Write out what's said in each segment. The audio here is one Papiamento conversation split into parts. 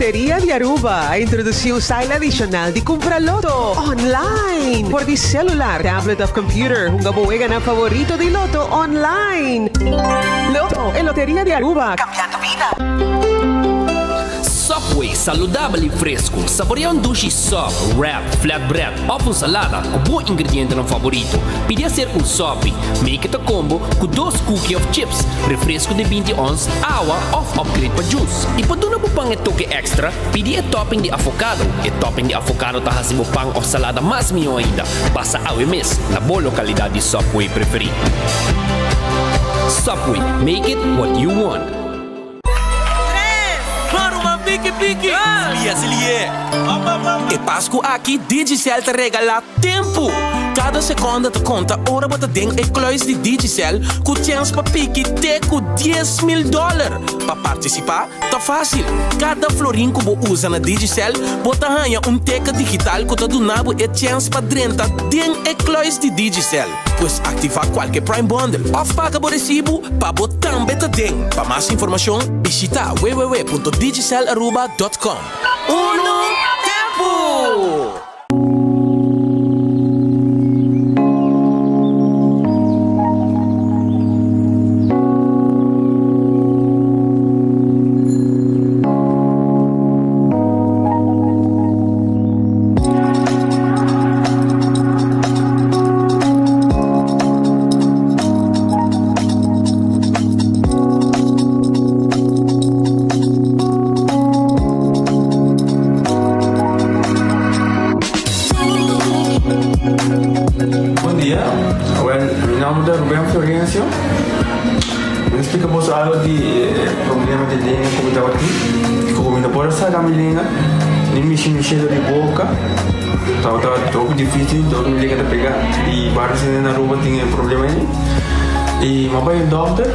Loteria di Aruba a introduci un style adicional di cumpra loto online for di celular, tablet of computer. Hunga bo weganan favorito di loto online. Lotto, e Loteria di Aruba, cambiando bida. Subway, saludabel y fresco. Saborea un dushi sub, wrap, flatbread of un salada cu bo ingredientenan favorito. Pidi hacer un sopi. Make it a combo cu dos cookie of chips, refresco di binti ons, awa of upgrade pa juice. Y pa duna bo pan e toke extra, pidi e topping di avocado. E topping di avocado ta haci bo pan of salada mas miho ainda. Pasa awe mes na bo localidad di Subway preferi. Subway, make it what you want. Maruma piki piki! Slia slie! E Pasku aki Digicel ta regalá tempu! Kada sekonda ta konta ora bo ta den e kluis di Digicel ku chèns pa piki te ku 10,000 dòler. Pa partisipá ta fásil, kada florin ku bo usa na Digicel bo ta haña un teken digital ku ta duna bo e chèns pa drenta den e kluis di Digicel. Pues aktivá kualke Prime Bundle òf paga bo resibu pa bo tambe ta den. Pa mas informashon bishitá www.digicelaruba.com. Unu tempu! Bon dia, well mi nomber ta Ruben Florencio. Mi ta splika boso algo di e problema di lenga ku mi tabatin. Ku mi no por a saka mi lenga, ni mishi mi shelo di boka. Tabata hopi dificil, dor mi lenga ta pega y varios hende na Aruba tin e problema ey. Y mi a bay un dokter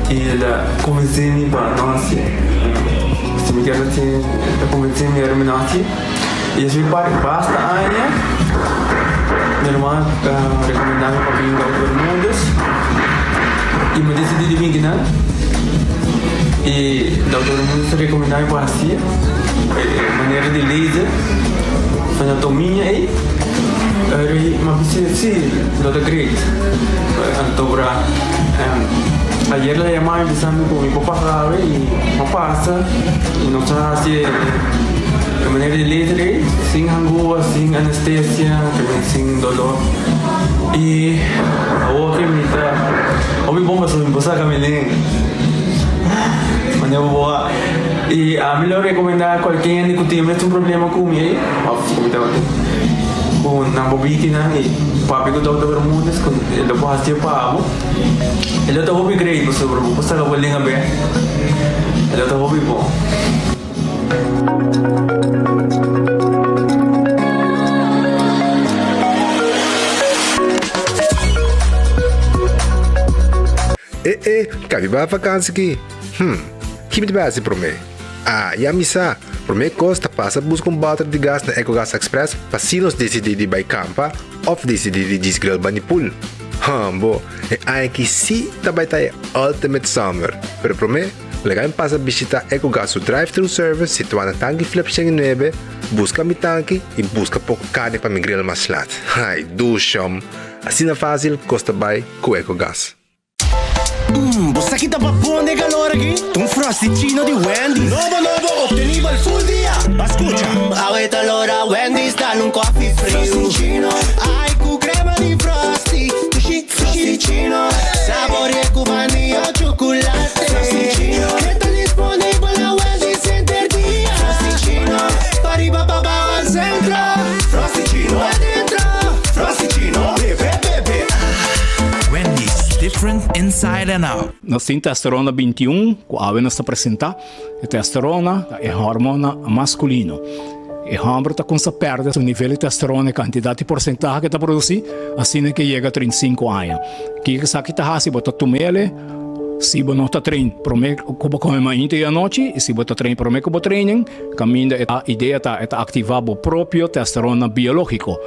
y el a convence mi pa no haci. Si mi kier haci, el a convence mi ora mi no haci. Y esey pa basta aña mi hermano a recomenda mi pa bin Dokter Bermudez y mi a decidi di bin kinan. Y Dokter Bermudez a recomenda mi pa haci e manera di laser anatomia ey. Ora mi a bisa si lo ta great. Anto bra ayer el a yama mi bisa mi cu mi por pasa awe y mi a pasa y nos a haci e. E manera di laser ei, sin hangua, sin anestesia, también sin dolor. Y awor ke mi ta hopi bon pasobra mi por saca mi lenga. Manera bo bo a. Y ami lo recomenda cualkier hende cu tin mes un problema cu mi ei, of cu mi tabatin, cu nan por bini kinan y papia cu Doctor Bermudez cu e lo por haci pa bo. E lo ta hopi great pasobra bo por saca bo lenga bek. E lo ta hopi bon. E e, ka mi bai vakansi ki? Hm, ki mi ta bai hasi promé? Ah, ya mi sa! Promé kos ta pasa buska un bòter di gas na Ecogas Express pa si nos disidí di bai kampa òf disidí di djis grill bani pool. Hòmbo, e aña aki sí ta bai ta e ultimate summer! Pero promé, Laga mi pasa bishita Ecogas su drive-thru service situá na Tanki Flip 109, buska mi tanki i buska poko karni pa mi grill mas lat. Ai, dushom! Asina fásil kos ta bai ku Ecogas. Mmm, bo sa ki ta babon den calor aki? Ta un Frosty-chino di Wendy's. Nobo nobo, obtenibel full dia! Ba scucha! Awe ta lora Wendy's dal un coffee friu. Frosty-chino, ai cu crema di Frosty. Dushi, Frosty-chino, saborea cu vanilla o chocolate. Frosty-chino, e ta disponibel na Wendy's henter dia. Frosty-chino, pariba pabao al centro. Frosty-chino, adentro. Frosty-chino, bebe, bebe, ah. Wendy's, different inside and out. Nos tin testosterona 21 ku awe nos ta presentá. E testosterona ta e hormona maskulino. E hòmber ta kumsa pèrdè su nivel di testosterona, e kantidat di porsentahe ku e ta produsí, asina ke yega 35 aña. Kiko esaki ta hasi? Bo ta tum'el. Si bo no ta train prome ku bo kome mainta i anochi i si bo ta train prome ku bo training, kaminda e idea ta e ta aktivá bo propio testosterona biológiko.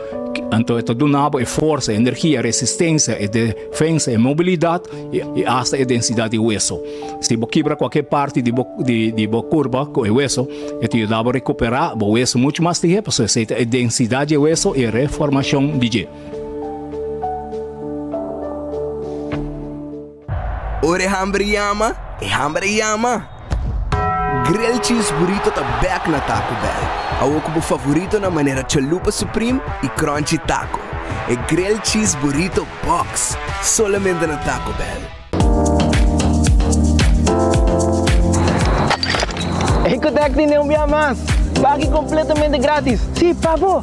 Anto e ta duna bo e forsa, e energia, e resistensia, e defensa, e mobilidat i asta e densidat di weso. Si bo kibra kualke parti di bo di bo kurpa ku e weso, e ta yuda bo rekuperá bo weso muchu mas lihé pasobra esei ta e densidat di e weso i e reformashon di dje. Ora e hamber yama, e hamber a yama! Grilled Cheese Burrito ta bek na Taco Bell. Awor ku bo favoritonan manera Chalupa Supreme i Crunchy Taco. E Grilled Cheese Burrito Box! Solamente na Taco Bell. Ecotec tene un bia mas! Baki completamente gratis! Si, pa bo!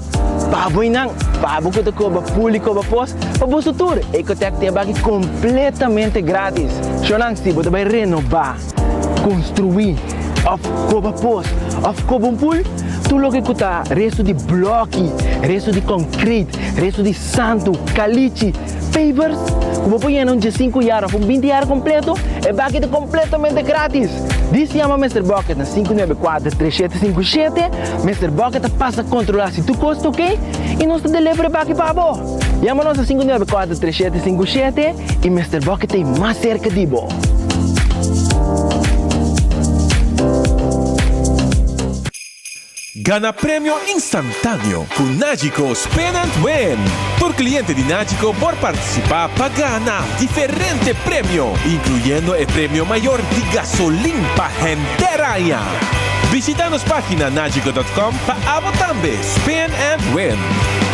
Pa bo y nan! Pa bo cu ta coba pul y coba pos, pa boso tur! Ecotec tin e baki completamente gratis! Shonan, si bo ta bay renoba, construi, of coba pos, of coba un pul, tur loke cu ta resto di bloki, resto di concrete, resto di santu, calichi, Pavers ku bo por yena un diesinku yar òf un binti yar kompleto, e baki ta kompletamente gratis! Dis yama Mister Bucket na 594 3757, Mister Bucket ta pasa kontrolá si tur kos ta oke i nos ta deliver e baki pa bo! Yama nos na 594 3757 i Mister Bucket ta ei mas serka di bo! Gana premio instantáneo ku Nagico Spin and Win! Tur kliente di Nagico por partisipá pa gana diferente premio, inkluyendo e premio mayor di gasolin pa henter aña. Bishita nos página nagico dot com pa abo tambe spin and win!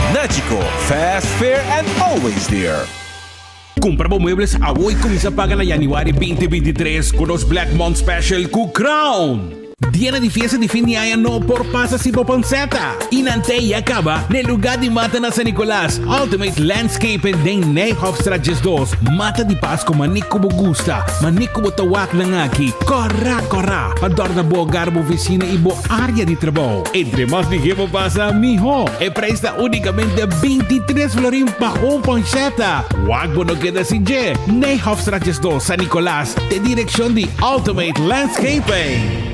Nagico, fast, fair and always there! Kumpra bo muebles awo i kuminsá paga na yanüari 2023 ku nos Black Month Special ku Crown! Dianan di fiesta di fin di aña no por pasa sin bo panceta! I nan te ya caba n'e lugar di mata na San Nicolas, Ultimate Landscaping den Nijhofstraat 12. Mata di Pasco mane cu bo gusta, mane cu bo ta wak nan aki. Cora cora pa dorna bo hogar, bo oficina y bo area di trabou. Entre mas lihé bo pasa, miho! E prijs ta unicamente 23 florin pa un panceta! Wak bo no keda sin dje! Nijhofstraat 12, San Nicolas. Den direccion di Ultimate Landscaping.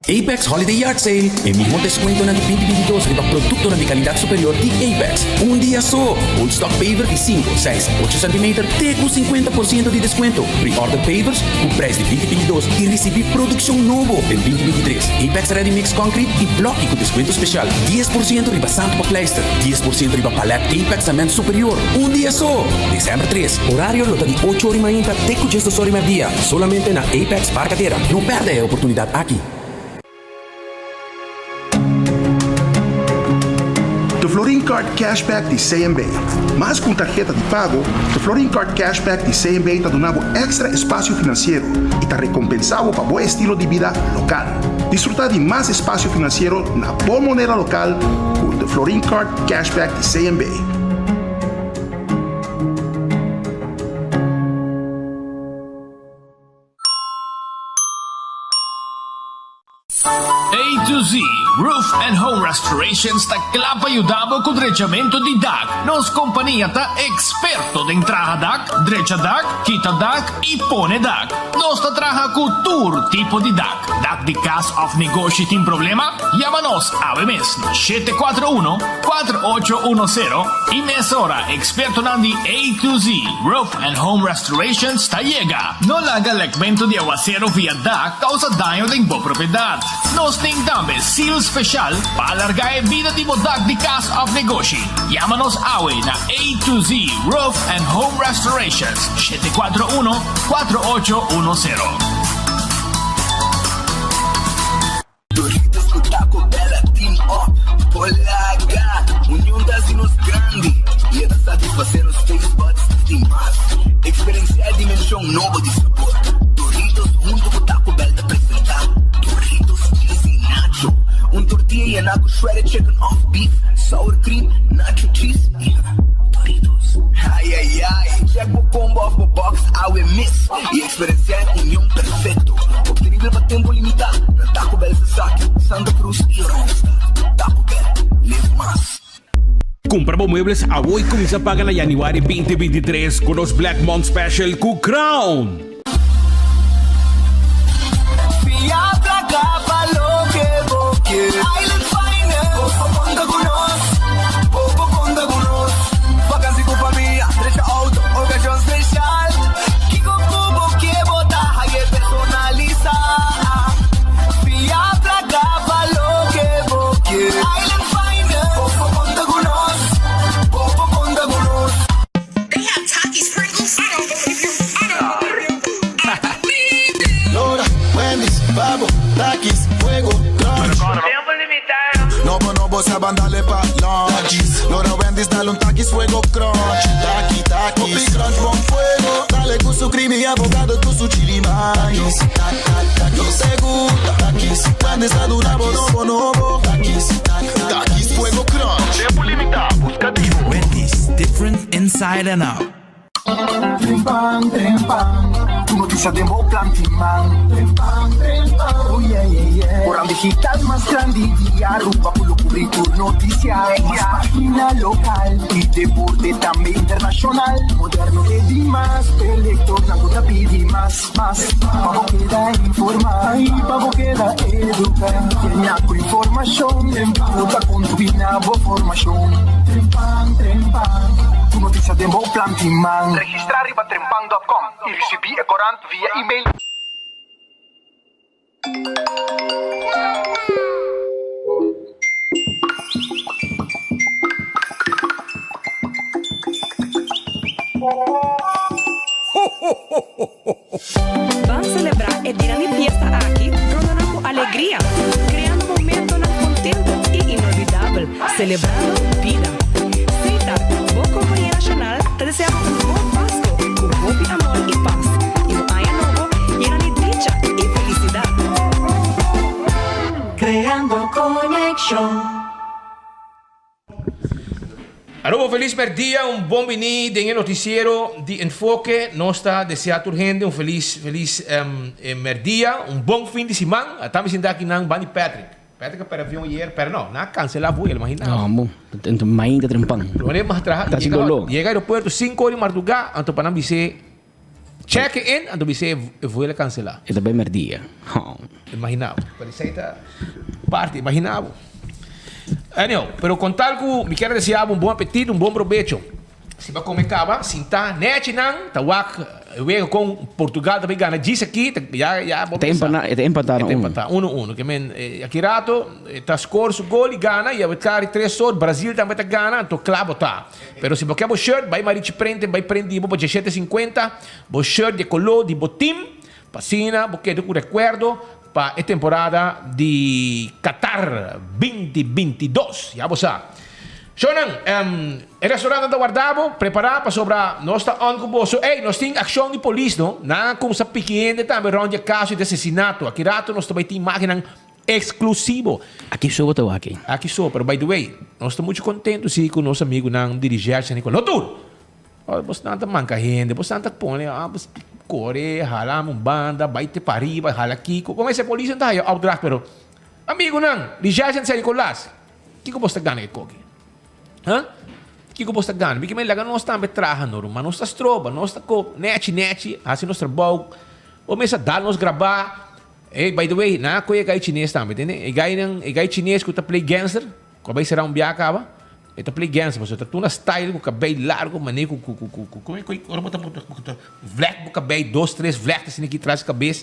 Apex Holiday Yard Sale, e mihó deskuentonan di binti binti dos riba produktonan di kalidat superior di Apex. Un dia so! Old stock paver di sinku, seis, ocho sentimeter te ku sinkuenta por siento di deskuento. Pre-order pavers ku prijs di binti binti dos i risibí produkshon nobo den binti binti tres. Apex Ready Mix Concrete i blòki ku deskuento spesial, dies por siento riba santu pa pleister, dies por siento riba palèt Apex Cement Superior. Un dia so! Desèmber tres. Horario lo ta di ocho ora i mainta te ku djesdos ora i merdia, solamente na Apex Barcadera. No pèrdè e oportunidat aki! De Florin Card Cashback di CMB. Mas ku un tarheta di pago, De Florin Card Cashback di CMB ta duna bo èkstra espasio finansiero i ta rekompensá bo pa bo estilo di bida lokal. Disfrutá di mas espasio finansiero na bo moneda lokal ku De Florin Card Cashback di CMB. A to Z Roof and Home Restorations ta kla pa yuda bo ku drechamentu di dak. Nos kompania ta eksperto den traha dak, drecha dak, kita dak i pone dak. Nos ta traha ku tur tipo di dak. Dak di kas òf negoshi tin problema? Yama nos awe mes na 741 4810 i mesora ekspertonan di A to Z Roof and Home Restorations ta yega. No laga lekmentu di awasero via dak kousa daño den bo propiedat. Nos tin tambe seal speshal pa alargá e bida di bo dak di kas òf negoshi. Yama nos awe na A to Z Roof and Home Restorations, 741 4810. Doritos ku Taco Bell a team up Por laga Union ta hasi nos grandi I e ta satisfasé nos taste buds di mas Eksperensiá e dimenshon nobo di sabor Doritos huntu ku Taco Bell ta presentá Doritos Cheesy Nacho Un tortilla yená ku shredded chicken òf beef, sour cream, nacho cheese i Doritos Ai ai ai! Check bo combo òf bo box awe mes i Eksperensiá e union perfekto, optenibel pa tempu limitá na Taco Bell Sasaki, Santa Cruz i Oranjestad. Taco Bell, live mas! Kumpra bo muebles awo i kuminsá paga na yanüari 2023 ku nos Black Month Special ku Crown! Wendy's dal un Takis Fuego Crunch. Taki, takis. Hopi crunch bon fuego. Dale cu su creamy avocado cu su chili mayo. Takis, te gusta. Takis, Wendy's ta duna bo nobo nobo. Takis, Takis Fuego Crunch. Tempo limita, busca di bo. Wendy's, different inside and out. Trempan, trempan, tur noticia den bo plan tin man. Trempan, trempan, oh yeah, yeah, yeah. Koran digital mas grandi di Aruba cu lo cubri tur noticia. Mas pagina local y deporte tambe internacional. Moderno e di mas, e lectornan cu ta pidi mas, mas. Pa bo keda informa y pa bo keda educa. Llena cu informacion cu ta contribui na bo formacion. Trempan, trempan, tur noticia den bo plan tin man. Registra riba trempan dot com y ricibi e corant via email. Ban selebrá e dia di fiesta aki rondonan ku alegria, kreando momentonan kontentu i inolvidabel, selebrando bida. Setar, bo kompania nashonal, ta deseá bo un bon Pasko ku hopi amor i pas, i un aña nobo yena di dicha i felisidat. Creando conexion. Aruba un felis merdia, un bon bini den e noticiero di Enfoke. Nos ta desea tur hende un felis felis merdia, un bon fin di siman. A ta mi sinta aki nan bandi Patrick. Patrick a perde avion ayer, pero no, nan a cancela vuelo, imagina. No, bo, mainta trempan. Lo mas traha, Ta haci dolor. yega aeropuerto cinco ora di marduga, anto pa nan bis'é check in, anto bis'é e vuelo a cancela. E ta bay merdia. Ho. Imagina bo. Pero esey ta parti, imagina bo. Anyhow, pero con tal cu mi kier desea bo un bon apetito, un bon probecho. Si bo a come caba, sinta nechi nan, ta wak e wega con Portugal ta bay gana djis aki, ta ya ya bo Ta mesa. empata, e ta empata na E ta uno. empata, uno uno. Ke men aki rato e ta score su gol y gana y a cari tres sor, Brazil tambe ta gana, anto cla bo ta. Pero si bo ke bo shirt, bay Marichi Print en bay print di bo pa diesshete sinkuenta, bo shirt di e color di bo team, Pa asina bo keda ku rekuerdo pa e temporada di Qatar 2022. Ya bo sa. Shownan, e restaurantnan ta warda bo, prepará pasobra nos ta on ku boso. Ey, nos tin akshon di polis no. Nan a kumsa piki hende tambe rònt di e kaso di asesinato. Aki rato nos ta bai tin imágennan eksklusivo. Aki so bo ta wak. Aki so, pero by the way, nos ta muchu kontentu si ku nos amigunan di Recherche Nicolas. No tur! Ora bosnan ta manka hende, bosnan ta pone, ah, bos kore, hala un banda, bai te pariba, hala kiko. Como ese polis ta haya opdracht, pero amigunan, Richard en San Nicolas, kiko bos ta gana e koki? Ha? Kiko bos ta gana? Biki men laga nos tambe traha no, ruman. Nos ta stroba, nos ta ko nechi nechi, hasi nos trabou. O mesa dal nos graba. Hey, by the way, na koe e gai chines tambe, tende? E gainan, e gai chines ku ta play gangster, ku a bai sera un bia kaba. E ta play gangster pasobra ta tur na style ku kabei largo mane ku ku ku ku ku ora bo ta bo ta vlègt bo kabei dos tres vlègt asina aki tras kabes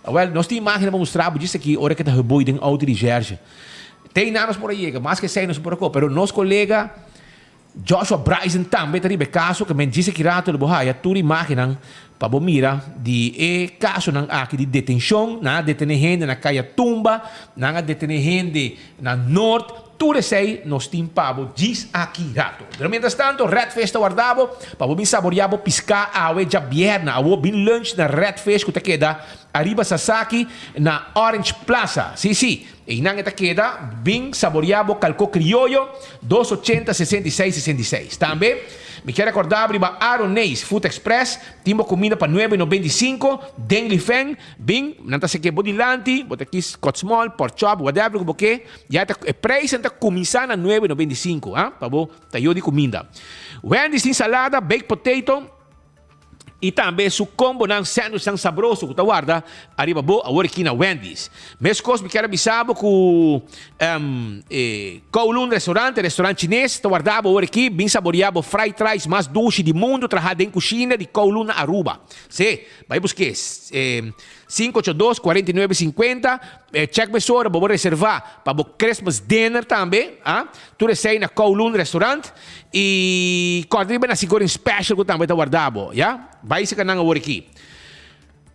awel nos tin imagennan pa mustra bo djis aki ora ke ta heboy den outo di Jerge te einan nos por a yega mas ke esei nos por a ko pero nos kolega Joshua Bryson tambe ta riba e kaso ke men djis aki rato lo bo haya tur imagennan pa bo mira di e kasonan aki di detenshon nan a detene hende na Kaya Tumba nan a detene hende na Noord. Tur esei nos tin pa bo djis aki rato. Pero mientras tanto Red Fish ta warda bo pa bo bin saboria bo piská awe djabièrnè. Awo bin lunch na Red Fish ku ta keda ariba Sasaki na Orange Plaza. Sí sí, einan e ta keda. Bin saboria bo kalkó krioyo dos ochenta 66 66. Tambe mi kier rekòrda bo riba Aroneis Food Express tin bo kuminda pa nuebe 95 den Lifeng. Bin, nan ta seke bo dilanti, bo ta kis cut small, pork chop, whatever ku bo ke. Ya ta e prijsnan ta kuminsá na nuebe noventa i sinku, ha, pa bo tayo di kuminda. Wendy's tin salada, baked potato i tambe su kombonan sandwichnan sabroso ku ta warda ariba bo awor aki na Wendy's. Meskos mi kier a bisa bo ku e Kowloon Restaurant, e restaurant chines, ta warda bo awor aki. Bin saborea bo fried rice mas dushi di mundu traha den kushina di Kowloon na Aruba. Sí, bai busk'é. Sinku ocho dos, kuarenta i nuebe, sinkuenta. Check mesora bo por reserva pa bo Christmas dinner tambe, ah. Tur esei na Kowloon Restaurant. I kòrda riba nasi goreng special ku tambe ta warda bo, ya. Bai seka nan awor aki.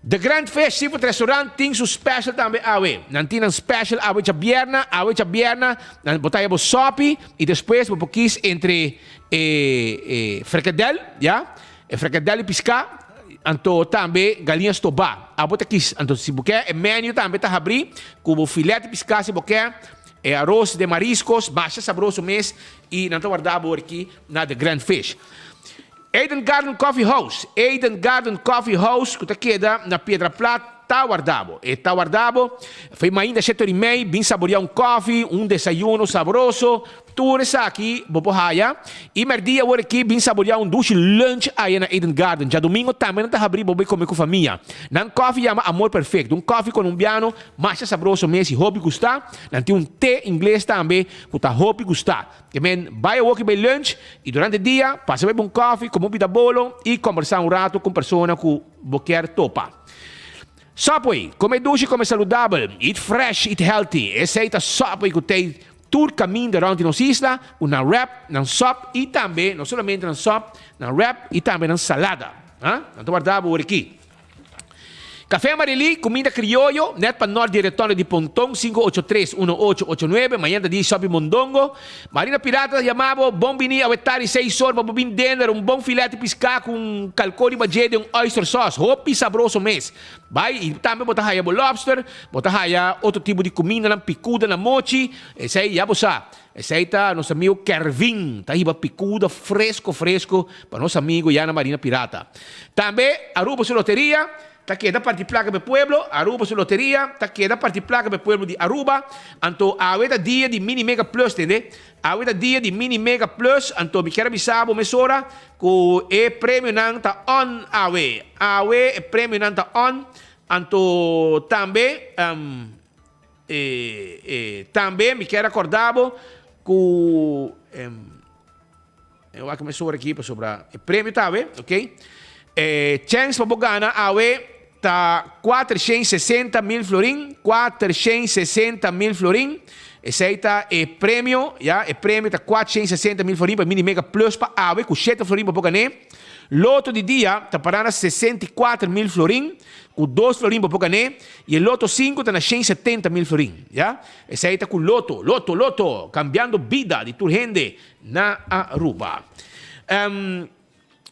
The Grand Fish Seafood Restaurant tin su special tambe awe. Nan tin nan special awe djabièrna, awe djabièrna nan bo ta haya bo sòpi i despues bo por kis entre e e frikadèl, ya, e frikadèl di piská, anto tambe galiña stobá. Abo ta kis, anto si bo ke e menu tambe ta habrí ku bo filet di piská si bo ke, e aros de mariscos masha sabroso mes i nan ta warda bo aki na The Grand Fish. Eden Garden Coffee House, Eden Garden Coffee House ku ta keda na Piedra Plat ta warda bo. E ta warda bo fei mainta shete ora i mei, bin saboria un kofi, un desayuno sabroso, tur esaki bo por haya. I merdia awor aki bin saboria un dushi lunch aya na Eden Garden. Djadumingo tambe nan ta habri bo bai kome ku famia. Nan kofi yama Amor Perfecto, un kofi kolombiano masha sabroso mes i hopi gusta. Nan tin un te ingles tambe ku ta hopi gusta. Ke men bai awoki bai lunch y durante dia pasa bai bon koffie, come un pita bolo y combersa un rato cu un persona cu bo kier topa. Subway, come dushi, come saludabel, eat fresh, eat healthy. Esey ta Subway cu tey tur caminda rond di nos isla cu nan wrap, nan sop y tambe no solamente nan sop, nan wrap y tambe nan salada. Nan ta warda bo awor aki. Café Amarelí, cuminda crioyo, net pa nort di Retondo di Ponton, 583-1889, mañana ta di Sopi Mondongo. Marina Pirata ta yama bo, bon bini awe tardi seis or pa bo bin dender un bon filet di pisca cu un calco riba dje den un oyster sauce, hopi sabroso mes. Bay y tambe bo ta haya bo lobster, bo ta haya otro tipo di cumindanan picuda na mochi, esey ya bo sa. Esey ta nos amigo Kervin ta hiba picuda fresco fresco pa nos amigo ya na Marina Pirata. Tambe Aruba su loteria ta keda parti placa pa e pueblo, Aruba su loteria ta keda parti placa pa e pueblo di Aruba. Anto awe ta dia di Mini Mega Plus tende, awe ta dia di Mini Mega Plus, anto mi kier a bisa bo mesora cu e premionan ta on awe, awe e premionan ta on, anto tambe. E e tambe mi kier acorda bo cu e wak mi sora aki pasobra e premio ta awe, ok. E chance pa bo gana awe ta 460 mil florin, 460 mil florin. Esey ta e premio, ya, e premio ta 460 mil florin pa Mini Mega Plus pa awe cu 7 florin pa bo gane. Loto di dia ta para na 64 mil florin, cu 2 florin pa bo gane. Y e loto 5 ta na 170 mil florin, ya. Esey ta cu loto, loto, loto, cambiando bida di tur hende na Aruba.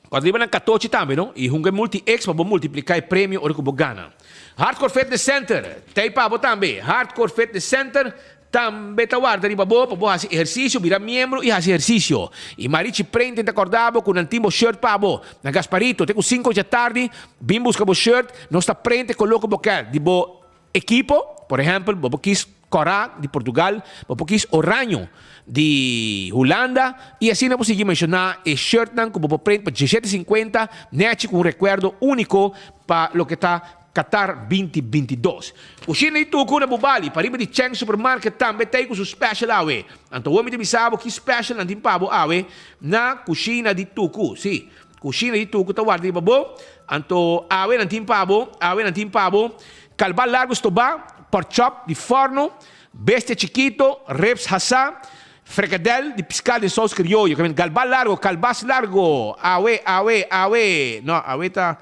Cuando riba nan 14 tambe, no? Y hunga multi X pa bo multiplica e premio ora cu bo gana. Hardcore Fitness Center, tey pa bo tambe. Hardcore Fitness Center tambe ta warda riba bo pa bo haci ehercicio, bira miembro y haci ehercicio. Y Marichi Print ta corda bo cu nan tin bo shirt pa bo. Na Gasparito, te cu 5 dja tardi, bin busca bo shirt, nos ta print e color cu bo kier di bo ekipo. Por ehempel, bo por kies cora di Portugal, bo por kies oraño di Hulanda y asina bo sigui menciona e shirtnan cu bo por print pa 17.50 nechi cu un recuerdo unico pa loke ta Qatar 2022. Cushina di Tucu na Bubali, pariba di Cheng Supermarket tambe t'ey cu su special awe. Anto awor mi ta bisa bo ki special nan tin pa bo awe na Cushina di Tucu. Si, Cushina di Tucu ta warda riba bo. Anto awe nan tin pa bo, awe nan tin pa bo calba largo stobá, pork chop di forno, bestia chikito, ribs hasá, frikadel di piská den saus krioyo. Galba largo, calbas largo, awe, awe, awe. No, awe ta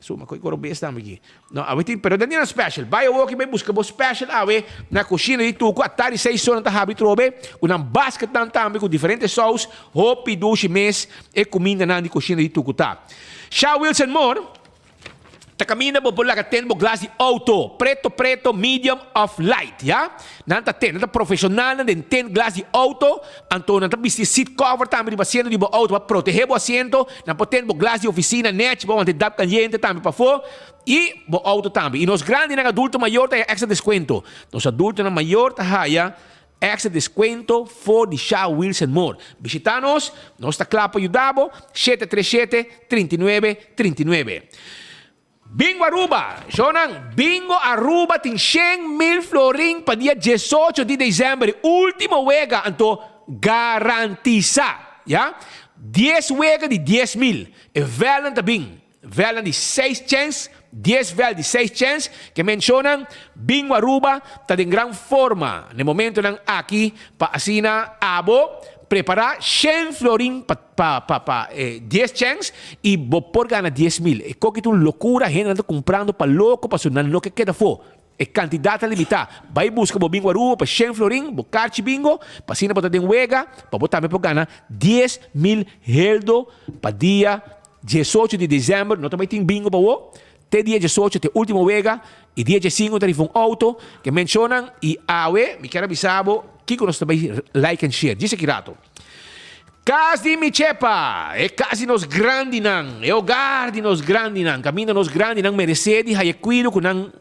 Suma koe koro bes tambe aki. No, awe tin, pero den special. Bai awoki bai buska bo special awe na Cushina di Tucu. Atari 6 ora nan ta habri trobe. Ku nan basketnan tambe ku diferente saus. Hopi dushi mes e kumindanan di Cushina di Tucu ta. Sha Wilson Moore ta kaminda bo por laga ten bo glas di auto. Preto preto, medium of light, ya. Nan ta ten, nan ta profesionalnan den ten glas di auto. Anto nan ta bisti seat cover tambe riba asiento di bo auto pa protehe bo asiento. Nan por ten bo glas di oficina nèchi pa wanta e dap caliente tambe pafó y bo auto tambe. Y nos grandinan adulto mayor ta haya extra descuento. Nos adultonan mayor ta haya extra descuento for di Sha Wheels and More. Bishita nos, nos ta cla pa yuda bo, 737 39 39. Bingo Aruba! Shownan, Bingo Aruba tin 100 mil florin pa dia 18 di december, ultimo wega, anto garantisa, ya? 10 wega di 10 mil. E velen ta bin, velen di 6 chance, 10 vel di 6 chance, ke men shownan, Bingo Aruba ta den gran forma, na momentonan aki pa asina abo. Prepara shen florin pa pa pa pa e dies chens y bo por gana 10,000. E koki ta un locura, hendenan ta cumprando pa loco pasobra nan no ke keda afo. E cantidad ta limita. Bay busca bo bingo Aruba pa shen florin, bo carchi bingo, pa asina bo ta den wega, pa bo tambe por gana 10,000 heldo pa dia 18 di december. No ta bay tin bingo pa bo. Te dia 18 te ultimo wega y dia 15 ta rifa un auto ke mencionan y awe mi kier a bisa bo kiko nos ta bay like and share djis aki rato. Cas di mi chepa, e cas di nos grandinan, e hogar di nos grandinan, caminda nos grandinan merece di haya cuido cu nan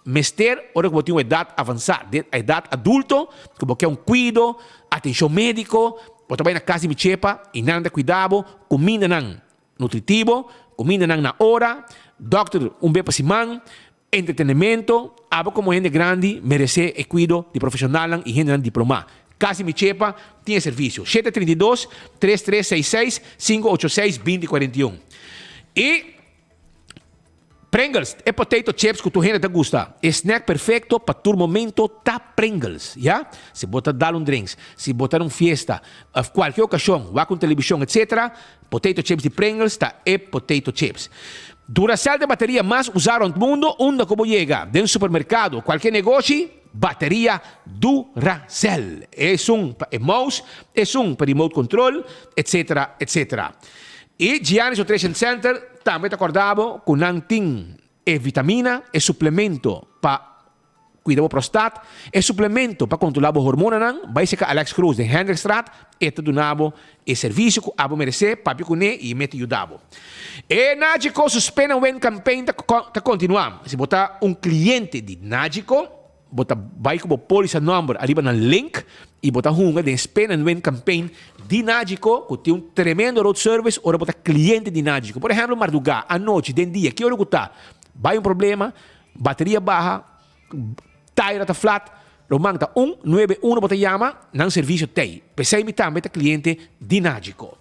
mester ora cu bo tin un edad avansa, den edad adulto, cu bo ke un cuido, atencion medico, bo ta bay na cas di mi chepa y nan ta cuida bo, cuminda nan nutritivo, cumindanan na ora, dokter un be pa siman, entretenimento, abo como hende grandi merece e cuido di profesionalnan y hendenan diploma. Casi mi chepa tin e servicio. Shete 32, tres tres seis seis, cinco ocho seis, binti cuarenta y un. Y Pringles, e potato chips cu tur hende ta gusta. E snack perfecto pa tur momento ta Pringles, ya. Si bo ta dal un drinks, si bo ta na un fiesta, of cualkier ocasion, wak un television, etc. Potato chips di Pringles ta e potato chips. Duracell ta e bateria mas usa rond mundo, unda cu bo yega, den supermercado, cualkier negoshi, bateria Duracell. Esun pa e mouse, esun pa remote control, etc. Etc. E Giannis Nutrition Center tambe ta corda bo cu nan tin e vitamina, e suplemento pa cuida bo prostat, e suplemento pa controla bo hormonanan. Bay seca Alex Cruz den Hendrikstraat, e ta duna bo e servicio cu abo merece, papia cune y e mete yuda bo. E Nagico su Spin and Win campaign ta continua. Si bo ta un cliente di Nagico, Bo ta bai ku bo polisa number ariba nan link y bo ta hunga den Spin and Win campaign di Nagico ku tin un tremendo road service ora bo ta cliente di Nagico. Por ehemplo marduga, anochi, den dia, ki ora ku ta bai un problema, bateria baha, taira ta flat, ruman ta un nuebe uno bo ta yama, nan servicio t'ey. P'esey mi tambe ta cliente di Nagico.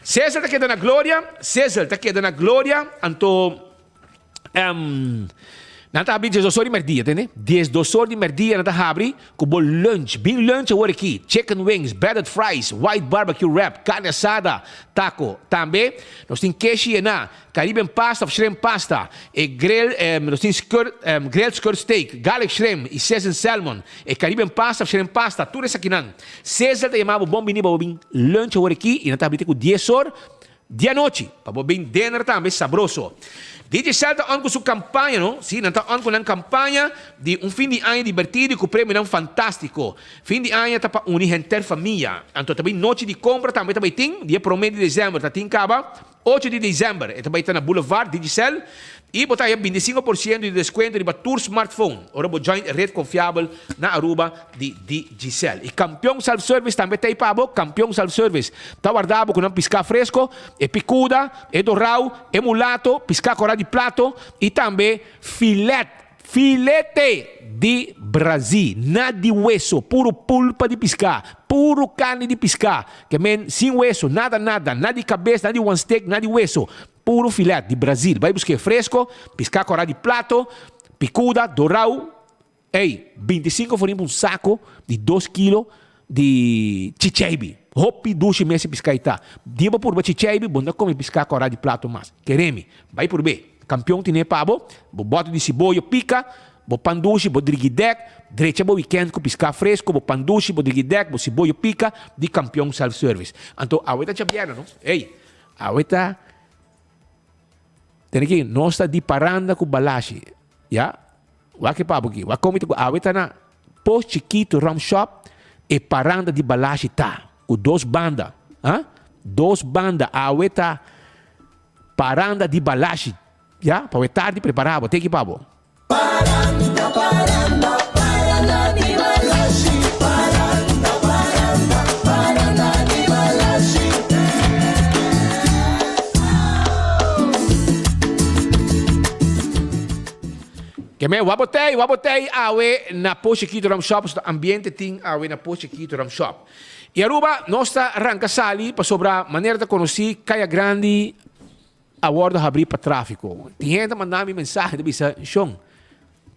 Cesel ta keda na gloria, Cesel ta keda na gloria, anto. Um, nan ta habri 12 or di merdia, tende? 12 or di merdia nan ta habri ku bo lunch. Bin lunch awor aki. Chicken wings, breaded fries, white barbecue wrap, carne asada, taco. Tambe nos tin keshi yená, Caribbean pasta of shrimp pasta, e grill, um, nos tin skirt, um, grilled skirt steak, garlic shrimp y seasoned salmon, e Caribbean pasta of shrimp pasta, tur esakinan. Cesar ta yama bo bon bini pa bo bin lunch awor aki y nan ta habri te ku 10 or. Di anochi, pa bo bin dinner tambe sabroso. Digicel ta on ku su kampaña, no? Sí, nan ta on ku nan kampaña di un fin di aña dibertido i ku premionan fantástiko. Fin di aña ta pa uni henter famia. Anto ta bin nochi di kompra tambe ta bai tin, dia promé di desèmber ta tin kaba, ocho di desèmber e ta bai ta na Boulevard Digicel i bo ta haya bintisinko por siento di deskuento riba tur smartphone ora bo join e red konfiabel na Aruba di Digicel. I Kampion Self Service tambe ta ei pa bo. Kampion Self Service ta warda bo ku nan piská fresko, e pikuda, e dorau, e mulato, piská kòrá di plato i tambe filet, filete di Brazil, na di weso, puru pulpa di piská, puru karni di piská, ke men sin weso, nada nada, na di kabes, na di one steak, na di weso, puru filet di Brazil. Bai busk'é fresko, piská kòrá di plato, pikuda, dorau. Ey, 25 forin pa un saco di dos kilo di chicheibi. Hopi dushi mes e pisca ei ta. Dia bo purba chicheibi, bo no ta come pisca cora di plato mas. Kere mi, bay purb'é. Campeon tine pa bo, bo bote di siboyo pica, bo pan dushi, bo drigidek, drecha bo weekend cu pisca fresco, bo pan dushi, bo drigidek, bo siboyo pica di Campeon Self Service. Anto, awe ta djabièrnè, no? Ey, awe ta. Tene ki, nos ta di paranda cu Balashi, ya. Wak e papu aki. Wak komi ta ku awe ta na Pos Chikitu Rum Shop e paranda di Balashi ta ku dos banda. Ha? Dos banda awe ta paranda di Balashi. Ya, pa we tardi prepara bo. Teki pa bo. Paranda, paranda, paranda di Balashi. Paranda, paranda, paranda di Balashi. Ke men wak bo tei, wak bo tei awe na Pos Chiquito Rum Shop, pasobra ambiente tin awe na Pos Chiquito Rum Shop. I Aruba nos ta ranka sali pasobra manera ta konosí Kaya Grandi a wòrdu habrí pa tráfiko. Tin hende ta manda mi mensahe ta bisa, Shon,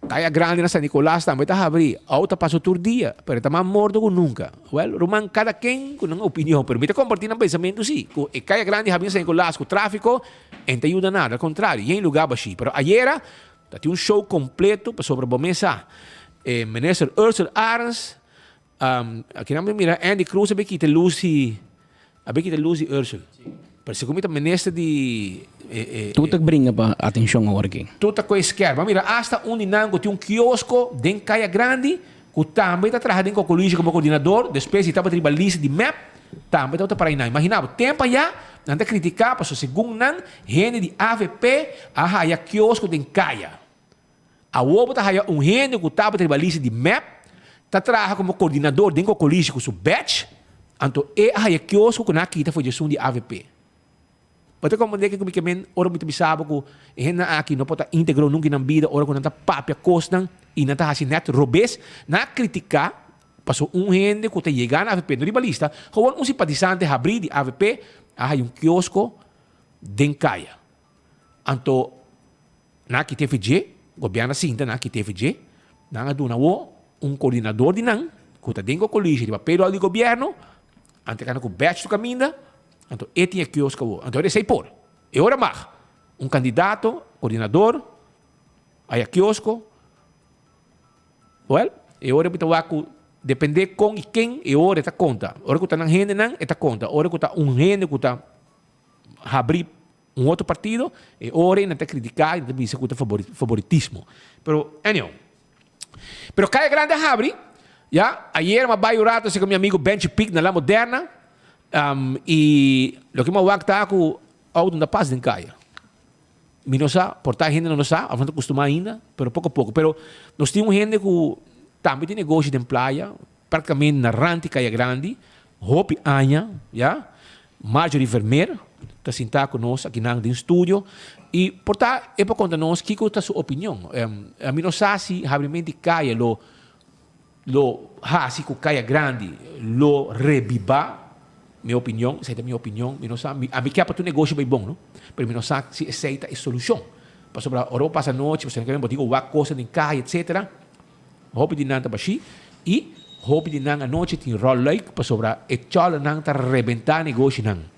Kaya Grandi na San Nicolas tambe ta habri. Auto ta pasa tur dia, pero e ta mas morto ku nunka. Wèl, ruman, kada ken ku nan opinion, pero mi ta kompartí nan pensamentu sí, ku e Kaya Grandi habri na San Nicolas ku tráfiko e no ta yuda nada, al kontrario, yen lugá bashí. Pero ayera ta tin un show kompleto pasobra bo mes sa e minister Ursell Arends, aki nan mi mira Andy Croes a bin kita lus di A bin kita lus di Ursel. Pero segun mi ta minister di e. Tur ta bringa pa atencion awor aki. Tur ta koe skerp. Bo a mira hasta un di nan ku tin un kiosko den Kaya Grandi ku tambe ta traha den Kokolishi komo koordinador. Despues di tabata riba lista di mep tambe tabata para einan. Imagina bo, tempo aya nan ta kritika pasobra segun nan hende di avp a haya kiosko den kaya. Awor bo ta haya un hende ku tabata riba lista di mep ta traha komo koordinador den Kokolishi ku su badge, anto e a haya kiosko ku nan a kita for dje esun di avp. Bo ta komprende ke ku mi ke men ora mi ta bisa bo ku e hendenan aki no por ta integro nunka den nan bida ora ku nan ta papia kosnan i nan ta hasi nèt robes. Nan a kritiká pasobra un hende ku ta yega na avp no riba lista, gewoon un simpatisante habrí di avp a haya un kiosko den kaya. Anto Nan a kita FG, gobierno a sinta nan a kita FG, nan a duna awo un coordinador di nan cu ta den Cocolishi riba payroll di gobierno, anto e cana cu badge su caminda, anto e tin e kiosk awo, anto ora esey por, e ora mag un candidato, coordinador, haya kiosko, well, e ora mi ta wak cu depende con y ken e ora e ta conta, ora cu ta nan hendenan e ta conta, ora cu ta un hende cu ta habri Un otro partido, e ora e nan ta critica y nan ta bisa cu ta favoritismo. Pero anyhow. Pero Caya Grande a habri, ya. Ayer mi a bay un rato esei cu mi amigo Benchi Pick na La Moderna, y loke mi a wak ta cu auto no ta pas den caya. Mi no sa, por ta hende no sa, of no ta custuma ainda, pero poco a poco. Pero nos tin un hende cu tambe tin negoshi den playa, Practicamente na rand di Caya Grandi, hopi aña ya, Marjorie Vermeer ta sinta cu nos akinan den studio y por ta e por conta nos kico ta su opinion. Ami no sa si habrimento di caya lo lo haci cu Caya Grandi lo rebiba, mi opinion, esey ta mi opinion, mi no sa, ami kier pa tur negoshi bay bon no, pero mi no sa si esey ta e solucion, pasobra ora bo pasa anochi, pasobra bo tin cu wak cosnan den caya etcetera. Hopi di nan ta bashí i hopi di nan anochi tin ròlluik pasobra e chòlernan ta rebentá negoshinan.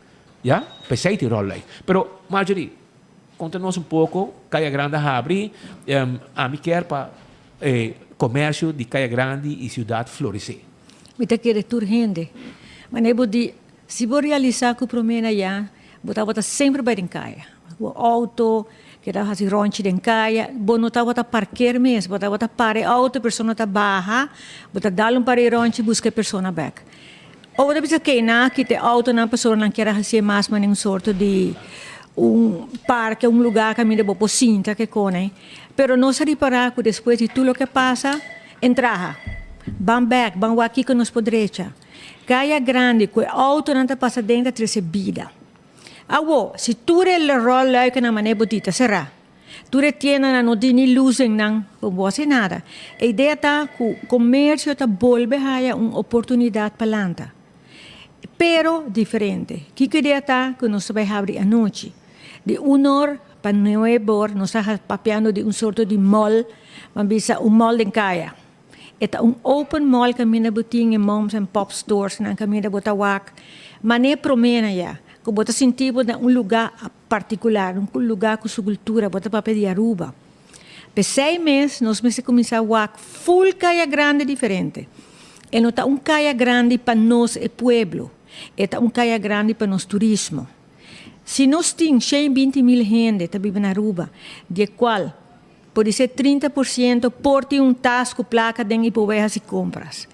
Ya, p'esei tin ròlluik. Pero, Marjorie, konta nos un poko, Kaya Grandi a habri, ami kier pa e komersio di Kaya Grandi i siudat floresé. Mi ta kere tur hende. Manera bo di, Si bo realisá ku promé na ya, bo tabata semper bai den kaya. Bo outo keda hasi ròntji den kaya, bo no tabata parker mes, bo tabata para e outo, e persona ta baha, bo ta dal un par di ròntji buska e persona bèk. Ora bo ta bisa ke nan a kita e outonan pasobra nan kier a hasié mas manera un sorto di un parke, un lugá kaminda bo por sinta ke kone. Pero nos a ripará ku despues di tur loke a pasa, en traha. Ban bèk, ban wak kiko nos por drecha. Kaya grandi ku e outonan ta pasa den ta trese bida. Awo, si tur e rolluikennan manera bo di ta será, tur e tiendanan no tin ni lus den nan, bo bo hasi nada. E idea ta ku komersio ta bolbe haya un oportunidat pa lanta. Pero diferente. Kiko idea ta ku nos ta bai habri anochi? Di un or pa nuebe or nos ta papiando di un sorto di mall, ban bisa un mall den kaya. E ta un open mall kaminda bo tin e moms and pop stores nan kaminda bo ta wak manera prome na ya ku bo ta sinti bo na un luga partikular, un luga ku su kultura, bo ta papia di Aruba. P'esei mes nos mester kuminsá wak ful Kaya Grandi diferente. E no ta un Kaya Grandi pa nos e pueblo, e ta un Kaya Grandi pa nos turismo. Si nos tin 120 mil hende ta biba na Aruba, di e kual Podisé 30 por siento por tin un tas ku plaka den i por bai hasi kompras.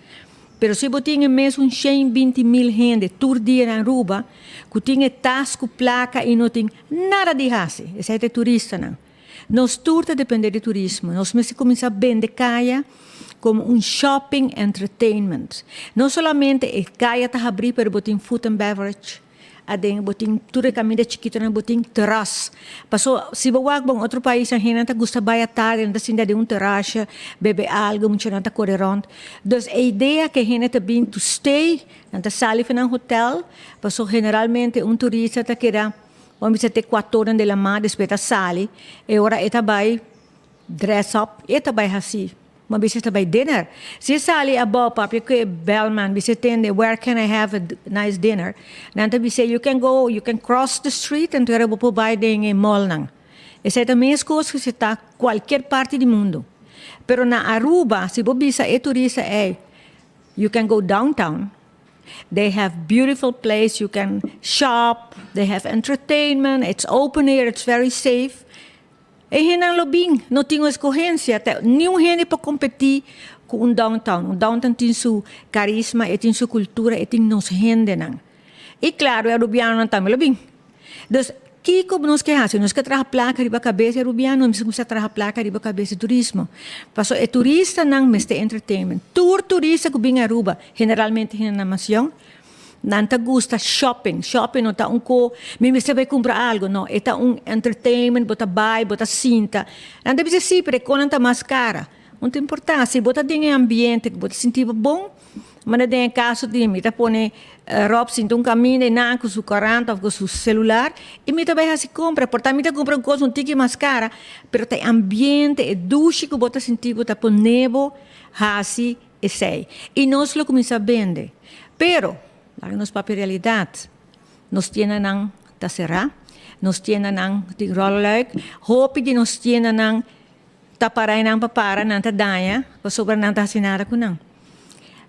Pero si bo tin e mesun 120 mil hende tur dia na Aruba ku tin e tas ku plaka i no tin nada di hasi, esei ta e turistanan. Nos tur ta depende di turismo. Nos mester kuminsá bende kaya komo un shopping entertainment. No solamente e kaya ta habrí pero bo tin food and beverage. Aden bo tin tur e kaminda chikitonan bo tin teras. Paso si bo wak bon otro paisnan hendenan ta gusta bai atardi nan ta sinta den un terasha bebe algo muchanan ta kore rond. Dus e idea ke hende ta bin to stay nan ta sali for nan hotel paso generalmente un turista ta keda bo a bisa te kuator nan de la ma despues ta sali e ora e ta bai. dress up, e ta bai hasi. Ma bisa ta bai dinner. Si e sali abou papia ku e bellman bisa e tende where can I have a nice dinner? Nan ta bis'é you can go, you can cross the street anto era bo por bai den e mallnan. Esei ta meskos ku si ta kualkier parti di mundu. Pero na Aruba si bo bisa e turista ei you can go downtown, they have beautiful place, you can shop, they have entertainment, it's open air, it's very safe. E hendenan lo bin, no tin un escogencia, ta niun hende por competi cu un downtown. Un downtown tin su carisma, e tin su cultura, e tin nos hendenan. Y claro, e Arubianonan tambe lo bin. Dus, kico nos ke haci? Nos ke traha placa riba cabes di Arubiano, nos mester cuminsa traha placa riba cabes di turismo. Pasobra e turistanan mester entertainment. Tur turista cu bin Aruba, generalmente hendenan mas yong, Nan ta gusta shopping. Shopping no ta un ko mi mester bai kumpra algo, no. E ta un entertainment, bo ta bai, bo ta sinta. Nan ta bisa si, pero e konan ta mas kara. No ta importa, si bo ta den e ambiente ku bo ta sinti bo bon, manda den e kaso di mi ta pone Rob sinta un kaminda i nan ku su korant òf ku su selular i mi ta bai hasi kompra. Por ta mi ta kumpra un kos un tiki mas kara, pero ta e ambiente, e dushi ku bo ta sinti bo ta pone bo hasi Esei. I nos lo kuminsá bende. Pero, laga nos papia realidat. Nos tiendanan ta será. Nos tiendanan tin ròlluik. Hopi di nos tiendanan ta pará i nan pa para, nan ta daña pasobra nan ta hasi nada ku nan.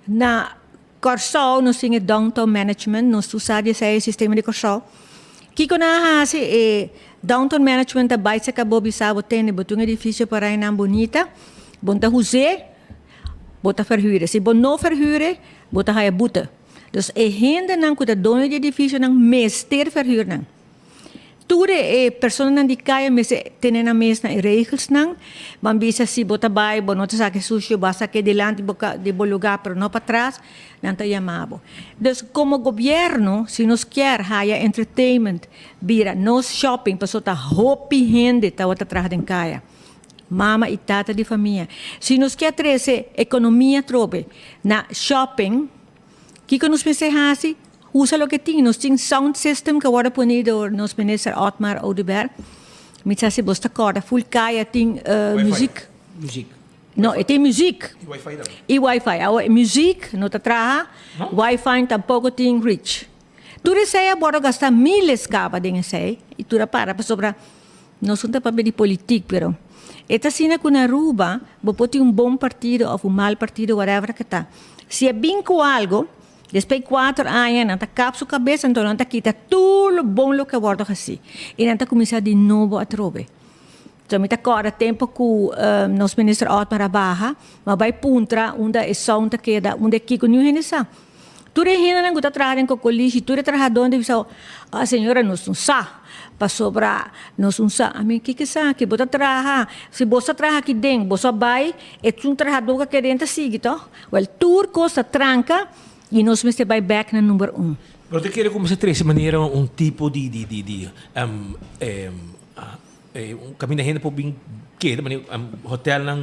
Na Kòrsou nos tin e downtown management, nos tur sa di esei, e sistema di Kòrsou. Kiko nan a hasi? E downtown management ta bai saka bo bisa bo tende bo tin un edifisio pará i nan bunita, bo no ta hus'é. Bo ta verhuren. Si bo no verhuren, bo ta haya boete. Dus e hendenan ku ta doño di edifisionan mester verhuur nan. Tur e personanan di kaya mester tene nan mes na e regelsnan. Ban bisa si bo ta bai, bo no ta saka e sushio, bo a saka e dilanti di bo lugar pero no patras, nan ta yama bo. Dus komo gobièrnu, si nos kier haya entertainment bira nos shopping, pasobra ta hopi hende tabata traha den kaya. Mama i tata di famia. Si nos ke trese ekonomia atrobe na shopping, kiko nos mester hasi? Usa loke tin. Nos tin sound system ku a wòrdu pone dor nos minister Otmar Oduber. Mi sa si bos ta kòrda, ful kaya tin muzik. Muzik. No, e tin muzik. I wifi tambe. I wifi. Awo e muzik no ta traha, wifi tampoko tin reach. Tur esei a wòrdu gastá miles kaba den esei i tur a para pasobra Nos no ta papia di politik pero e ta asina ku na Aruba bo por tin un bon partido of un mal partido whatever ke ta. Si e bin ku algo despues di kuater aña nan ta kap su kabes anto nan ta kita tur lo bon loke a wordo hasi i nan ta kuminsá di nobo atrobe. So mi ta kòrda tempu ku nos minister Otmar a baha mi a bai puntra unda e sound ta keda unda e kiko niun hende sa. Tur e hendenan ku ta traha den kokolishi, tur e trahadónan ta bisa, Ah, señora, nos no sa, pasobra nos no sa. Ami, kiko esaki? Bo ta traha, si bo sa traha aki den, bo sa bai, esun trahadó ku a keda den ta sigui tòg? Wèl, tur kos ta tranka i nos mester bai bèk na number un. Pero ta kere ku mester trese manera un tipo di di di di Un kaminda hende por bin keda, manera hotelnan,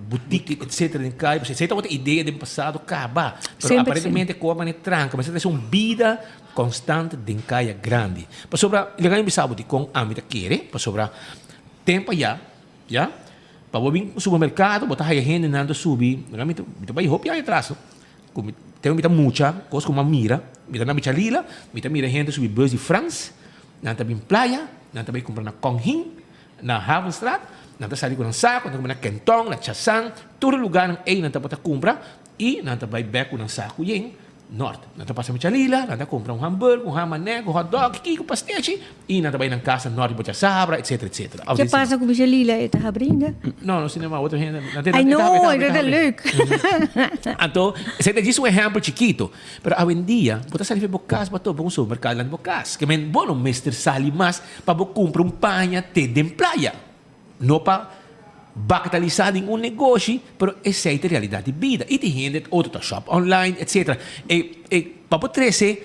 boutique, etcetera den kaya. Pasobra esei tabata idea den pasado kaba. Pero aparentemente ku a manera tranka. Mester ta un bida konstante den kaya grandi. Pasobra, laga mi bisa bo dikon ami ta kere, pasobra tempu aya, ya, pa bo bin supermerkado bo ta haya hendenan ta subi, laga mi ta bai hopi aña atras no, ku mi tempu mi ta mucha, kos ku mi a mira, mi ta na Michalila, mi ta mira hende subi bus di Frans, Nan ta bin playa, nan ta bai kumpra na Kong Hing, na Havenstraat, nan ta sali ku nan saku, nan ta kumpra na Kentong, na Chasan, tur e lugarnan ei nan tabata kumpra i nan ta bai bek ku nan saku yen nort. Nan ta pasa Michalila, nan ta kumpra un hamburger, un hamanek, un hotdog, kiko, pastechi i nan ta bai nan kas na nort di Bochasabra, etcetera, etcetera. Ke pasa ku Michalila? E ta habri ainda? No, no sino otro hende. Ai no, e ta leuk. Anto, esei ta djis un ehempel chikito. Pero awendia bo ta sali for bo kas bo a topa un supermerkado dilanti bo kas. Ke men bo no mester sali mas pa bo kumpra un paña te den playa. No pa bagatalisá ningun negoshi, pero esei ta realidat di bida. I tin hende otro ta shop online etcetera. E e pa bo trese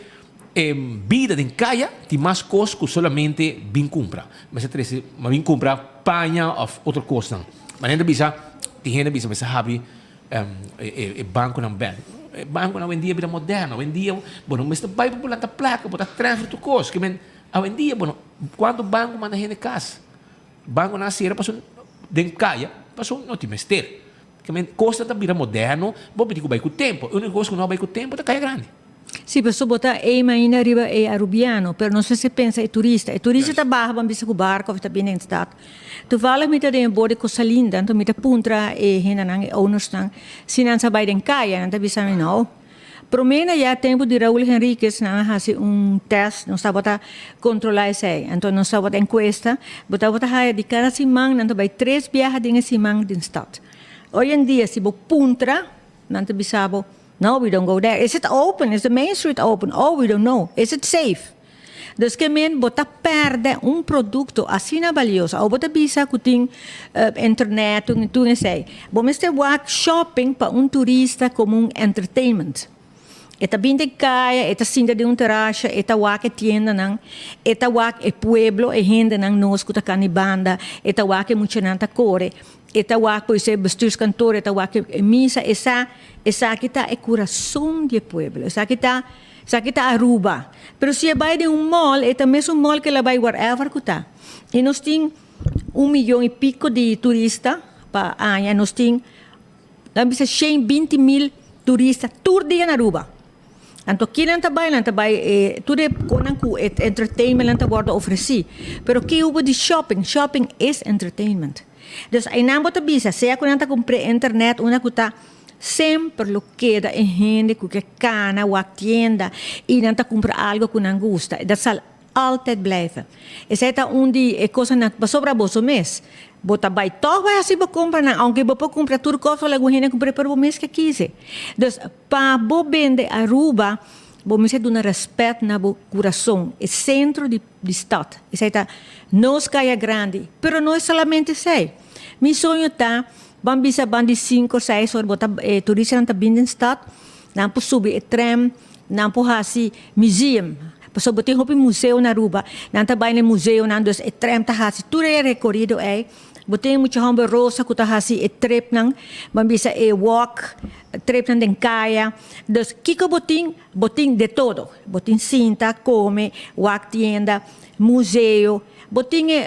e bida den kaya tin mas kos ku solamente bin kumpra. Mester trese bin kumpra paña òf otro kosnan. Manera ta bisa tin hende bisa mester habri E banconan bek. E banconan awendia bira moderno. Awendia bo no mester bai pa bo lanta placa, bo ta transfer tur cos. Ke men awendia bo no, cuanto banco manda hende cas? Banconan a cera pasobra den caya. Pasobra no tin mester. Ke men kosnan ta bira moderno, bo mester ku bai ku tempo. E uniko kos ku no a bai ku tempo ta Kaya Grandi. Si, pasobra bo ta aim ainda riba e Arubiano, pero nos mester pensa e turista. E turista ta baha ban bisa ku barko of ta bini den stad. Toevallig mi ta den e bord di Cosa Linda, anto mi ta puntra e hendenan, e ownersnan, si nan sa bai den kaya. Nan ta bisa mi no. Prome na ya tempu di Raul Henriquez nan a hasi un test, nos tabata controla esey. Anto nos tabata encuesta, bo tabata haya di cada siman nan ta bay tres biaha den e siman den stad. Hoy en dia si bo puntra, nan ta bisa bo, no we don't go there. Is it open? Is the main street open? Oh we don't know. Is it safe? Dus ke men bo ta pèrdè un produkto asina balioso. Awo bo ta bisa ku tin internet, tur esei. Bo mester wak shopping pa un turista komo un entertainment. E ta bin den kaya, e ta sinta den un terasha, e ta wak e tiendanan, e ta wak e pueblo, e hendenan nos ku ta kani banda, e ta wak e muchanan ta kore, e ta wak por esei bestuurskantoor, e ta wak e misa. E sa esaki ta e kurason di e pueblo. Esaki ta. Esaki ta Aruba. Pero si e bai den un mall, e ta mesun mall ke el a bai wherever ku ta. I nos tin un miyon i piko di turista pa aña. Nos tin, nan bisa shen binti mil turista tur dia na Aruba. Anto kinan ta bai? Nan ta bai e tur e konan ku e entertainment nan ta wòrdu ofresí. Pero ke hubo di shopping? Shopping is entertainment. Dus einan bo ta bisa, sea ku nan ta kumpr'é internet unda ku ta. Semper lo keda e hende ku ke kana wak tienda i nan ta kumpra algo ku nan gusta. Dat sal altijd blijven. Esei ta un di e kosanan pasobra boso mes. Bo ta bai tòg bai hasi bo kompranan, ounke bo por kumpra tur kos ku algun hende kumpra pero bo mes ke kise. Dus pa bo bende Aruba bo mester duna rèspèt na bo kurason, e sentro di di stat. Esei ta nos Kaya Grandi. Pero no e solamente esei. Mi soño ta Ban bisa ban di sinku seis or bo ta e turistanan ta bin den stad, nan por subi e tram, nan por hasi museum, pasobra bo tin hopi museo na Aruba, nan ta bai na e museonan, dus e tram ta hasi tur e rekorido ei, bo tin mucha homber rosa ku ta hasi e tripnan, ban bisa e walk, tripnan den kaya, dus kiko bo tin? Bo tin de todo, bo tin sinta, kome, wak tienda, museo, bo tin e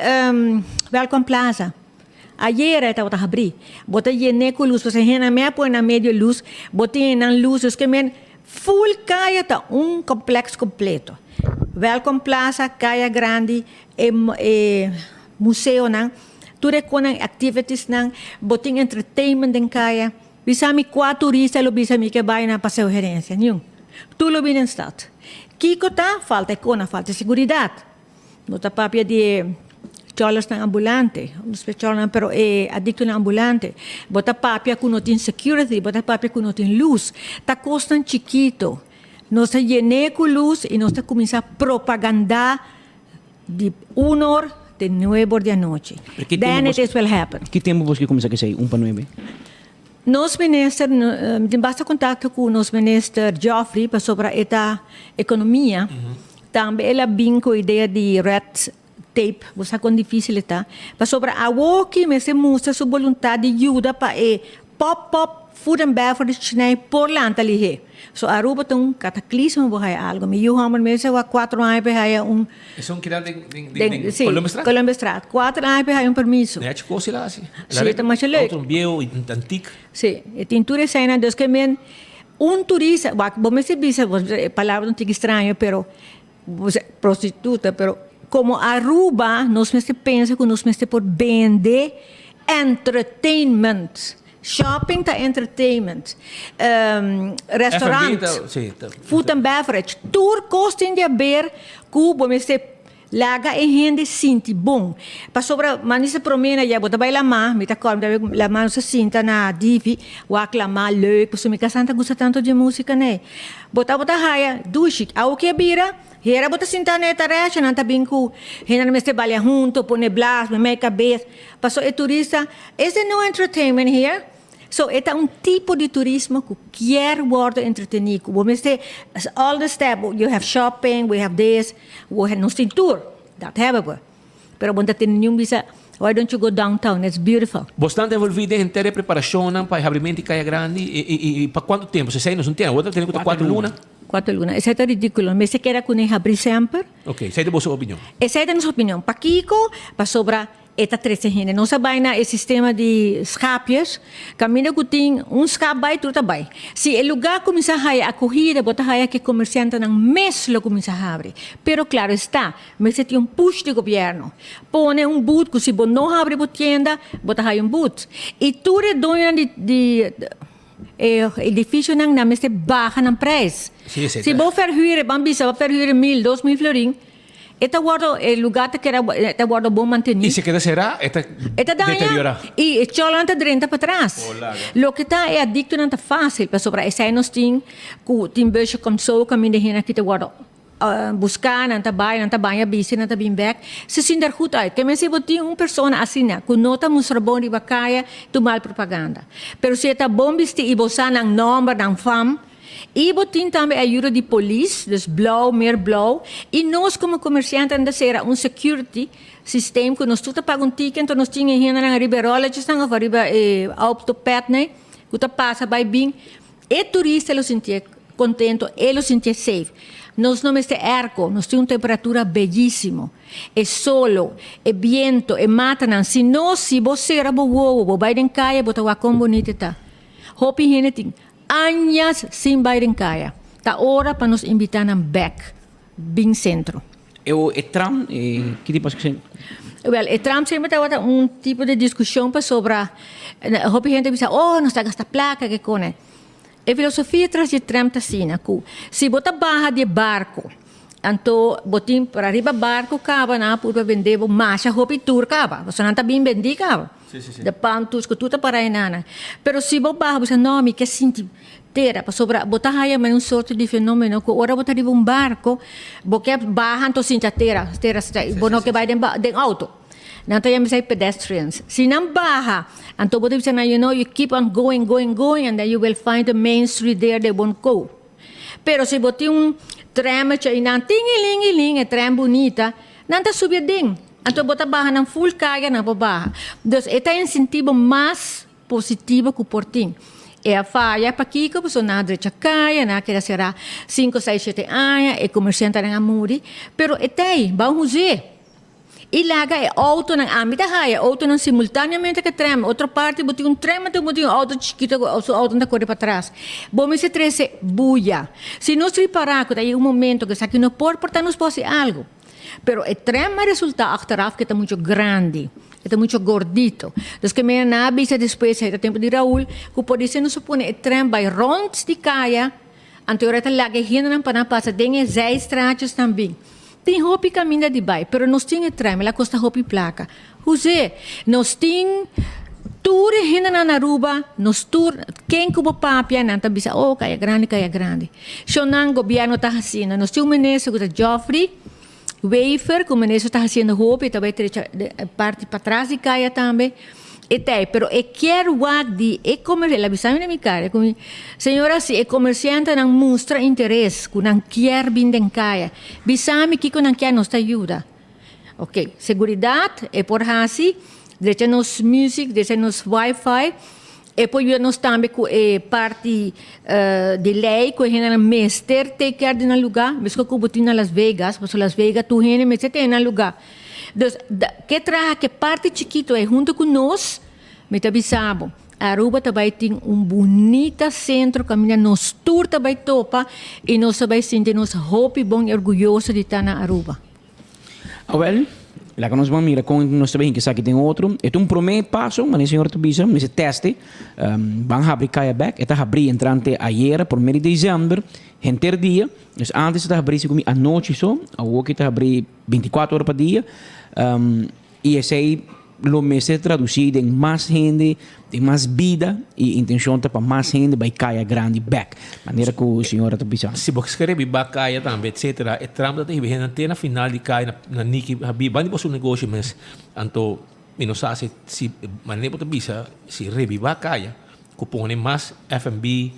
Welcome Plaza. Ayera e tabata habrí. Bo ta yen'é ku lus, pasobra hende mei a pone nan medio lus, bo tin nan lus, dus ke men full kaya ta un kompleks kompleto. Welkom Plaza, Kaya Grandi, e e museonan, tur e konan, e activitiesnan, bo tin entertainment den kaya. Bisa mi kua turista lo bisa mi ke bai na Paseo Herencia? Niun. Tur lo bini den stad. Kiko ta? Falta e kona, falta e seguridat. No ta papia di e cholosnan ambulante, no spia cholosnan pero e adictonan ambulante. Bo ta papia cu no tin security, bo ta papia cu no tin luz. Ta cosnan chikito. Nos ta yene cu luz y nos ta cuminsa propaganda di un or te nuebe or di anochi. Then it is will happen. Ki tempo bos ke cuminsa kesey, un pa nuebe? Nos minister, mi tin basta contacto cu nos minister Geoffrey pasobra e ta economia. Tambe el a bin cu idea di red tape, bo sa con dificil e ta. Pasobra awoki mester mustra su boluntad di yuda pa e pop pop food and beverage ney por lanta lihe. So Aruba ta un cataclismo bo haya algo. Mi yu homber mester wak cuatro aña pa e haya un. Esun keda den den Columbiastraat? Columbiastraat. Cuatro aña pa e haya un permiso. Nechi cos el a haci. Si, ta masha leuk. Auto un bieu y antik. Si, e tin tur eseinan. Dus ke men un turista, wak bo mester bisa, e palabra un tiki straño pero prostituta, pero como Aruba nos mester pensa cu nos mester por bende entertainment. Shopping ta entertainment, restaurant, food and beverage, tur cos tin di haber cu bo mester laga e hende sinti bon. Pasobra manisa prome na ya bo ta bay lama, mi ta corda mi ta bay lama nos ta sinta na divi wak lama leuk pasobra mi casa ta gusta tanto di musica nei. Bo tabata haya dushi, awo ke bira? Hera bo ta sinta na e tareacha, nan ta bin ku hendenan mester balia hunto, pone blas, mei kabes. Paso e turista, is there no entertainment here? So e ta un tipo di turismo ku kier wordo entretení, ku bo mester all the step, you have shopping, we have this, we have, nos tin tur, dat hebben we. Pero bo no ta tene niun bisa, why don't you go downtown, it's beautiful. Bosnan ta envolví den henter e preparashonnan pa e habrimento di Kaya Grandi i pa kuantu tempu? Sesei nos no tene, awor ta tene ku ta kuater luna. Kuater luna. Esei ta ridíkulo. Mester keda kuné habrí semper. Ok, esei ta boso opinion. Esei ta nos opinion. Pakiko? Pasobra. E ta trece hende. Nos a bai na e sistema di schaapjes, caminda cu tin un schaap bai, tur ta bai. Si e lugar cuminsa haya acogida, bo ta haya cu e comerciantenan mes lo cuminsa habri. Pero claro esta, mester tin un push di gobierno. Pone un boet cu si bo no habri bo tienda, bo ta haya un boet. Y tur e doñonan di di e edificionan nan mester baha nan prijs. Si bo verhuur e, ban bisa bo verhuur e mil, 2000 florin, E ta wordo, e lugar ta keda, e ta wordo bon mantení. I si keda será, e ta E ta daña deteriorá. i e chòlnan ta drenta patras. Loke ta e adiktonan ta fásil, pasobra esei nos tin ku tin busje kom so kaminda hende aki ta wordo buská, nan ta bai, nan ta baña bisti, nan ta bin bèk. Se zien der goed uit. Ke men si bo tin un persona asina ku no ta mustra bon riba kaya, tu mal propaganda. Pero si e ta bon bistí i bo sa nan nòmber, nan fam, I bo tin tambe ayuda di polis, dus blauw, meer blauw. I nos como comerciantenan ta sera un security systeem cu nos tur ta paga un ticket, enton nos tin e hendenan ariba e rolletjesnan of ariba e autopadnan cu ta pasa bay bin. E turista lo sintié contento, e lo sintié safe. Nos no mester airco, nos tin un temperatura bellisimo. E solo, e biento, e matanan. Si no, si bo sera bo wowo, bo bay den caya, bo ta wak con bonito e ta. Hopi hende tin Añas sin bai den kaya. Ta ora pa nos invitá nan bèk bin sentro. E o e tram, e ki tipo asina? Wèl, e tram semper tabata un tipo di diskushon pasobra hopi hende a bisa, oh, nos ta gasta plaka, ke kone. E filosofia tras di e tram ta asina ku si bo ta baha di e barko, anto bo tin para riba barko kaba nan a purba bende bo masha hopi tur kaba, pasobra nan ta bin bendí kaba. De pan tus ku tur ta para enanan. Pero si bo baha bo bisa no mi ke sinti tera pasobra bo ta haya mei un sorto di fenomeno ku ora bo ta riba un barko bo ke baha anto sinti a tera tera bo no ke bai den den auto. Nan ta yama esei pedestrians. Si nan baha anto bo ta bisa nan you know you keep on going going going and then you will find the main street there they won't go. Pero si bo tin un trametje einan tingilingiling e tram bunita nan ta subi aden. Anto bo ta baha nan full carga nan por baha. Dus e ta insentibo mas positibo cu por tin. E a faya pakico? Pasobra nan a drecha caya, nan a keda cera cinco, seis, shete aña, e comerciantenan a muri. Pero e ta ey, ban huz'é. Y laga e autonan, ami ta haya autonan simultaneamente cu e tram. Otro parti bo tin un tram anto bo tin un auto chikito cu su autonan ta core patras. Bo mester trece buya. Si nos ripara cu ta yega un momento cu esaki no por, por ta nos por haci algo. Pero e tren a resulta achteraf ke ta mucho grandi, e ta mucho gordito. Dus ke mira nan a bisa despues, e ta tempo di Raul, ku podise nos a pone e tren bai rond di kaya, anto ora ta laga e hendenan pa nan pasa den e zijstraatjes nan bin. Tin hopi kaminda di bai, pero nos tin e tren, el a kosta hopi plaka. Jose, nos tin tur e hendenan na Aruba, nos tur, ken ku bo papia, nan ta bisa, oh, Kaya Grandi, Kaya Grandi. Shonnan, gobierno ta hasiendo. Nos tin un minister ku ta Geoffrey Wever, ku minister ta hasiendo hopi, e ta bai trecha parti patras di kaya tambe. E ta ei, pero e kier wak di e komersiante, el a bisa mi na mi kara, ku mi, señora, si e komersiantenan mustra interes ku nan kier bin den kaya, bisa mi kiko nan kier, nos ta yuda. Ok, seguridad e por haci, drecha nos music, drecha nos wifi, e por yuda nos tambe cu e parti di ley cu e hendenan mester take care di nan lugar, mescos cu bo tin na Las Vegas, pasobra Las Vegas tur hende mester tene nan lugar. Dus, ke traha ke parti chikito ey hunto cu nos, mi ta bisa bo, Aruba ta bay tin un bunita centro caminda nos tur ta bay topa y nos ta bay sinti nos hopi bon y orguyoso di ta na Aruba. Awel, laga nos ban mira kon nos ta bin esaki den otro. E ta un promé paso, manera señor ta bisa, mester teste. Ban habri kaya bèk. E ta habrí entrante ayera, promé di desèmber, henter dia. Dus ántes e ta habrí segun mi anochi so, awor ki ta habrí bintikuater ora pa dia. I esei lo mester tradusí den mas hende, den mas bida, i intenshon ta pa mas hende bai kaya grandi bèk, manera ku señora ta bisa. Si bo skrebi ba kaya tambe etcetera, e tram ta hiba hende te na final di kaya na Niki Habib, banda di bo su negoshi mes, anto mi no sa si si manera bo ta bisa si rebiba kaya ku pone mas FNB,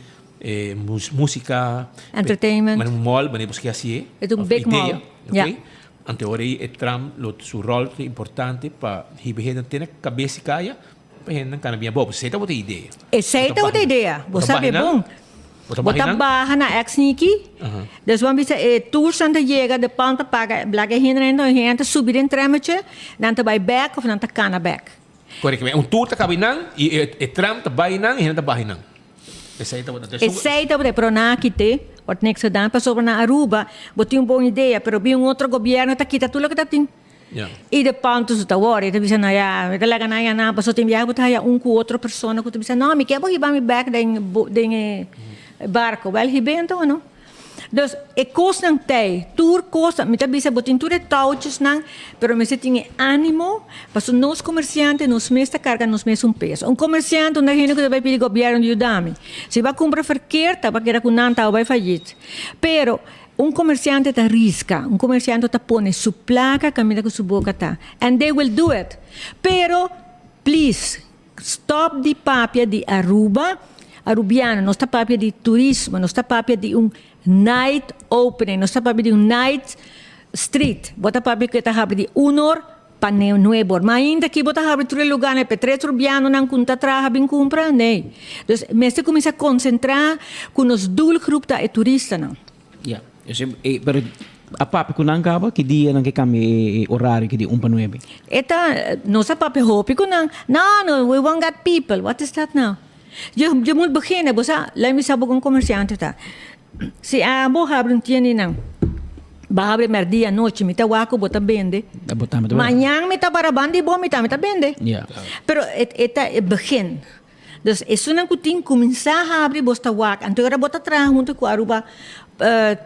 musika, Entertainment. manera un mall, manera bo skier hasié, E ta un big mall, idea, ok. Ante ora ei e tram lo su ròl ta importante pa hiba hendenan te na kabes di kaya pa hendenan kana bien abou. Esei tabata e idea. Esei tabata e idea. Bo sabi bon. Bo ta baha na ex Niki. Dus bo a bisa e tours nan ta yega de pan ta paga blak e hende nan e hende ta subi den trammetje nan ta bai bek of nan ta kana bek. Correcto. Un tour ta caba nan y e tram ta bay nan y hende ta baha nan. Esey tabata. Esey tabata pero nan a kite wordt niks gedaan pasobra na Aruba bo tin un bon idea pero bin un otro gobierno ta kita tur loke ta tin. Y de pronto su ta wori, e ta bisa, no ya, mi ta laga nan ya nan, pasobra tin biaha bo ta haya un cu otro persona cu ta bisa, no, mi ke bo hiba mi bek den den e barco. Wel, hib'é anto no. Dus, e cosnan t'ey, tur cos, mi ta bisa bo tin tur e touwtjesnan, pero mester tin e animo, pasobra nos comerciante, nos mes ta carga nos mes un peso. Un comerciante, un hende cu ta bay pidi gobierno yuda mi. Si bo a cumpra verkeerd, ta keda cu nan ta bay fallit. Pero, Un comerciante ta risca, un comerciante ta pone su placa caminda cu su boca ta. And they will do it. Pero, please, stop di papia di Aruba, Arubiano, nos ta papia di turismo, nos ta papia di un night opening, nos ta papia di un night street. Bo ta papia cu e ta habri di un or pa nuebe or. Ma ainda aki bo ta habri tur e lugarnan, pe tres Rubianonan cu no ta traha bin cumpra? Nee. Dus mester cuminsa concentra cu nos doelgroep ta e turistanan. Ya. E, pero a papia cu nan caba, ki dia nan ke cambia e horario ki di un pa nuebe? E ta, nos a papia hopi cu nan. No, no, we won't get people. What is that now? Je, je moet beginnen. Bo sa, laat mi sa bo con comerciante ta. Si abo habri un tienda nan, bo habri merdia anochi, mi ta wak ku bo ta bende. Mañan mi ta para banda di bo, mi tambe ta bende. Pero e ta e begin. Dus esunnan ku tin kuminsá habri bo ta wak. Anto ora bo ta traha huntu ku Aruba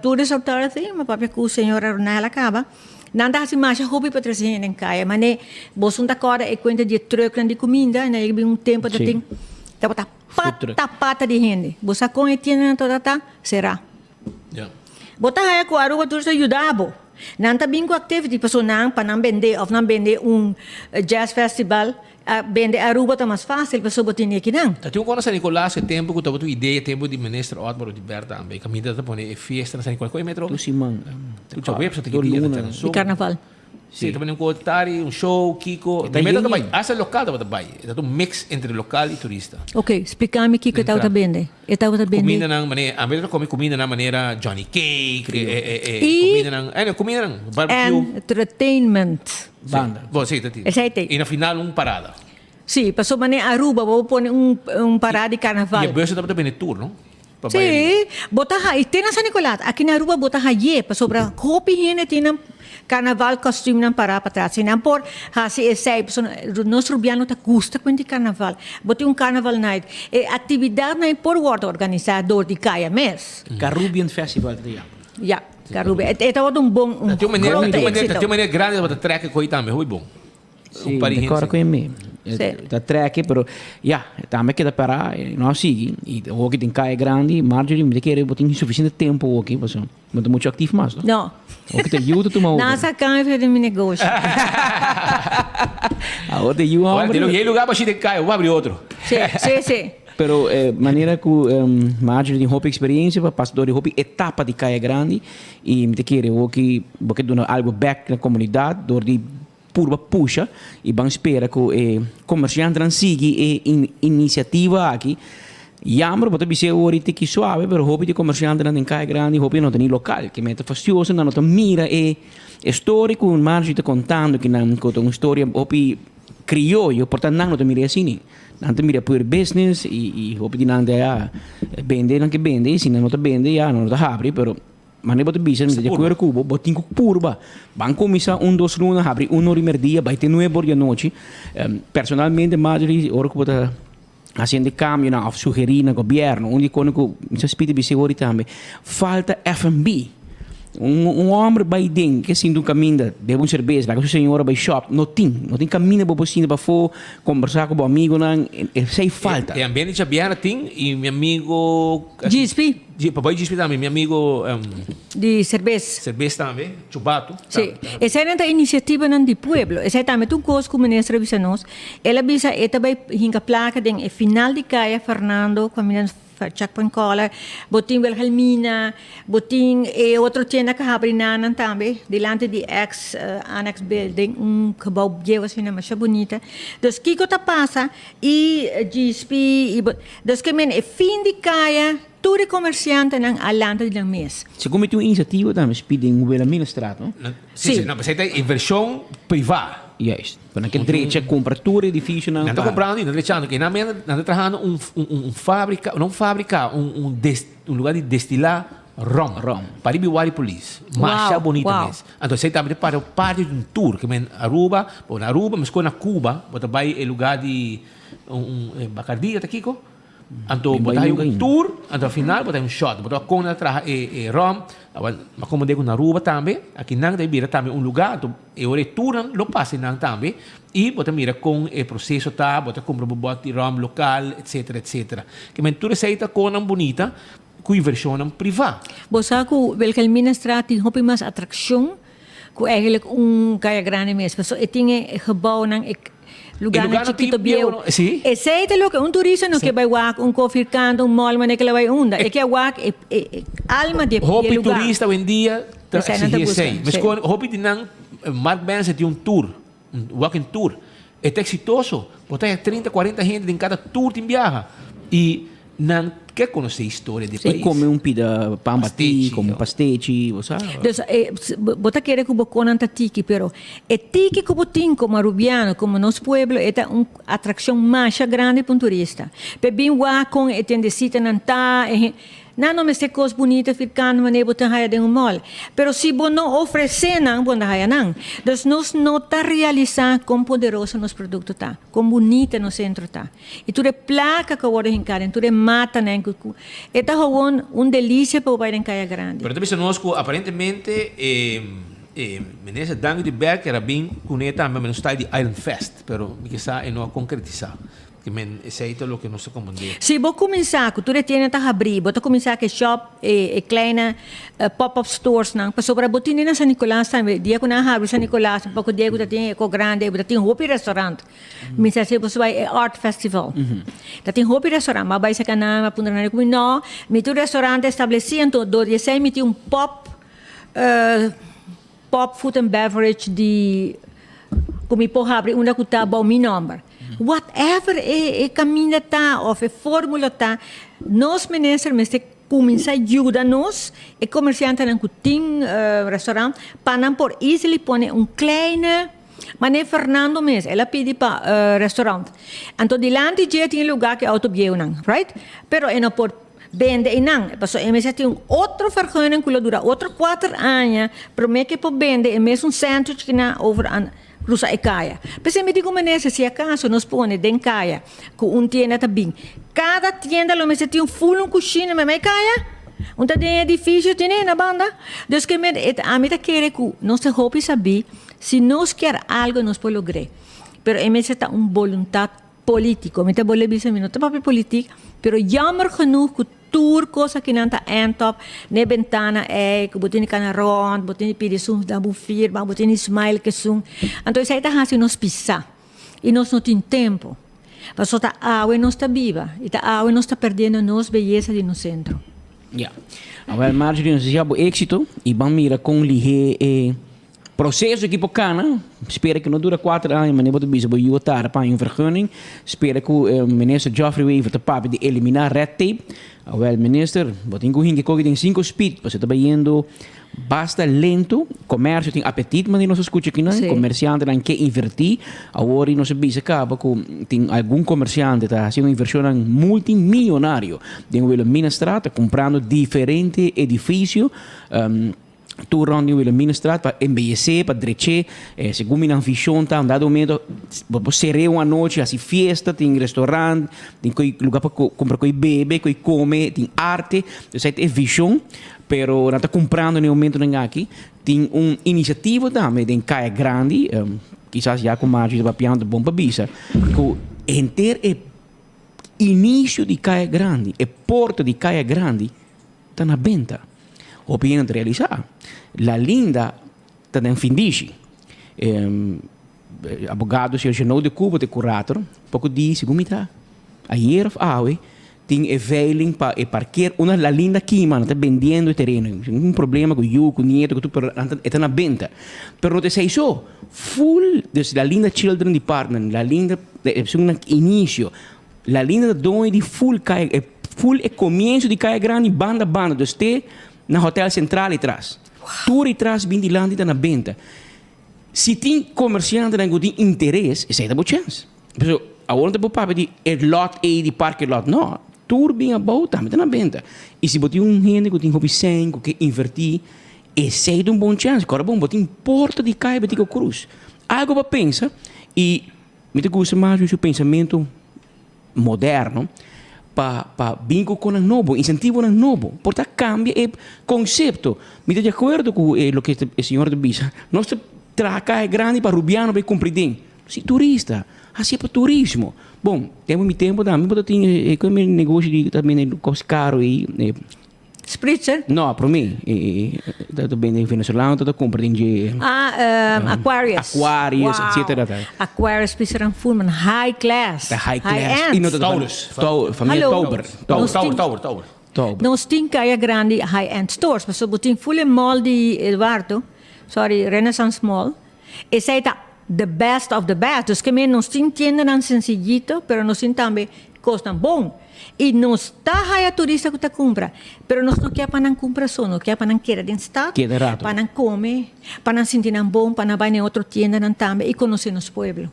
Tourist Authority, mi papia ku señora Ronella kaba, nan ta hasi masha hopi pa trese hende den kaya. Mane boso no ta kòrda e kuenta di e trùknan di kuminda, nan yega bin un tempu ta tin tabata Pata pata di hende. Bo sa kon e tiendanan tabata ta? Será. Bo ta haya ku Aruba Tours ta yuda bo. Nan ta bin ku activity pasobra nan pa nan bende of nan bende un jazz festival, bende Aruba ta mas fácil pasobra bo tene kinan. Ta tin un kos na San Nicolas e tempu ku tabata un idea tempu di minister Otmar Oduber tambe kaminda ta pone e fiesta na San Nicolas. Kon e metro? Tur siman. Tur djaweps ta ki dia ta Di carnaval. Sí, ta bini un kotari, un show, kiko. E ta Meta ta yen bai, yen. hasta local tabata bai. E ta un mix entre local y turista. Ok, splica mi kiko e tabata bende. E tabata bende. Cumindanan manera, a veces ta come cumindanan manera Johnny Cake, Criollo. e, e, e, Y cumindanan, eh, no, cumindanan, barbecue. Entertainment. Banda. Bo, sí, ta tin. Esei te. Y na final un parada. Sí, pasobra manera Aruba bo pone un, un parada di carnaval. Y e bus tabata bende tur, no? Pa bai Sí, bo ta ha, y te na San Nicolas, aki na Aruba bo ta haye, pasobra hopi hende tin nan carnaval costumenan para patras. Si nan por haci esey, pasobra nos Rubiano ta gusta cu di carnaval. Bo tin un carnaval night. E actividadnan por wordo organisa door di Caya mes. Carubbian Festival ta yama. Ya, Carubbian. E tabata un bon, un Ta tin un manera, grote ta tin un manera, ta éxito. tin un manera grandi tabata trek e coy tambe, hopi bon. Sí, mi ta kòrda ku e mi. Ta trèk pero ya, tambe keda pará, no a sigui. I awoki tin kaya grandi, Marjorie, mi ta kere bo tin sufisiente tempu awoki pasobra bo ta muchu aktif mas, no? No. Awoki ta yu ta tuma over. Nan sa kan e di mi negoshi. Awor ta yu Awor hòmber. tin e lugá pa shi den kaya, bo habri otro. Sí, sí, sí. Pero manera ku Marjorie tin hopi eksperensia pa pasa dor di hopi etapa di kaya grandi i mi ta kere awoki bo ke duna algu bèk na komunidat dor di Purba pusha y ban spera cu e comerciantenan sigui e iniciativa aki. Jammer bo ta bis'é ora y tiki suave pero hopi di comerciantenan den Caya Grandi hopi no ta ni local. Ke meta fastioso nan no ta mira e story cu Margie ta contando ki nan cu ta un storia hopi crioyo por ta nan no ta mira asina. Nan ta mira pur business y hopi di nan ta ya bende nan ke bende y si nan no ta bende ya nan no ta habri pero. Manera bo ta bisa, mi ta di akuerdo ku bo, bo tin ku purba. Ban kuminsá un dos luna, habri un ora i merdia, bai te nuebe ora di anochi. Personalmente, Marjorie, ora ku bo ta hasiendo e kambionan òf sugerí na gobièrnu, un di e kosnan ku mi sa spita bisa awor tambe, falta FNB. Un un hòmber bai den, ke sinta un kaminda, bebe un serbes, laga su señora bai shòp, no tin. No tin kaminda bo por sinta pafó, kombersá ku bo amigonan, esei falta. E ambiente djabièrnè tin i mi amigo. Djispi. Di papá djispi tambe, mi amigo. Di serbes. Serbes tambe, Chubato. Sí, eseinan ta inisiativanan di pueblo. Esei tambe ta un kos ku minister a bisa nos. El a bisa e ta bai hinka plaka den e final di kaya Fernando ku a mira. Checkpoint Color, bo tin Wilhelmina, bo tin e otro tienda ku habri nanan tambe, dilanti di ex Annex Building, un gebouw bieu asina masha bunita. Dus kiko ta pasa? I GSP i bo, dus ke men e fin di kaya tur e komersiantenan a lanta di nan mes. Segun mi tin un inisiativa tambe spi den Wilhelminastraat, no? Si, si, no, p'esei ta invershon privá. Juist. Pero nan ke drecha kumpra tur e edifisionan Nan ta kumprando i nan ta drechando. Ke nan menda nan ta trahando un un fabrika, no un fabrika, un un des un lugar di destilá rom. Rom. Pariba i wari polis. Masha Wow, bonita wow. mes. Anto esei tambe ta parti parti di un tour. Ke men Aruba, bo na Aruba meskos na Cuba, bo ta bai e lugar di un un Bacardí ta kiko? Anto bo ta haña un tour, anto al final bo ta haña un shot. Bo ta wak kon nan ta traha e e rom. Awor, mi a komprendé ku na Aruba tambe, aki nan ta bira tambe un lugá, anto e ora e tournan lo pasa einan tambe i bo ta mira kon e proseso ta, bo ta kumpra bo bòt di rom lokal, etsetera, etsetera. Ke men tur esei ta konnan bunita ku invershonnan privá. Bo sa ku Wilhelminastraat tin hopi mas atrakshon ku eigenlijk un Kaya Grande mes. Pasobra e tin e gebouwnan, e lugarnan chikito bieu. Esei ta loke un turista no ke bai wak un koffie kant, un mall manera ke lo bai unda. E ke wak e alma di e lugar. Hopi turista awendia ta Esei nan ta exigi buska, esei. Meskos hopi di nan, Mark Benson tin un tour, un walking tour. E ta eksitoso. Bo ta haña trinta, kuarenta hende den kada tour tin biaha. I nan ke konosé historia di e I pais. kome un pida pan batí, kome un pastechi, bo sa. Dus bo ta kere ku bo konan ta tiki, pero e tiki ku bo tin komo arubiano, komo nos pueblo, e ta un atrakshon masha grandi pa un turista. P'e bin wak kon e tiendesitanan ta, e Nan no mester kos bunita firkant manera bo ta haya den un mall. Pero si bo no ofresé nan, bo no ta haya nan. Dus nos no ta realisá kon poderoso nos produkto ta, kon bunita nos sentro ta. I tur e plaka ku a wòrdu hinká den tur e matanan ku ku e ta howon un delisia pa bo bai den Kaya Grandi. Pero ta bisa nos ku aparentemente e e minister Dangui de Berg a bin kuné tambe men un style di Island Fest, pero mi ke sa e no a konkretisá. Ke men esei ta loke nos ta komprendé. Si bo kuminsá ku tur e tienda ta habrí, bo ta kuminsá ku e shop, e kleine pop-up storesnan, pasobra bo tene na San Nicolas tambe. Dia ku nan habri San Nicolas, un poko dia ku ta tin Eco Grande, bo ta tin hopi restaurant. Mi sa si bo bai e Art Festival. Ta tin hopi restaurant. M'a bai saka nan, m'a puntra nan, no, mi tur restaurant establesí, anto dor di esei mi tin un pop, Pop food and beverage di ku mi por habri unda ku ta bou mi nomber. Whatever e e kaminda ta of e formula ta, nos minister mester kuminsá yuda nos, e komersiantenan ku tin restaurant, pa nan por easily pone un kleine, manera Fernando mes, el a pidi pa restaurant. Anto dilanti dje tin e lugar ku e auto bieunan, right? Pero e no por. Bende einan, pasobra e mester tin un otro vergunning ku lo dura otro kuater aña promé ku e por bende e mesun sandwich ku nan over an krusa e kaya. P'esei mi di ku minister si akaso nos pone den kaya ku un tienda ta bin, kada tienda lo mester tin un ful un kushina meimei kaya? Un ta den e edifisio tene na banda? Dus ke men e ami ta kere ku nos ta hopi sabí si nos kier algo nos por logr'é, pero e mester ta un boluntat Politico. Mi ta bolbe bisa mi no ta papia politic, pero jammer genoeg cu tur cos akinan ta end up n'e bentana ey, cu bo tin di cana rond, bo tin di pidi esun da bo firma, bo tin di smile cu esun. Anto esey ta haci nos pisa y nos no tin tempo. Pasobra ta awe nos ta biba y ta awe nos ta perdiendo nos beyesa di nos centro. Ya. Awel Marjorie nos desea bo exito y ban mira con lihe e Proceso aki por cana, spera cu no dura cuater aña, manera bo ta bisa bo yu a tarda pa haña un vergunning, spera cu Minister Geoffrey Wever ta papia di elimina red tape, awel Minister, bo tin cu hinca e koki den cinco speed, pasobra ta bayendo basta lento, comercio tin apetit manera nos a scucha akinan, comerciantenan ke inverti, awor nos a bisa caba cu tin algun comerciante ta haciendo inversionnan multimillonario den Wilhelminastraat, ta cumprando diferente edificio, Tur rond di Wilhelminastraat pa embeyesé, pa drech'é. Segun mi nan vision ta, un dado momento bo por ser'é un anochi, hasi fiesta, tin restaurant, tin ko'i lugar pa kumpra ko'i bebe, ko'i kome, tin arte. Esei ta e vision, pero nan ta kumprando na e momentonan aki. Tin un inisiativa tambe den Kaya Grandi, kisas ya ku Margie ta papiando bon pa bisa, ku henter e inicio di Kaya Grandi, e porta di Kaya Grandi ta na benta. Hopi hende no ta realisá. La Linda ta den findishi. Abogado señor Genoud de Cuba ta e kurator. Poko di, segun mi ta, ayer òf awe, Tin e veiling pa e parkeer unda La Linda kima, nan ta bendiendo e tereno. Un problema ku yu, ku nieto, ku tur, pero nan ta, e ta na benta. Pero no ta esei so. Full, dus La Linda Children Department, La Linda, esun na inicio. La Linda ta doño di full kaya, e full e comienzo di Kaya Grandi banda banda, dus te na Hotel Central atras. Tur atras bin dilanti ta na benta. Si tin comerciantenan ku tin interes, esei ta bo chance. Pasobra awor no ta por papia di e lot ei di parke lot, no. Tur bin abou tambe ta na benta. I si bo tin un hende ku tin hopi sèn ku ke invertí, esei ta un bon chèns. Kòrda bon, bo tin porta di kai Betico Cruz. Algu pa pensa i mi ta gusta mas su pensamentu moderno pa pa bin ku konan nobo, insentivonan nobo. Por ta kambia e konsepto. Mi ta di akuerdo ku e loke e señor ta bisa. Nos ta traha kaya grandi pa rubiano bai kumpri den. Si turista, hasié pa turismo. Bon, tempu mi tempu tambe bo ta tin e e negoshi di ta bende kos karo ei. Spritzer? No, promé e ta bende venezolano ta kumpra den dje. Ah, Aquarius. Aquarius, etcetera. Aquarius Spritzer Fullman, high class. Ta high class. High end. Taurus. Familia Tauber. Tauber, Tauber, Tauber. Tauber. Nos tin Kaya Grandi high end stores, pasobra bo tin full e mall di Eduardo, sorry, Renaissance Mall. Esei ta the best of the best. Dus ke men nos tin tiendanan sencillito, pero nos tin tambe kosnan bon. I nos ta haya turista ku ta kumpra, pero nos no ke pa nan kumpra so, nos ke pa nan keda den stad, Keda rato. pa nan kome, pa nan sinti nan bon, pa nan bai na e otro tiendanan tambe i konosé nos pueblo.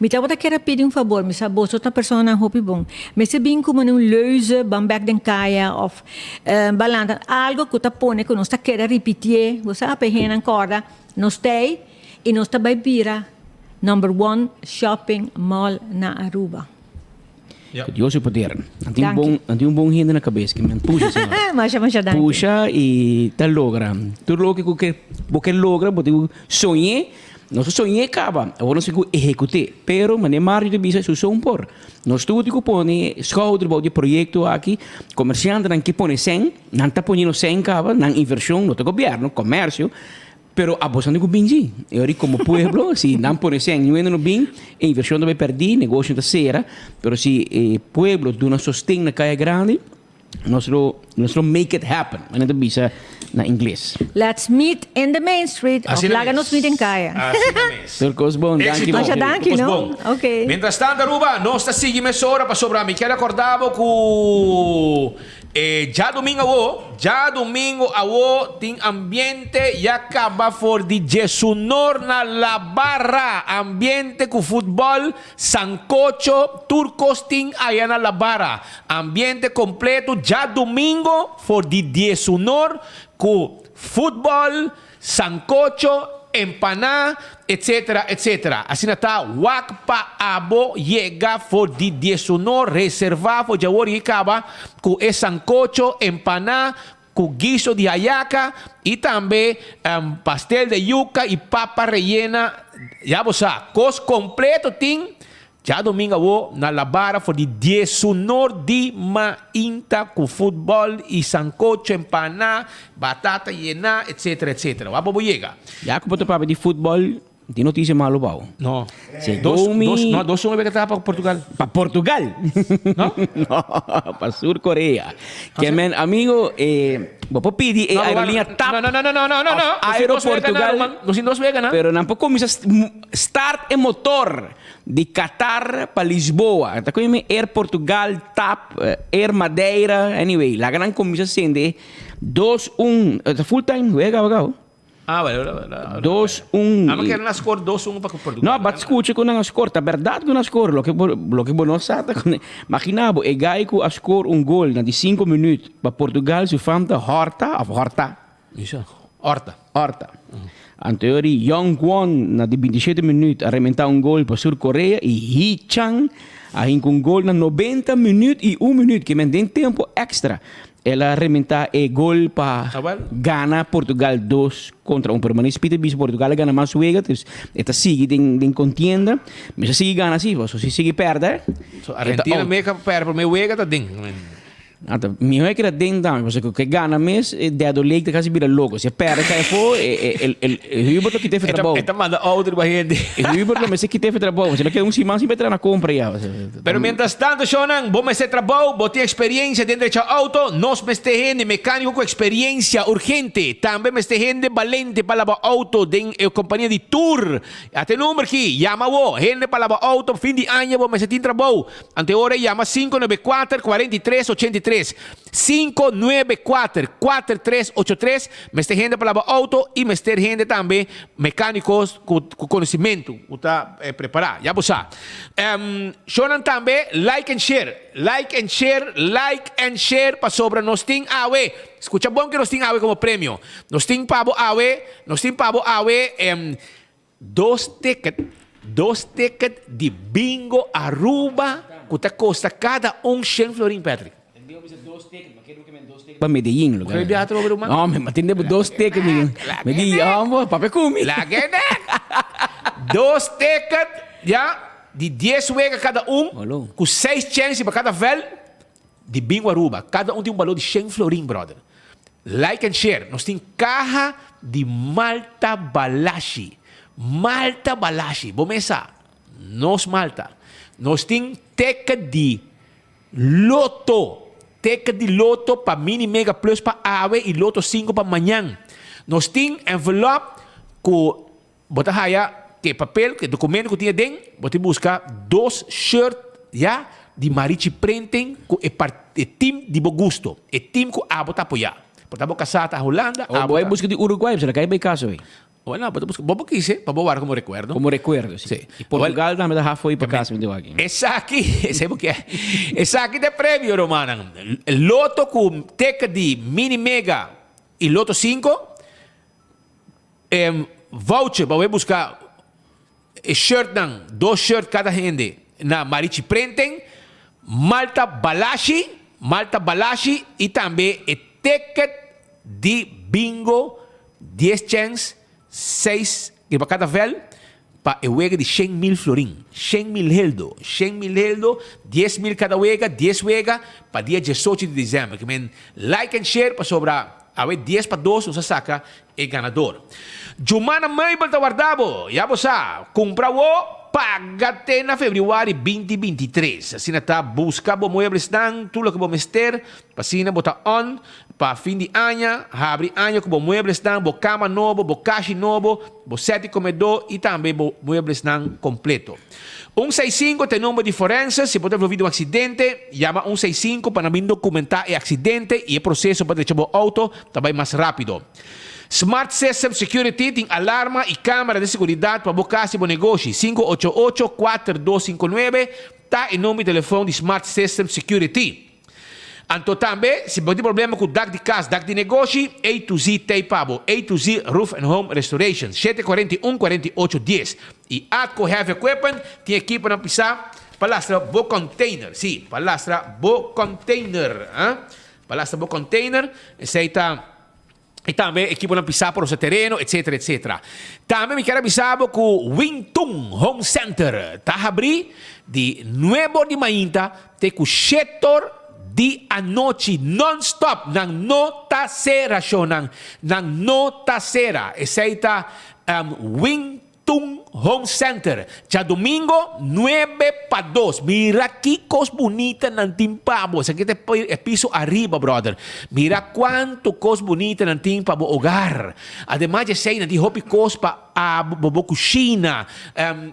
Mi tabata kier a pidi un fabor, mi sa boso ta personanan hopi bon. Mester bin ku mane un leuze, ban bek den kaya of balanta, algo ku ta pone ku nos ta keda ripitié, bo sa, pa e hendenan kòrda. Nos t'ei y nos ta bay bira number one shopping mall na Aruba. Cu Dios su poder. Nan tin bon, nan tin un bon hende na cabes que men pusha señor. Masha masha danki. Pusha y ta logra. Tur loke cu ke bo ke logra bo tin cu soñ'é. Nos a soñ'é caba, awor nos tin cu ehecut'é. Pero manera Mario ta bisa su son por. Nos tur tin cu pone schouder bou di e proyecto aki. Comerciantenan ke pone cen. Nan ta poniendo cen caba, nan inversion, no ta gobierno, comercio, pero abo san di cu bin si. E ora como pueblo, si nan pone cen, niun hende no bin, e inversion ta bay perdi, negocio ta cera, pero si e pueblo duna sosten na Caya Grandi, nos lo, nos lo make it happen, manera ta bisa na ingles. Let's meet in the main street of Asina laga mes. nos meet den caya. Asina mes. Tur cos bon, danki Éxito. Masha danki, Tur cos no? bon. Ok. Mientras tanto Aruba, nos ta sigui mesora pasobra mi kier acorda bo cu E djadumingo awo, djadumingo awo tin ambiente ya caba for di djesunor na La Barra. Ambiente cu futbol, sancocho, tur cos tin aya na La Barra. Ambiente completo djadumingo for di djesunor cu futbol, Sancocho, empaná, etc. Etc. Asina ta wak pa abo yega for di diesunor reservá for djawor i kaba ku e sancocho, empaná, ku guiso di hayaca i tambe pastel de yuca i papa reyena. Ya bo sa, kos kompleto tin Djadomingo awo na La Barra for di diesunor di mainta ku futbòl i sankocho, empaná, batata yená, etcetera, etcetera. Wak bo bo yega. Ya ku bo ta papia di futbòl, tin notisia malu pa bo. No. Segun mi. Dos, no, dos un e ta pa Portugal. Pa Portugal? No? No, pa Sur Korea. Ke men, amigo, e bo por pidi e aerolínea tap No, no, no, no, no, no, no. of Aero Portugal. Nos tin dos wega, na. Pero nan por kuminsá start e motor. Di Qatar pa Lisboa. Ta koe mi Air Portugal, tap, Air Madeira, anyway, laga nan kuminsá sende dos un, ta full time, wega wega ho. Ah, bueno, bueno, bueno. Dos un. Amo kere nan score 2-1 pa Portugal. No, bat skucha ku nan a score, ta bèrdat ku nan a score, loke bo loke bo no sa ta ku Magina bo, e guy ku a score un gol na di sinku minüt pa Portugal su fam ta Horta òf Horta. Isa. Horta. Horta. Anteori Young Kwon na di 27 minuut a rementa un gol pa Sur Korea y Hee Chan a hinca un gol na 90 minuut y un minuut, ke men den tempo extra el a rementa e gol pa gana Portugal dos contra un. Pero mané Peter bisa Portugal a gana mas wega, dus e ta sigui den den contienda. Mester sigui gana si, pasobra si sigui perde So e ta Argentina out. meka perde prome wega ta den. Ata miho e keda den tambe pasobra ku ke gana mes e dedo leek ta kasi bira loko. Si e perde kai afó e e Hubert lo kita efe trabou. E ta manda auto riba hende. E Hubert lo mester kita efe trabou. Si no keda un siman sin por traha na kompra ya. Pero mientras tanto shownan bo mester trabou, bo tin experiencia den drecha auto, nos mester hende mecanico cu experiencia urgente. Tambe mester hende balente pa laba auto den e compania di tour. Ata e number ki, yama awo, hende pa laba auto fin di aña bo mester tin trabou. Ante ora yama 594 43 83. 594 4383. Mester hende pa laba auto y mester hende tambe mecanico cu cu conocimento cu ta prepara. Ya bo sa. Shownan tambe like and share. Like and share, like and share pasobra nos tin awe. Scucha bon ke nos tin awe como premio. Nos tin pa bo awe, nos tin pa bo awe Dos ticket, dos ticket di Bingo Aruba cu ta costa cada un shen florin, Patrick. Pa Medellin lo. Bo kere biaha atrobe ruman? No, mi tende bo dos ticket mi. Mi di, hombo, papia cu mi. Laga e nek. Dos ticket, ya, di dies wega cada un, cu seis chance pa cada vel, di Bingo Aruba. Cada un tin un balor di shen florin, brother. Like and share. Nos tin kaha di Malta Balashi. Malta Balashi. Bo mes sa. Nos Malta. Nos tin teken di Lotto. Teken di Lotto pa Mini Mega Plus pa awe y Lotto 5 pa mañan. Nos tin envelop cu Bo ta haya ku e papel, ku e dokumento ku tin aden, bo tin buska dos shirt ya di Marichi Printing ku e e team di bo gusto, e team ku abo ta apoyá. Por ta bo kasá ta Hulanda, O abo bo a ta. buska di Uruguay, pasobra kai bai kasa hoy. Bueno, bo ta buska, bo por kise pa bo wara komo rekuerdo. Komo rekuerdo, si. Si. I Portugal tambe ta half hoy pa kas mi di wak. Esaki, esei bo kier. Esaki ta e premio, rumannan. Loto ku teken di Mini Mega i Loto 5. E voucher pa bo busca e shirtnan, dos shirt cada hende na Marichi Printing, Malta Balashi, Malta Balashi y tambe e ticket di bingo dies chens, seis riba cada vel pa e wega di shen mil florin, shen mil heldo, shen mil heldo, dies mil cada wega, dies wega pa dia diesocho di december. Ke men like and share pasobra awe dies pa dos nos a saca E ganador. Jumana Meubel ta warda bo! Ya bo sa, kumpra awo, paga te na febrüari 2023. Asina ta, buska bo mueblesnan, tur loke bo mester, pa asina bo ta on pa fin di aña, habri aña ku bo mueblesnan, bo kama nobo, bo kashi nobo, bo sèt di komedó i tambe bo mueblesnan kompleto. Un seis sinku ta e number di forense, si bo ta envolví den un aksidente, yama un seis sinku pa nan bin dokumentá e aksidente i e proseso pa drecha bo outo ta bai mas rápido. Smart System Security tin alarma i kámara di seguridat pa bo kas i bo negoshi. 588 4259 ta e number di telefòn di Smart System Security. Anto tambe, si bo tin problema ku dak di kas, dak di negoshi, A to Z t'ei pa bo. A to Z Roof and Home Restoration, 741 48 10. I Atco Heavy Equipment tin ekiponan pisá pa lastra bo container. Sí, pa lastra bo container. Pa lastra bo container, esei ta y tambe ekiponan pisa pa rosa tereno, etcetera, etcetera. Tambe mi kier a bisa bo cu Wingtung Home Center ta habri di nuebe or di mainta te cu shete or di anochi non-stop. Nan no ta cera, shownan. Nan no ta cera. Esei ta Wingtung. Tung Home Center, djadumingo nuebe pa dos. Mira ki kos bunita nan tin pa bo. Esaki ta e piso ariba, brother. Mira kuantu kos bunita nan tin pa bo hogar. Ademas di esei nan tin hopi kos pa abo, bo bo kushina,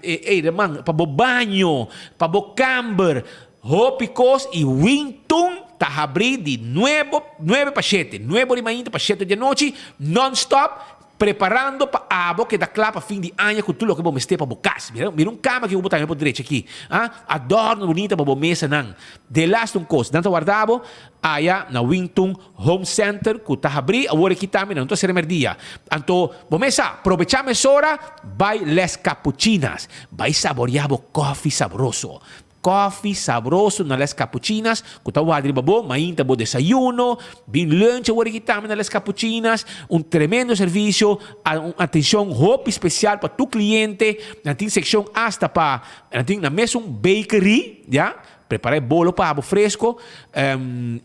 ey ruman, pa bo baño, pa bo kamber. Hopi kos i Wing Tun ta habri di nuebo, nuebe pa shete, nuebe di mainta pa shete di anochi, non-stop. Preparando pa abo keda kla pa fin di aña ku tur loke bo mester pa bo kas. Mira, mira un kama ki bo ta haña por drecha aki. Ah, adorno bunita pa bo mesanan. Delaste un kos, nan ta warda bo aya na Wington Home Center ku ta habrí awor aki tambe, nan no ta sera merdia. Anto, bo mes sa, probechá mesora, bai Les Capuchinas. Bai saboreá bo kòfi sabroso. Koffie sabroso na Les Capuchinas cu ta warda riba bo mainta bo desayuno, bin lunch awor aki tambe na Les Capuchinas, un tremendo servicio, un atencion hopi special pa tur cliente, nan tin seccion hasta pa, nan tin nan mesun bakery, ya, Prepara e bolo pa bo fresco.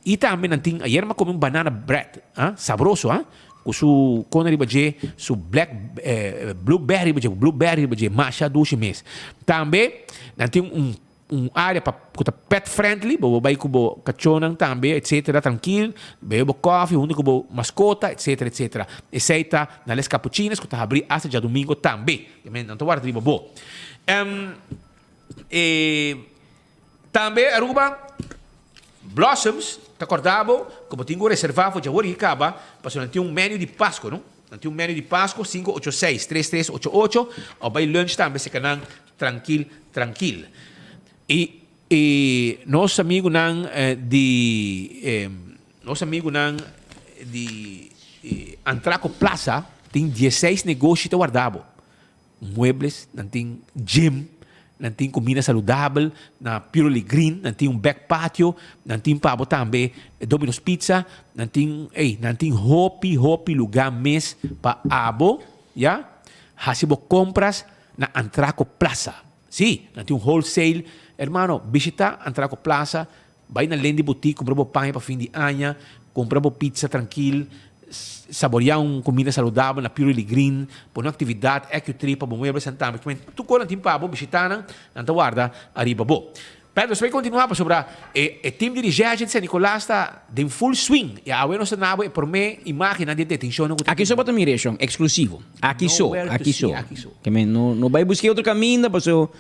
Y tambe nan tin, ayer mi a come un banana bread, ah, sabroso, ah, cu su con riba dje, su black, blueberry riba dje, blueberry riba dje, masha dushi mes. Tambe nan tin un un area pa cu ta pet friendly, bo por bay cu bo cachonan tambe etcetera trankil, bebe bo koffie hunto cu bo mascota etcetera etcetera. Esey ta na Les Capuchinas cu ta habri hasta djadomingo tambe. Nan ta warda riba bo. E tambe Aruba Blossoms ta corda bo cu bo tin cu reserva for djawor y caba pasobra nan tin un menu di Pasco no. Nan tin un menu di Pasco 586 3388 of bay lunch tambe seca nan Trankil, trankil. I i nos amigunan di nos amigunan di Antraco Plaza tin dieseis negoshi ta warda bo. Muebles, nan tin gym, nan tin comida saludabel na Purely Green, nan tin un back patio, nan tin pa bo tambe Domino's Pizza, nan tin, ey, nan tin hopi, hopi lugar mes pa abo, ya, haci bo compras na Antraco Plaza. Sí, nan tin un wholesale. Hermano, bishita Antraco Plaza, bai na Lendy Boutique, kumpra bo paña pa fin di aña, kumpra bo pizza trankil, saborea un kumida saludabel na Purely Green, pone un aktividat, Ecu-trip pa bo muebles nan tambe. Tur kos nan tin pa bo, bishita nan, nan ta warda ariba bo. Pero nos ta bay continua pasobra e e team di recherche di San Nicolas ta den full swing y awe nos ta nabo e prome imagennan di e detencionnan cu ta Aki so bo ta mira eshon, exclusivo. Aki so, Nowhere to aki see, so. aki so. Ke men no no bay busca otro caminda paso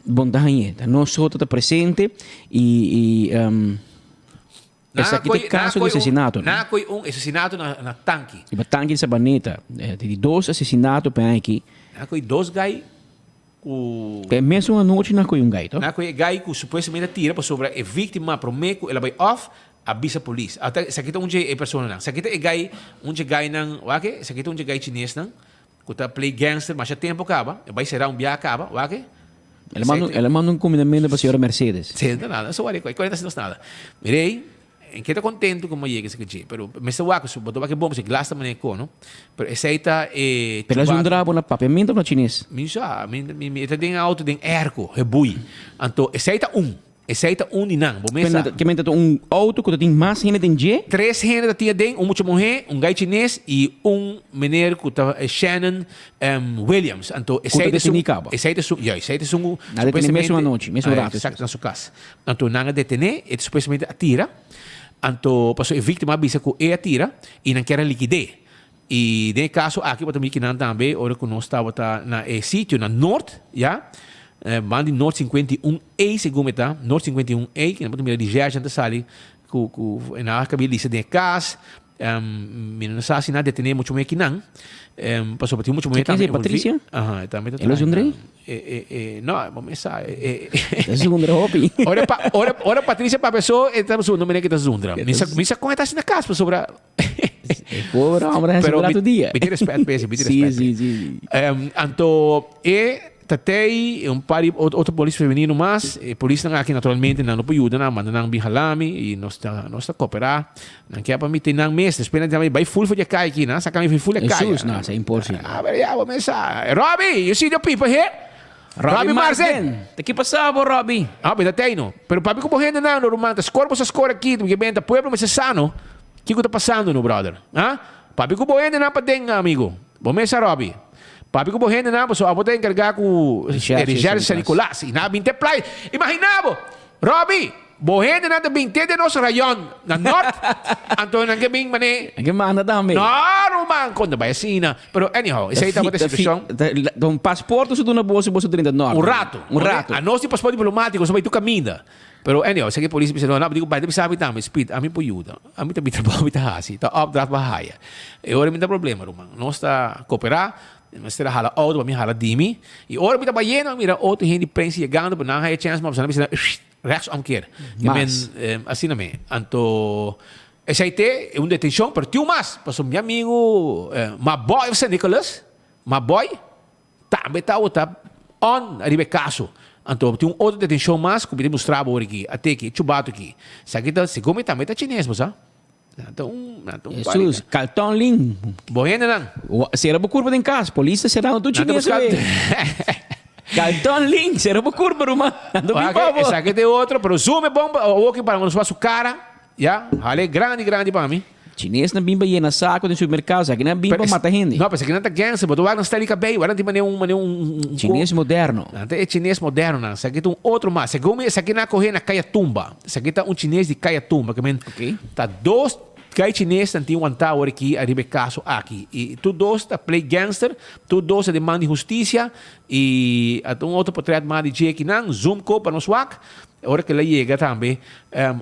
bon ta hañ'e. Ta nos so ta ta presente y y esaki ta e caso di asesinato, no? Nan a coy un asesinato na na tanki. Riba tanki di Sabaneta. Ta di dos asesinato pe aki. Nan a coy dos guy Ku. E mesun anochi nan koe un gai, to? Nan koe e gai ku supuestamente a tira pasobra e víktima promé ku el a bai òf a bisa polis. Ata esaki ta un dje e personanan. Esaki ta e gai, un dje gainan, wak e, esaki ta un dje gai chinesnan ku ta play gangster masha tempu kaba, e bai será un biaha kaba, wak e. El a manda un, el a manda un kumindamentu pa señora Mercedes. Sí, no ta nada, no sa wak e koi, no ta nada. Mirei. En ke ta kontentu ku mi a yega esaki dje, pero mester wak su, bo ta wak e bon pasobra e glas ta manera e kono, pero esei ta e Pero es un drabo na papiamentu of na chines? Mi no sa, mi mi mi e ta den auto den airco, hebui. Anto esei ta un, esei ta un di nan, bo mes sa. Ke men ta un auto ku ta tin mas hende den dje? Tres hende ta tin aden, un mucha muhé, un gai chines i un meneer ku ta Shannon Williams. Anto Ku ta esei ta detení esun, kaba. esei ta esun, ya, esei ta esun ku Nan a detení mesun anochi, mesun rato. Exacto, na su kas. Anto nan a detené, e supuestamente a tira, anto pasobra e víktima a bisa ku e a tira i nan kier a likid'é. I den e kaso aki bo ta mira kinan tambe ora ku nos tabata na e sitio na Noord, ya, banda di Noord 51 A segun mi ta, Noord 51 A, kinan bo ta mira di Gerjan ta sali ku ku nan a kabia lista den e kas, Mi no sa si nan a detené mucho muhé kinan, pasobra tin mucho muhé Ken tambe esei, envolví. Patricia? Aha, e tambe ta El lo traha zundré? nan. E, e, e, no, bo mes sa. E, e, E zundra hopi. Ora pa, ora, ora Patricia papia so, e ta zundra manera ke ta zundra. Mi sa, mi sa kon e ta hasi na kas, pasobra E pobre hombre ta Pero zundra mi, tur dia. mi tin respet pa ese, mi tin Sí, respet pa sí, e. sí, sí. Anto e Tatey e un par di otro polis femenino mas. E polisnan aki naturalmente nan no por yuda nan, manda nan bin hala mi y nos ta nos ta coopera. Nan kier pa mi tin nan mes. Despues nan di mi bay full for di e caya aki. Nan a saca mi full e caya. Jesus, no, esey imposible. Ah, pero ya bo mes sa. Robbie, you see the people here? Robbie Marsden. Ta ki pasa bo, Robbie? Ah, mi Tatey no. Pero papi cu bo hendenan no ruman ta score bo sa score aki. Porque benta pueblo mester sa no. Kico ta pasando no, brother? Ah? Papi cu bo hendenan paden, amigo. Bo mes sa, Robbie. Papia ku bo hendenan pasobra abo ta enkargá ku e Recherche San Nicolas i nan a bin te playa. Imaginá bo, Robbie, bo hendenan ta bin te den nos rayon na nort, anto nan ke bin man'é. Nan ke manda tambe. No, ruman, kon ta bai asina. Pero anyhow, esei tabata e situashon. Ta un pasporto su duna boso, boso drenta nort. Un rato. Un rato. Anos tin pasport diplomátiko, nos a bai tur kaminda. Pero anyhow, esaki polis a bisa, no, no, mi di ku bai ta bisa mi tambe, Speed, ami por yuda. Ami ta mi trabou mi ta hasi, ta opdracht pa haya. E ora mi ta problema ruman. Nos ta cooperá, mi mester a hala auto pa mi hala di mi. I ora mi ta bayendo mi mira otro hende di prensa yegando pero nan haya chance mas nan bisa rechtsomkeer. Ke men asina me. Anto esei te un detencion pero tin un mas pasobra mi amigo Maboy of San Nicolas, Maboy, Tambe tabata on riba e kaso. Anto tin un otro detenshon mas ku mi ta mustra bo awor aki. Ate aki, e chubato aki. Esaki ta, segun mi tambe ta chines, bo sa. Nan ta un, nan ta un Jesus, Carlton Lin. Bo hendenan. Sera bo kurpa den kas. Polis ta serando tur Nan ta chines buska. awe. Carlton Link, sera bo curpa ruman. Ando bin pa bo. Esaki ta e otro, pero zoom e bon pa oki pa nos wak su cara. Ya, hale grandi grandi pa mi. Chines nan bin pa yena saco den supermercado, esaki nan bin pa mata hende. No, pero esaki nan ta gangster, bo ta wak nan style di cabey, wak nan tin mane un mane un un Chines moderno. Nan ta e chines moderno nan, esaki ta un otro mas. Segun mi esaki nan a coge na Kaya Tumba. Esaki ta un chines di Kaya Tumba, ke men ta dos Kai chines nan tin wantá awor aki ariba e kaso aki. I tur dos ta play gangster, tur dos ta den man di hustisia i a ta un otro potret mas di dje kinan, zoom ko pa nos wak. Ora ku el a yega tambe,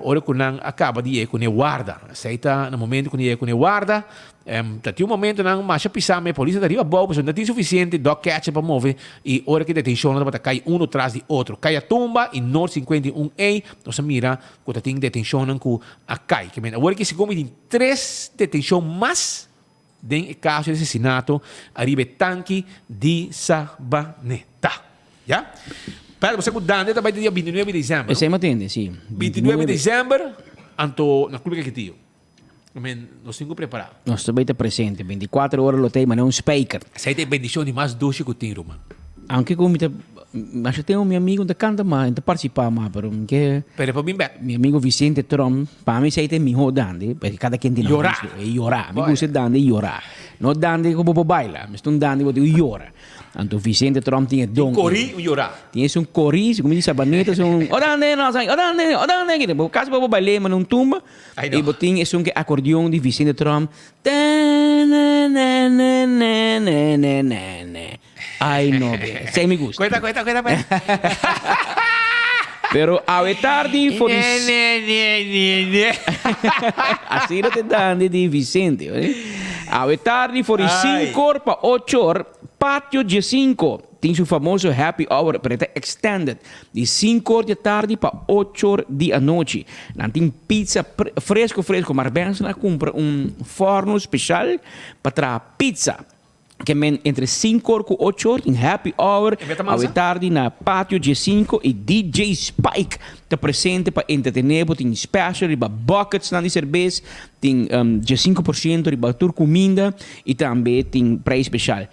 ora ku nan a kaba di yega ku ne warda. Esei ta na momento ku nan yega ku ne warda, ta tin un momentonan masha pisá ma e polis nan ta riba abou pasobra no tin sufisiente dog catcher pa move i ora ku e detenshonnan tabata kai uno tras di otro. Kaya Tumba i Noord 51 A nos a mira ku ta tin detenshonnan ku a kai. Ke men awor ki segun mi tin tres detenshon mas den e kaso di asesinato ariba e tanki di Sabaneta. Ya? Pero bo sa ku Dande ta bai te dia 29 di desèmber, no? Esei mi a tende, si. 29 di desèmber, anto na Club Kikitio. I men, nos tin ku prepará. Nos ta bai ta presente. 24 ora lo ta ei manera un spijker. Esei ta e bendishon di mas dushi ku tin, ruman. Aunke ku mi ta masha tempu mi amigo no ta kanta mas, no ta partisipá mas, pero mi ke. Pero e por bin bèk. Mi amigo Vicente Tromp, pa mi esei ta e mihó dande, paske kada ken tin nan Yorá. gusto. E yorá. Mi gusta e dande yora. No dande ku bo por baila, mester un dande ku bo tin ku yora. Anto Vicente Tromp tin e don. Un korí, un yorá. Tin esun korí, segun mi di Sabaneta, esun odande no sa, odande, odande, bo kasi bo por bail'é manera un tumba. I bo tin esun ke akordeon di Vicente Tromp, Tenenenenenenenene. Ai no be, esei mi gusta. Cuenta, cuenta, cuenta, cuenta. Pero awe tardi for di. Asina ta e dande di Vicente, oye. Awe tardi for di sinkor pa ochor, Patio Diesinko tin su famoso happy hour, pero e ta extended di sinkor di atardi pa ochor di anochi. Nan tin pizza fresco fresco, maar Benson a cumpra un forno special pa traha pizza. Ke men entre sinkor ku ochor tin happy hour awe tardi na Patio Diesinko y DJ Spike ta presente pa entretene bo. Tin special riba bucketsnan di cerbes, tin diesinko por ciento riba tur cuminda y tambe tin prijs special.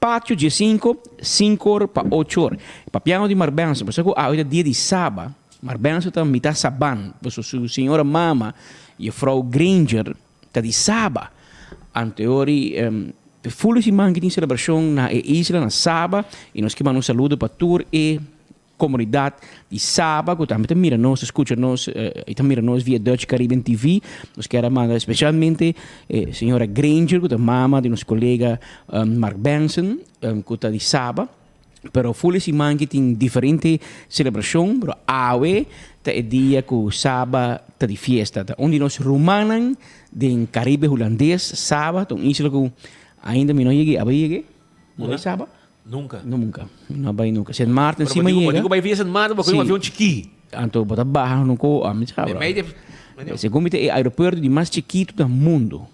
Patio diesinko, sinkor pa ochor. Papiando di Marbenzo, pasobra ku awe ta dia di Saba, Marbenzo ta mitad Saban, pasobra su señora mama, juffrouw Granger, Ta di Saba. Anteori full e siman ki tin celebracion na e isla na Saba y nos ke manda un saludo pa tur e comunidad di Saba cu tambe ta mira nos, ta scucha nos y ta mira nos via Dutch Caribbean TV. Nos kier a manda specialmente e señora Granger cu ta mama di nos colega Mark Benson cu ta di Saba. Pero full e siman ki tin diferente celebracion, pero awe ta e dia cu Saba ta di fiesta. Ta un di nos rumannan den Caribe Hulandes, Saba ta un isla cu ainda mi no yega, abo yega? Bo bai Saba? Nunca. Nunca, mi no a bai nunca. Sint Maarten si mi a yega. Pero bo tin cu bai via Sint Maarten bo coge un avion chiki. Anto bo ta baha no cu mi sa. Segun mi ta e aeropuerto di mas chikito na mundo.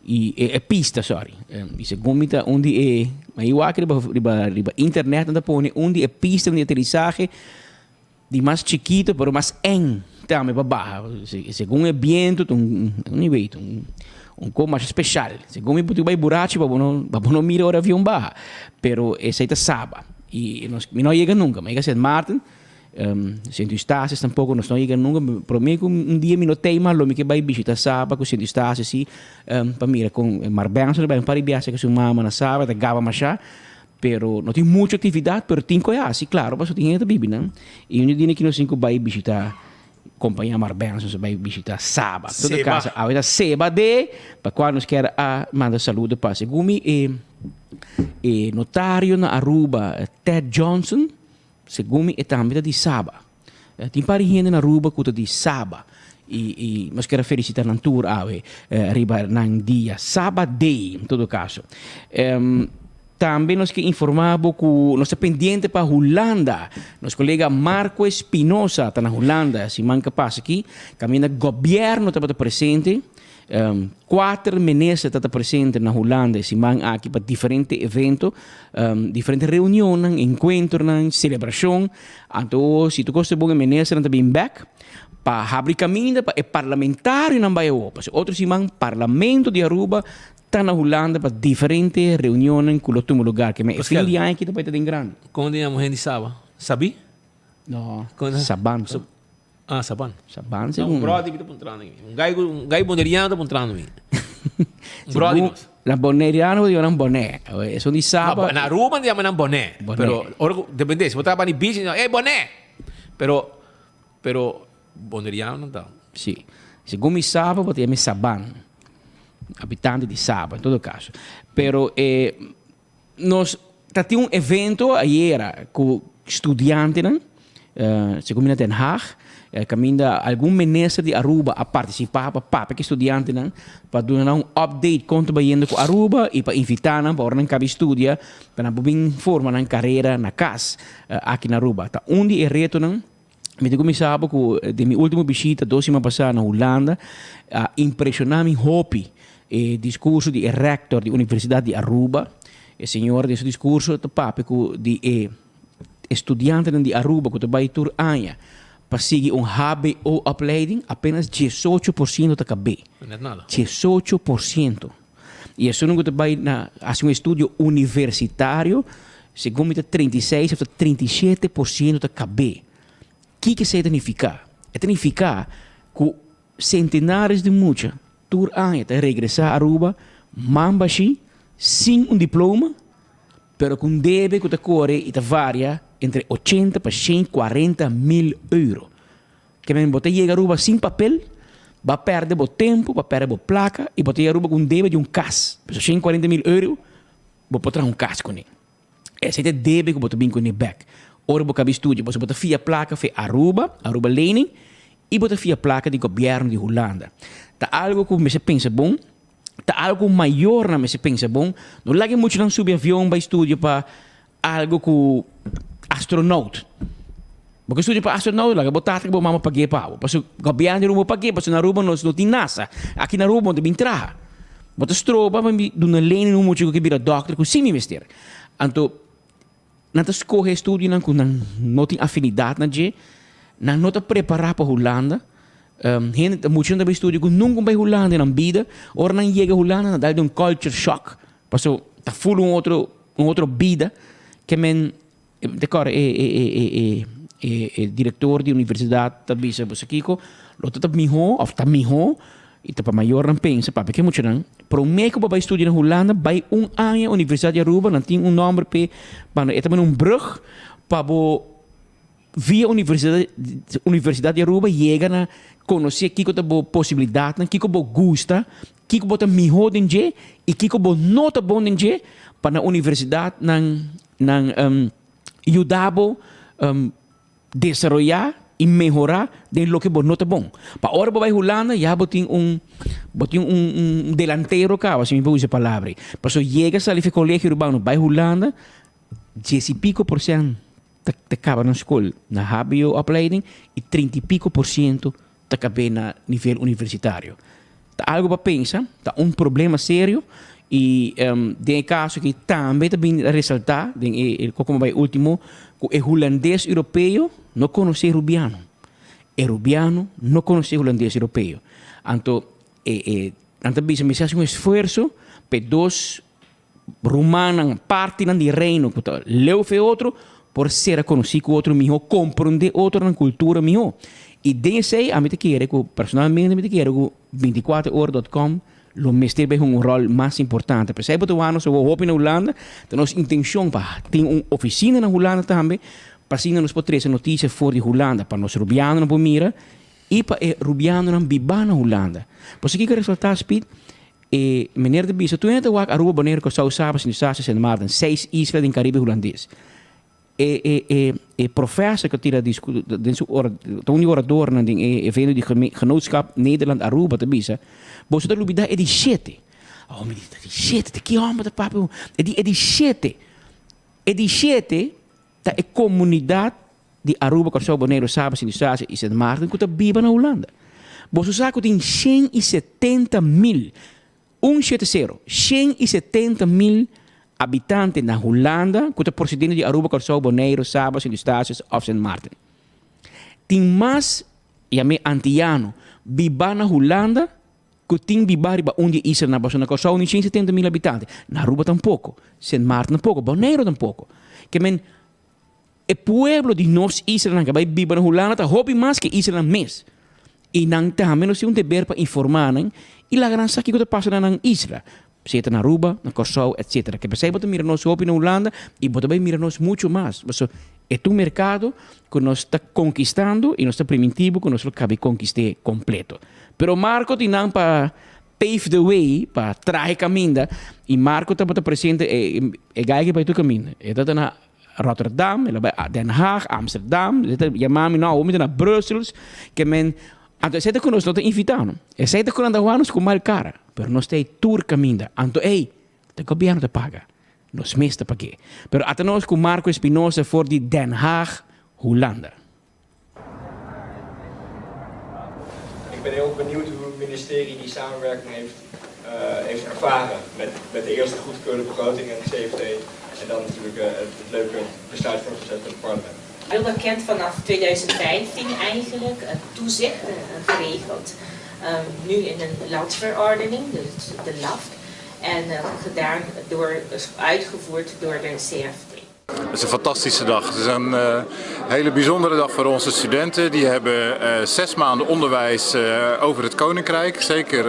Y e pista, sorry. Y segun mi ta un di e, ma i wak riba, riba, riba internet nan ta pone un di e pista di aterisahe di mas chikito pero mas eng tambe pa baha. Segun e biento ta un, un weet, un, un ko masha special. Segun mi bo tin ku bai burachi pa bo no, pa bo no mira ora avion baha. Pero esei ta Saba. Y nos, mi no a yega nunca. Mi a yega Sint Maarten. Sint Eustatius tampoco nos no yega nunca. Prome cu un dia mi no tey mas lo mi ke bay bishita Saba cu Sint Eustatius si pa mira con Mark Benson a bay un par di biaha cu su mama na Saba ta gaba masha pero no tin mucho actividad pero tin cu e haci claro pasobra tin hende ta bibi nan y un dia ki nos tin cu bay bishita compañia Mark Benson su bay bishita Saba. Todo caso awe ta Seba de pa cual nos kier a manda saludo pa segun mi e notario na Aruba Ted Johnson. Segun mi e tambe ta di Saba. Tin par di hende na Aruba ku ta di Saba i i nos kier a felisita nan tur awe riba nan dia, Saba Day en todo kaso. Tambe nos ke informa bo ku nos ta pendiente pa Hulanda. Nos kolega Marco Espinosa ta na Hulanda siman ke pasa aki kaminda gobièrnu tabata presente. Kuater minister ta ta presente na Hulanda e siman aki pa diferente evento, diferente reunionnan, enkuentronan, selebrashon. Anto si tur kos ta bon e ministernan ta bin bèk pa habri kaminda pa e parlamentarionan bai awor. Pasobra otro siman parlamento di Aruba. ta na Hulanda pa diferente reunionnan ku lo tuma lugar. Ke men e fin di aña aki ta bai ta den grandi. Kon ta yama hende Saba? Sabí? No, Saban. Ah, Saban. Saban No, segun. un brody mi ta puntrando mi. Un gai, un gai boneriano ta puntrando mi. Un brody Segun nos. La boneriano bo diba nan boné. Esun di Saba. No, na Aruba nan yama nan boné. Boné. Pero ora ku depende, si bo ta bani beach, nan hey boné. Pero pero boneriano nan ta. Si. Segun mi Saba bo ta yama Saban. Habitante di Saba en todo caso. Pero eh Nos ta tin un evento ayera ku studiantenan, segun mi na Den Haag, kaminda algun minister di Aruba a partisipá pa papia ku e studiantenan pa duna nan un update kon ta bayendo ku Aruba i pa invitá nan pa ora nan kabi studia pa nan por bin forma nan karera na kas aki na Aruba. Ta un di e retonan. Mi ta kuminsá bo ku den mi último bishita dos siman pasá na Hulanda a impreshoná mi hopi e diskurso di e rèktor di Universidat di Aruba. E señor den su diskurso ta papia ku di e estudiantenan di Aruba ku ta bai tur aña pa sigui un hbo-opleiding apenas diesocho por siento ta kab'é. Diesocho por siento. I esunnan ku ta bai na hasi un estudio universitario, segun mi ta 36 òf ta 37 por siento ta kab'é. Kiko esei ta nifiká? E ta nifiká ku sentenares di mucha tur aña ta regresá Aruba man bashí, sin un diploma, pero ku un debe ku ta kore i ta varia entre 80 pa 140 mil euro. Ke men bo ta yega Aruba sin papel, bo a perde bo tempu, bo a perde bo plaka i bo ta yega Aruba ku un debe di un kas. Pasobra 140 mil euro bo por traha un kas kuné. Esei ta e debe ku bo ta bin kuné bèk ora bo kabi studia. Pasobra bo ta fia plaka fe Aruba, Aruba Lening, i bo ta fia plaka di gobièrnu di Hulanda. Ta algu ku mester pensa bon, ta algu ku mayornan mester pensa bon. No laga e muchanan subi avion bai studia pa Algo ku astronaut. Bo ke studia pa astronaut, laga bo tata ku bo mama pag'é pa bo. Pasobra gobièrnu di Aruba pag'é, pasobra na Aruba nos no tin NASA. Aki na Aruba bo no ta bin traha. Bo ta stroba pa mi duna lei na un mucha ku ke bira dòkter ku si mi mester. Anto nan ta skohe estudionan ku nan no tin afinidat na dje, nan no ta prepará pa Hulanda. Hende ta muchanan ta bai studia ku nunka bai Hulanda den nan bida. Ora nan yega Hulanda nan dal den un culture shock. Pasobra ta ful un otro un otro bida ke men te kòrda e e e e e e e direktor di universidat ta bisa bo sa kiko lo ta ta mihó òf ta mihó i ta pa mayornan pensa papia ke muchanan promé ku bo bai studia na Hulanda bai un aña universidat di Aruba nan tin un nòmber p'e e ta manda un brùg pa bo Via Universidad di Aruba yega na conoce kico ta bo posibilidadnan, kico bo gusta, kico bo ta miho den dje y kico bo no ta bon den dje pa na universidad nan nan yuda bo desaroya y mehora den loke bo no ta bon. Pa ora bo bay Hulanda ya bo tin un bo tin un delantero caba si mi por usa e palabra ey. Pasobra yega sali fi colegio Arubano bay Hulanda dies y pico por cent ta ta kaba nan skol na hbo opleiding i trinta i piko por siento ta kab'é na nivel universitario. Ta algu pa pensa, ta un problema serio i den e kaso aki tambe ta bin resaltá den e komo bai ultimo ku e hulandes europeo no konosé rubiano, e rubiano no konosé hulandes europeo. Anto e e nan ta bisa mester hasi un esfuerso pa e dos Rumannan, partinan di Reino ku ta leu fe otro por sera konosí ku otro mihó, komprondé otronan kultura mihó. I den esei ami ta kere ku, personalmente mi ta kere ku 24 ora dot com lo mester bai hunga un ròl mas importante. P'esei bo ta wak nos awor hopi na Hulanda, ta nos intenshon pa tin un ofisina na Hulanda tambe, pa asina nos por trese notisia for di Hulanda pa nos rubianonan por mira i pa e rubianonan bibá na Hulanda. Pasobra kiko a resultá, Speed? E meneer ta bisa, Tur hende ta wak Aruba, Bonaire, Kòrsou, Saba, Sint Eustatius, Sint Maarten, seis isla den Karibe Hulandes. E e e e professor ku tira disku den su ora ta un di oradornan den e evento di Genootschap Nederland Aruba ta bisa, Boso ta lubida e di shete. Oh, mi di, ta di shete? Ta ki hòmber ta papia? E di e di shete. E di shete ta e komunidat di Aruba, Kòrsou, Boneiru, Saba, Sint Eustatius i Sint Maarten ku ta biba na Hulanda. Boso sa ku tin 170 mil, un shete sero, 170 mil abitante na Hulanda ku ta prosedente di Aruba, Kòrsou, Boneiru, Saba, Sint Eustatius òf Sint Maarten. Tin mas, yam'é antiano, biba na Hulanda. ku tin bibá riba un di e islanan pasobra na Kòrsou ni 170 mil habitante, na Aruba tampoko, Sint Maarten tampoko, Boneiru tampoko. Ke men e pueblo di nos islanan ku a bai biba na Hulanda ta hopi mas ku e islanan mes. I nan tambe nos tin un deber pa informá nan i laga nan sa kiko ta pasa na nan isla. Sea ta na Aruba, na Kòrsou, etsetera. Ke p'esei bo ta mira nos hopi na Hulanda i bo ta bai mira nos muchu mas. Pasobra e ta un merkado ku nos ta konkistando i nos ta primintí bo ku nos lo kabe konkist'é kompleto. Pero Marco tin nan pa pave the way, pa traha e kaminda i Marco tabata presente e e gai ke bai tur kaminda. E tabata na Rotterdam, el a bai Den Haag, Amsterdam, e ta yama mi no awor mi ta na Brussels, ke men anto esei ta ku nos no ta invitá no. Esei ta ku nan ta wak nos ku mal kara, pero nos ta ei tur kaminda. Anto ei, ta gobièrnu ta paga, nos mes ta pag'é. Pero ata nos ku Marco Espinosa for di Den Haag, Hulanda. Ik ben heel benieuwd hoe het ministerie die samenwerking heeft, uh, heeft ervaren met, met de eerste goedgekeurde begroting en het CFT en dan natuurlijk uh, het, het leuke besluitvormingsproces met het parlement. Aruba kent vanaf 2015 eigenlijk een toezicht uh, geregeld. Um, nu in een landsverordening, dus de LAFT. En uh, gedaan door, uitgevoerd door de CFT. Het is een fantastische dag. Het is een uh, hele bijzondere dag voor onze studenten. Die hebben uh, zes maanden onderwijs uh, over het Koninkrijk, zeker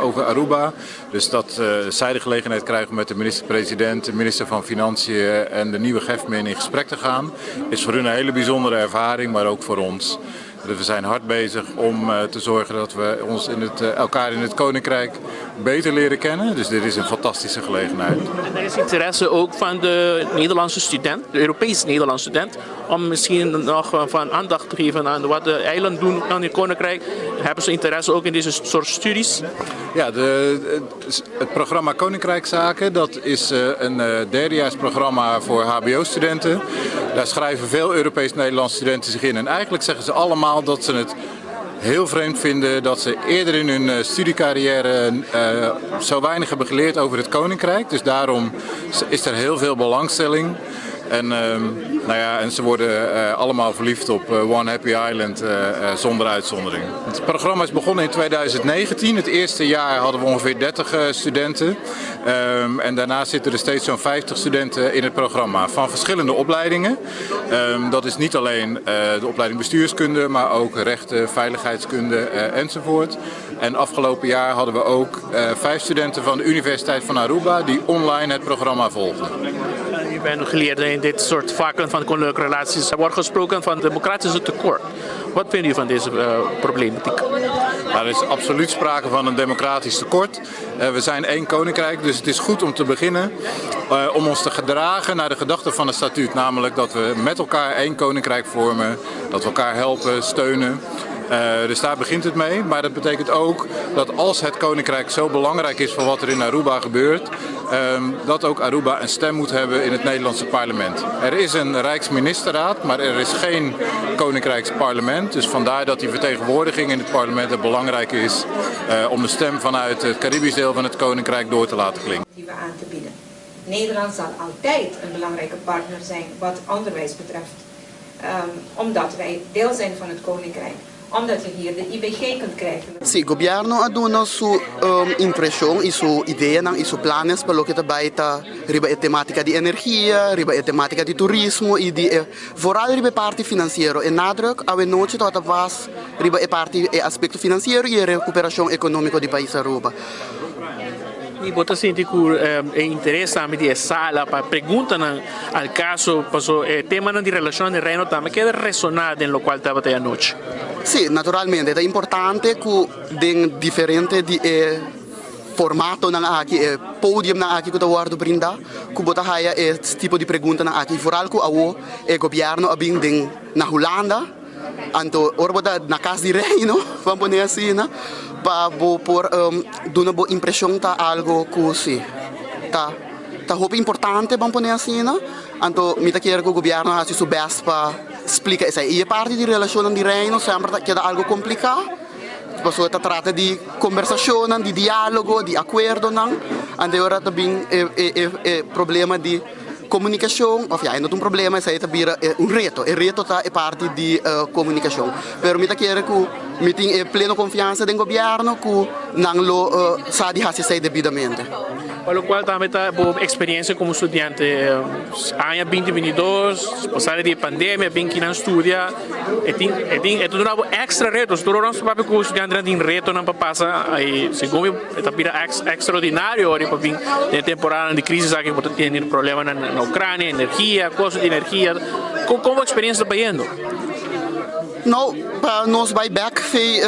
over Aruba. Dus dat zij de gelegenheid krijgen om met de minister-president, de minister van Financiën en de nieuwe GEFMIN in gesprek te gaan, is voor hun een hele bijzondere ervaring, maar ook voor ons. Dus we zijn hard bezig om te zorgen dat we ons in het, elkaar in het Koninkrijk beter leren kennen. Dus dit is een fantastische gelegenheid. En er is interesse ook van de Nederlandse student, de Europese Nederlandse student, om misschien nog van aandacht te geven aan wat de eilanden doen aan het Koninkrijk. Hebben ze interesse ook in deze soort studies? Ja, de, het programma Koninkrijkszaken, dat is een derdejaarsprogramma voor HBO-studenten. Daar schrijven veel Europees-Nederlandse studenten zich in. En eigenlijk zeggen ze allemaal dat ze het heel vreemd vinden dat ze eerder in hun studiecarrière uh, zo weinig hebben geleerd over het Koninkrijk. Dus daarom is er heel veel belangstelling. En, uh, nou ja, en ze worden uh, allemaal verliefd op One Happy Island zonder uitzondering. Het programma is begonnen in 2019. Het eerste jaar hadden we ongeveer 30 studenten. Um, en daarna zitten er steeds zo'n 50 studenten in het programma van verschillende opleidingen. Um, dat is niet alleen de opleiding bestuurskunde, maar ook rechten, veiligheidskunde enzovoort. En afgelopen jaar hadden we ook vijf studenten van de Universiteit van Aruba die online het programma volgden. U bent geleerde in dit soort vakken van koninklijke relaties. Er wordt gesproken van democratische tekort. Wat vindt u van deze uh, problematiek? Nou, er is absoluut sprake van een democratisch tekort. Uh, we zijn één koninkrijk, dus het is goed om te beginnen uh, om ons te gedragen naar de gedachte van het statuut. Namelijk dat we met elkaar één koninkrijk vormen, dat we elkaar helpen, steunen. Uh, dus daar begint het mee. Maar dat betekent ook dat als het koninkrijk zo belangrijk is voor wat er in Aruba gebeurt, um, dat ook Aruba een stem moet hebben in het Nederlandse parlement. Er is een Rijksministerraad, maar er is geen koninkrijksparlement. Dus vandaar dat die vertegenwoordiging in het parlement het belangrijk is uh, om de stem vanuit het Caribisch deel van het koninkrijk door te laten klinken. Die we aan te bieden. Nederland zal altijd een belangrijke partner zijn wat onderwijs betreft. Um, omdat wij deel zijn van het Koninkrijk omdat je hier de IBG kunt krijgen. Si, gobierno a duna su um, impresion y su ideanan y su planes pa loke ta bay ta riba e tematica di energia, riba e tematica di turismo y di e, vooral riba e parti financiero. E nadruk awe nochi tabata was riba e parti e aspecto financiero y e recuperacion economico di pais Aruba. Y bo ta sinti cu e interes tambe di e sala pa preguntanan al caso, paso e temanan di relacionnan den Reino tambe keda resona den locual tabata e anochi. Sí, naturalmente. Ta importante cu den diferente di e formatonan aki, e podiumnan aki cu ta wordo brinda, cu bo ta haya e tipo di preguntanan aki. Vooral cu awo e gobierno a bin den na Hulanda, Anto ora bo ta na cas di Reino, ban pone asina, pa bo por duna bo impresion ta algo cu si ta ta hopi importante ban pone asina. Anto mi ta kere cu gobierno a haci su best pa splica esey. Y e parti di relacionnan di Reino semper ta keda algo complica, pasobra ta trata di combersacionnan, di dialogo, di acuerdonan, anto e ora ta bin e e e problema di. komunikashon, òf ya, e no ta un problema, esei ta bira un reto. E reto ta e parti di komunikashon. Pero mi ta kere ku mi tin e pleno konfiansa den gobièrnu ku nan lo sa di hasi esei debidamente. Pa lokual tambe ta bo eksperensia komo studiante aña binti binti dos, pasada di e pandemia, bin kinan studia, e tin e tin e ta duna bo èkstra retos. Tur ora nos ta papia ku studiantenan tin retonan pa pasa i segun mi e ta bira ekstraordinario ora pa bin den e temporadanan di krisis aki bo ta tene problemanan na Ukrania, energia, kosto di energia. Kon bo eksperensia ta bayendo? No, pa nos bai bek fei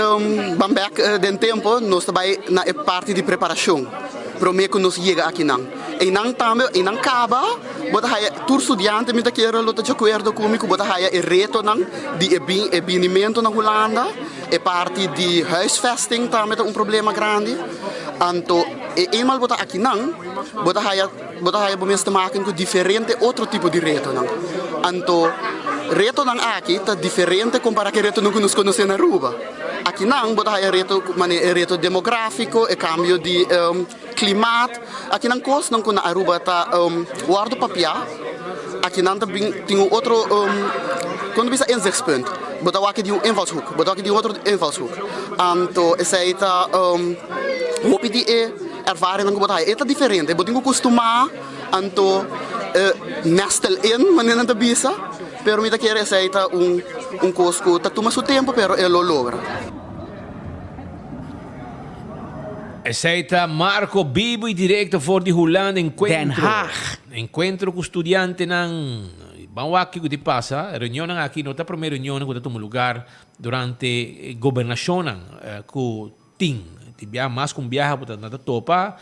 ban bek den tempo nos ta bai na e parti di preparashon prome ku nos yega akinan. Einan tambe einan kaba bo ta haya tur studiante mi ta kere lo ta di akuerdo ku mi ku bo ta haya e retonan di e bin e binimento na Hulanda, e parti di huisvesting tambe ta un problema grandi. Anto e eenmaal bo ta akinan bo ta haya. Bo ta haya bo mes te maken ku diferente otro tipo di retonan. Anto, retonan aki ta diferente kompará ku e retonan ku nos konosé na Aruba. Akinan bo ta haya reto manera e reto demográfiko, e kambio di klimat. Akinan kosnan ku na Aruba ta wòrdu papiá, akinan ta bin tin un otro, kon ta bisa inzichtspunt. Bo ta wak di un invalshoek, bo ta wak di un otro invalshoek. Anto esei ta hopi di e. Ervaringnan ku bo ta haya e ta diferente, bo tin ku kustumá anto nestel in manera nan ta bisa, pero mi ta kere esei ta un un kos ku ta tuma su tempu pero e lo logra. Esei ta Marco bibu y directo for di Hulanda Den encuentro Haag. encuentro cu studiantenan ban wak kico di pasa reunionnan aki no ta prome reunionnan cu ta tuma lugar durante gobernacionnan cu Tin. Tin biaha mas ku un biaha bo ta nan ta topa,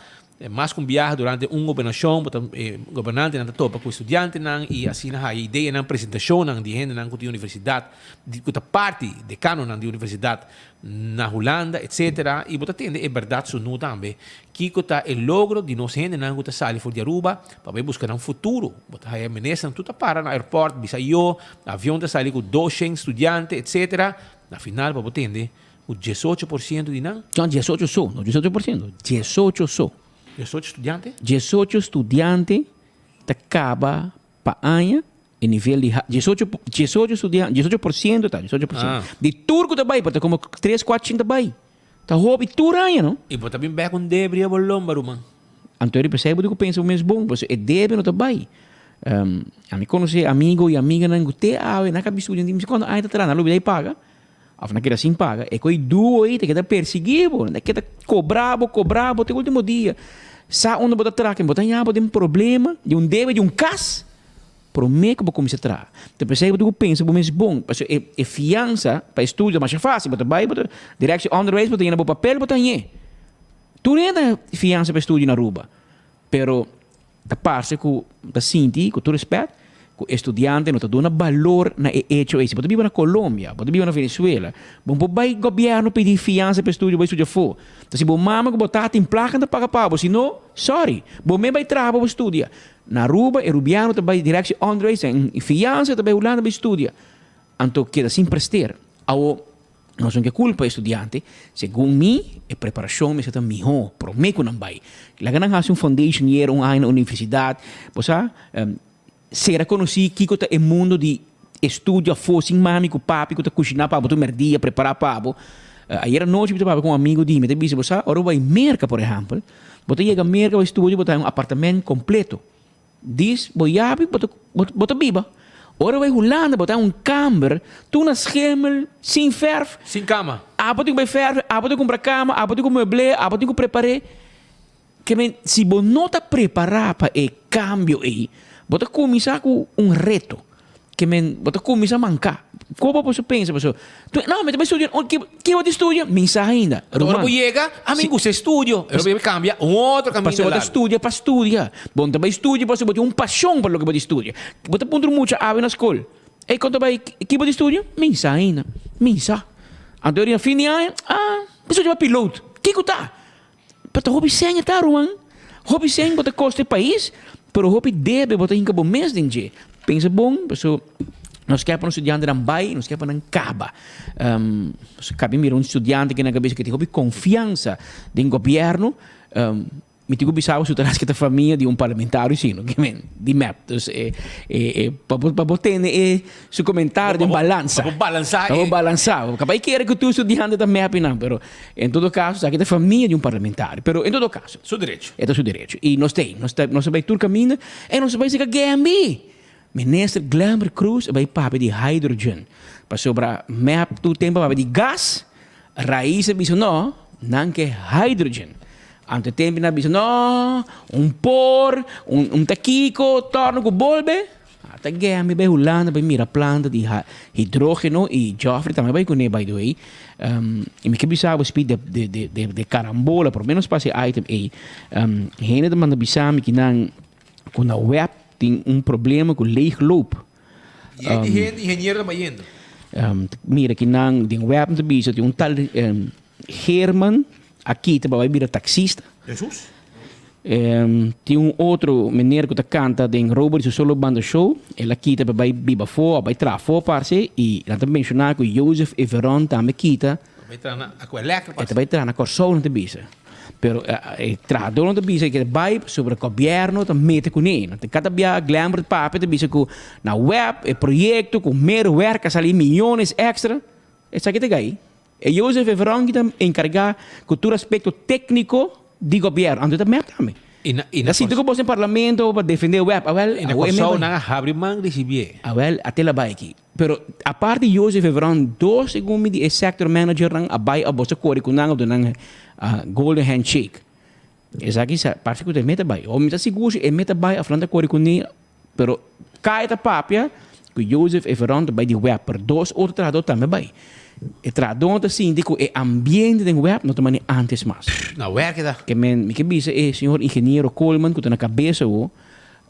mas ku un biaha durante un gobernashon bo ta e gobernantenan ta topa ku e studiantenan i asina haya ideanan, presentashonnan di hendenan ku tin universidat, di ku ta parti dekanonan di universidat na Hulanda etsetera i bo ta tende e bèrdat sunú tambe kiko ta e logro di nos hendenan ku ta sali for di Aruba pa bai buska nan futuro. Bo ta haya ministernan tur ta para na airport bisa yo, avion ta sali ku doshen studiante etsetera, na final pa bo tende Ku 18% di nan. No, 18 so, no 18%, 18 so. 18 studiante? 18 studiante ta kaba pa aña e nivel di 18, 18 studiante, 18% ta, 18%. Di tur ku ta bai, por ta komo tres, kuater shin ta bai. Ta hopi tur aña, no? I bo ta bin bek un debe riba bo lomba, ruman. Anto riba esei bo tin ku pensa bo mes bon, pasobra e debe no ta bai. Ami konosé amigo i amiganan ku te awe nan a kaba di studia, nan di, Kuando aña ta traha, nan a lubida di paga. Of nan keda sin paga, e koe duo ei ta keda persiguí bo, nan ta keda kobra bo, kobra bo te ultimo dia. Sa unda bo ta traha, ken bo ta haña bo den problema di un debe di un kas promé ku bo kuminsá traha. Ta p'esei bo tin ku pensa bo mes bon, pasobra e e fiansa pa e studio ta masha fásil, bo ta bai bo ta Directie Onderwijs bo ta yena bo papel bo ta hañ'é. Tur hende ta fiansa pa e studio na Aruba, pero Ta parse ku ta sinti, ku tur respèt, ku e studiante no ta duna balor na e echo ei. Si bo ta biba na Colombia, bo ta biba na Venezuela, bo no por bai gobièrnu pidi fiansa pa e studio bai studia afó. Ta si bo mama ku bo tata tin plaka nan ta paga pa bo, si no, sorry, bo mes bai traha pa bo studia. Na Aruba e rubiano ta bai Directie Onderwijs en fiansa ta bai Hulanda bai studia. Anto keda sin prester. Awo Nos no ke kulpa e studiante. Segun mi, e preparashon mester ta mihó promé ku nan bai. Laga nan hasi un foundation year, un aña na universidat. Bo sa, sera konosí kiko ta e mundu di estudio afó sin mami ku papi ku ta kushiná pa bo tur mèrdia, prepará pa bo. Ayer anochi mi ta papia ku un amigu di mi, ta bisa, bo sa, ora bo bai Merka, por ehèmpel, bo ta yega Merka bai studia, bo ta haña un apartamènt kompleto. Dis bo yabi bo ta bo ta biba. Ora bo bai Hulanda bo ta un kamber tur na schemel sin verf. Sin kama. Abo tin ku bai verf, abo tin ku kumpra kama, abo tin ku mueble, abo tin ku prepar'é. Ke men si bo no ta prepará pa e kambio ei, bo ta kuminsá ku un reto. Ke men bo ta kuminsá manká. Kon bo por pensa pasobra tu no mi ta bai studia ki ki bo ta studia? Mi sa ainda. Ora bo yega a mi gusta e studio e ora bo kambia un otro kaminda Pasobra bo ta studia pa studia. Bo no ta bai studia pasobra bo tin un pashon pa loke bo ta studia. Bo ta puntra un mucha awe na skol ey kon ta bai ki bo ta studia? Mi sa ainda. Mi sa. Anto riba fin di aña ah mi studia pa piloot. Kiko ta? Pero ta hopi sèn e ta ruman. Hopi sèn bo ta kosta e pais, pero hopi debe bo ta hinka bo mes den dje. Pensa bon, paso nos ke pa nos studiantenan bai, nos ke pa nan kaba. Nos kabi mira un studiante ke na kabesa ke tin hopi konfiansa den gobièrnu. Mi tin ku bisa bo su tras ke ta famia di un parlamentario sino ke men di mep. Dus e e e pa bo pa bo tene e su komentario den balansa. Pa bo balansa Pa bo e. balansa. Kaba e kere ku tur studiante ta mep einan pero en todo kaso esaki ta famia di un parlamentario. Pero en todo kaso. Su derecho. E ta su derecho. I nos ta ei. Nos ta nos ta bai tur kaminda en nos ta bai seka Gembi. Minister Glenbert Croes a bai papia di hydrogen. Pasobra mep tur tempu a papia di gas, Raiz a bisa no, nan ke hydrogen. Anto e tempu nan a bisa no, un por, un un ta kiko, torno ku bolbe. Ata Gembi bai Hulanda bai mira planta di hidrogeno i Geoffrey tambe bai kuné by the way. I mi ke bisa bo speed de de de de de karambola por menos pa e item ei. Hende ta manda bisa mi ki nan ku na web tin un problema ku leegloop. Yen di hende ingeniero ta bayendo. Mira ki nan den web ta bisa tin un tal Herman a kita pa bai bira taxista. Jesus. Tin un otro meneer ku ta kanta den Robert su solo banda show. El a kita pa bai biba afó, a bai traha afó parse i nan ta menshoná ku Joseph Everon tambe kita. Bai traha na Aqualectra parse. E ta bai traha na Kòrsou nan ta bisa. Pero e trahadornan ta bisa ke ta bai pasobra gobièrnu ta mete kuné. Nan ta kada bia Glenbert papia ta bisa ku na web e proyekto ku mer wèrk a sali miyones èkstra. Esaki ta gai. E Joseph Everon ki ta enkargá ku tur aspekto tékniko di gobièrnu. Anto e ta mep tambe. Ta sinti ku bos den parlamento pa defendé web. Awèl, I na Kòrsou nan a habri man risibié. Awèl, a tela bai aki. Pero aparte Joseph Evron, dos segun mi di e sector managernan a bai a boso kore ku nan a duna nan golden handshake. Esaki sa parse ku ta e meta bai. O mi ta sigur si e meta bai of nan ta kore kuné, pero Kai ta papia ku Joseph Evron ta bai di web, pero dos otro trahadó tambe bai. E trahadónan ta sinti ku e ambiente den web no ta manera antes mas. Na werk e ta. Ke men, mi ke bisa e señor ingeniero Coleman ku ta na kabesa awo,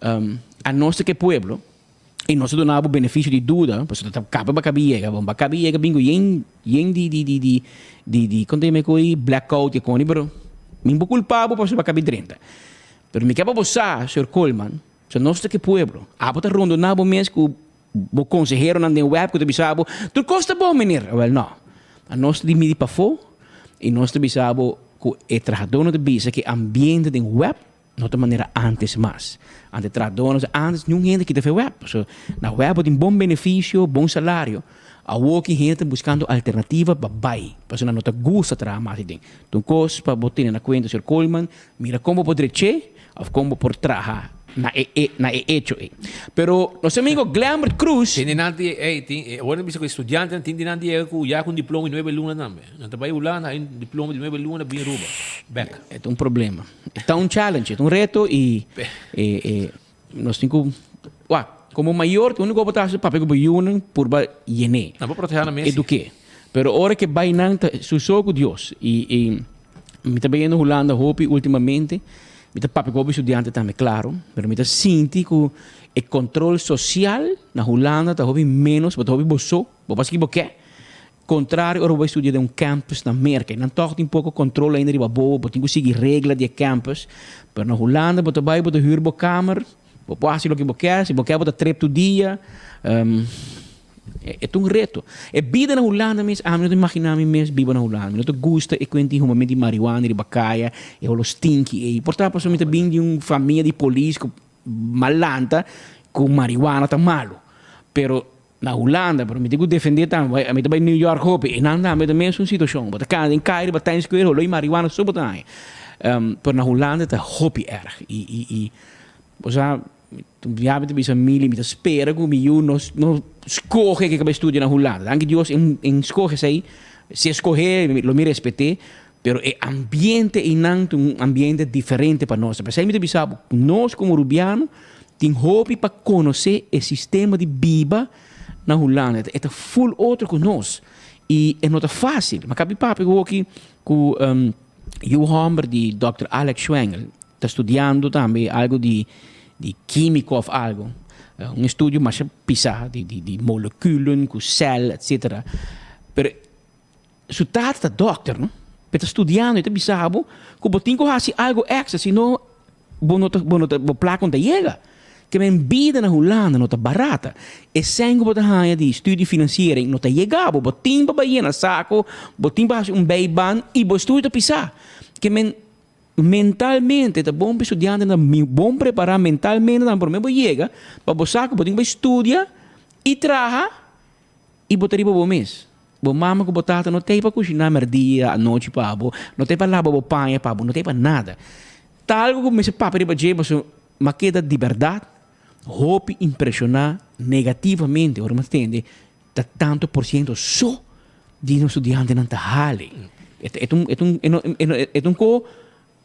a nos ta ke pueblo, I nos ta duna bo beneficio di duda, pasobra ta kaba bo a kabi yega, bo a kabi yega bin ku yen yen di di di di di di kon ta yama e koi blackout e koni pero mi bo kulpa bo pasobra bo a kabi drenta. Pero mi ke pa bo sa señor Koolman, so nos ta ke pueblo, abo ta rondona bo mes ku bo konseheronan den web ku ta bisa bo tur kos ta bon meneer, awel no, anos ta di midi pafó i nos ta bisa bo ku e trahadónan ta bisa ku e ambiente den web No ta manera antes mas. Ante trahadónan sa antes niun hende kita fe web. Pasobra na web bo tin bon benefisio, bon salario. Awor ki hende ta buskando alternativa pa bai. Pasobra nan no ta gusta traha mas aden. Ta un kos pa bo tene na kuenta señor Koolman, mira kon bo por drech'é òf kon bo por traha na e e na e echo ei. Pero nos amigo Glenbert Croes. Tin di nan di ey tin awor nan bisa ku e studiantenan tin di nan di yega ku ya ku un diploma di nuebe luna tambe. Nan ta bai Hulanda hay un diploma di nuebe luna bin Aruba bek. E ta un problema. E ta un challenge, e ta un reto y e nos tin cu wak, como mayor tin unico bo ta haci papia cu bo yunan purba yené. Nan por proteha nan mes. Eduké. Pero ora ke bay nan ta su so cu Dios y y mi ta bayendo Hulanda hopi ultimamente, mi ta papia cu hopi studiante tambe claro, pero mi ta sinti cu e control social na Hulanda ta hopi menos, bo ta hopi bo so, bo por haci kico bo ke. Contrario ora bo bai studia den un campus na Merca, nan tog tin poco control ainda riba bo, bo tin cu sigui regla di e campus. Pero na Hulanda bo ta bai, bo ta huur bo kamer, bo por haci loke bo kier, si bo kier bo ta trip tur dia. E ta un reto. E bida na Hulanda mes, ami no ta imagina mi mes biba na Hulanda. Mi no ta gusta e cuenta di humamento di marihuana riba caya, e holo stinky ey. Por ta pasobra mi ta bin di un famia di polis cu malanta cu marihuana ta malo. Pero Na Hulanda, pero mi tin ku defendé tambe. Mi ta bai New York hopi, e nan tambe ta mesun situashon. Bo ta kana den kai riba Times Square, holoi marihuana so bo ta haña. Pero na Hulanda ta hopi erg. I, i, i, bo sa, ya mi ta bisa Mili, mi ta spera ku mi yu no, no skohe ke bai studia na Hulanda. Danki Dios en, en skohe esei. Si e skohe, lo mi respet'é. Pero e ambiente einan ta un ambiente diferente pa nos. P'esei mi ta bisa bo, nos komo Rubiano tin hopi pa konosé e sistema di biba na Hulanda. E ta ful otro ku nos i e no ta fásil. Mi a kabi papia hoki ku yu hòmber di dòkter Alex Schwengel, ta studiando tambe algu di di kímiko òf algu, un estudio masha pisá di di molekulen ku sèl etsetera. Pero Su tata ta dòkter, no? E ta studiando, e ta bisa bo ku bo tin ku hasi algu èkstra, si no bo no ta, bo no ta, bo plaka no ta yega. Ke men bida na Hulanda no ta barata. E sèn ku bo ta haña di studiefinanciering no ta yega bo. Bo tin pa bai yena sako, bo tin pa hasi un bijbaan i bo estudio ta pisá. Ke men. Mentalmente ta bon pa e studiantenan ta bon prepará mentalmente tambe promé bo yega pa bo sa ku bo tin ku bai studia i traha i bo ta riba bo mes. Bo mama ku bo tata no t'ei pa kushiná mèrdia, anochi pa bo, no t'ei pa laba bo paña pa bo, no t'ei pa nada. Ta algu ku mester papia riba dje pasobra m'a keda di bèrdat hopi impreshoná negativamente ora mi a tende ta tanto por siento so di nos studiantenan ta hali. E ta un, e ta un, e ta un ko,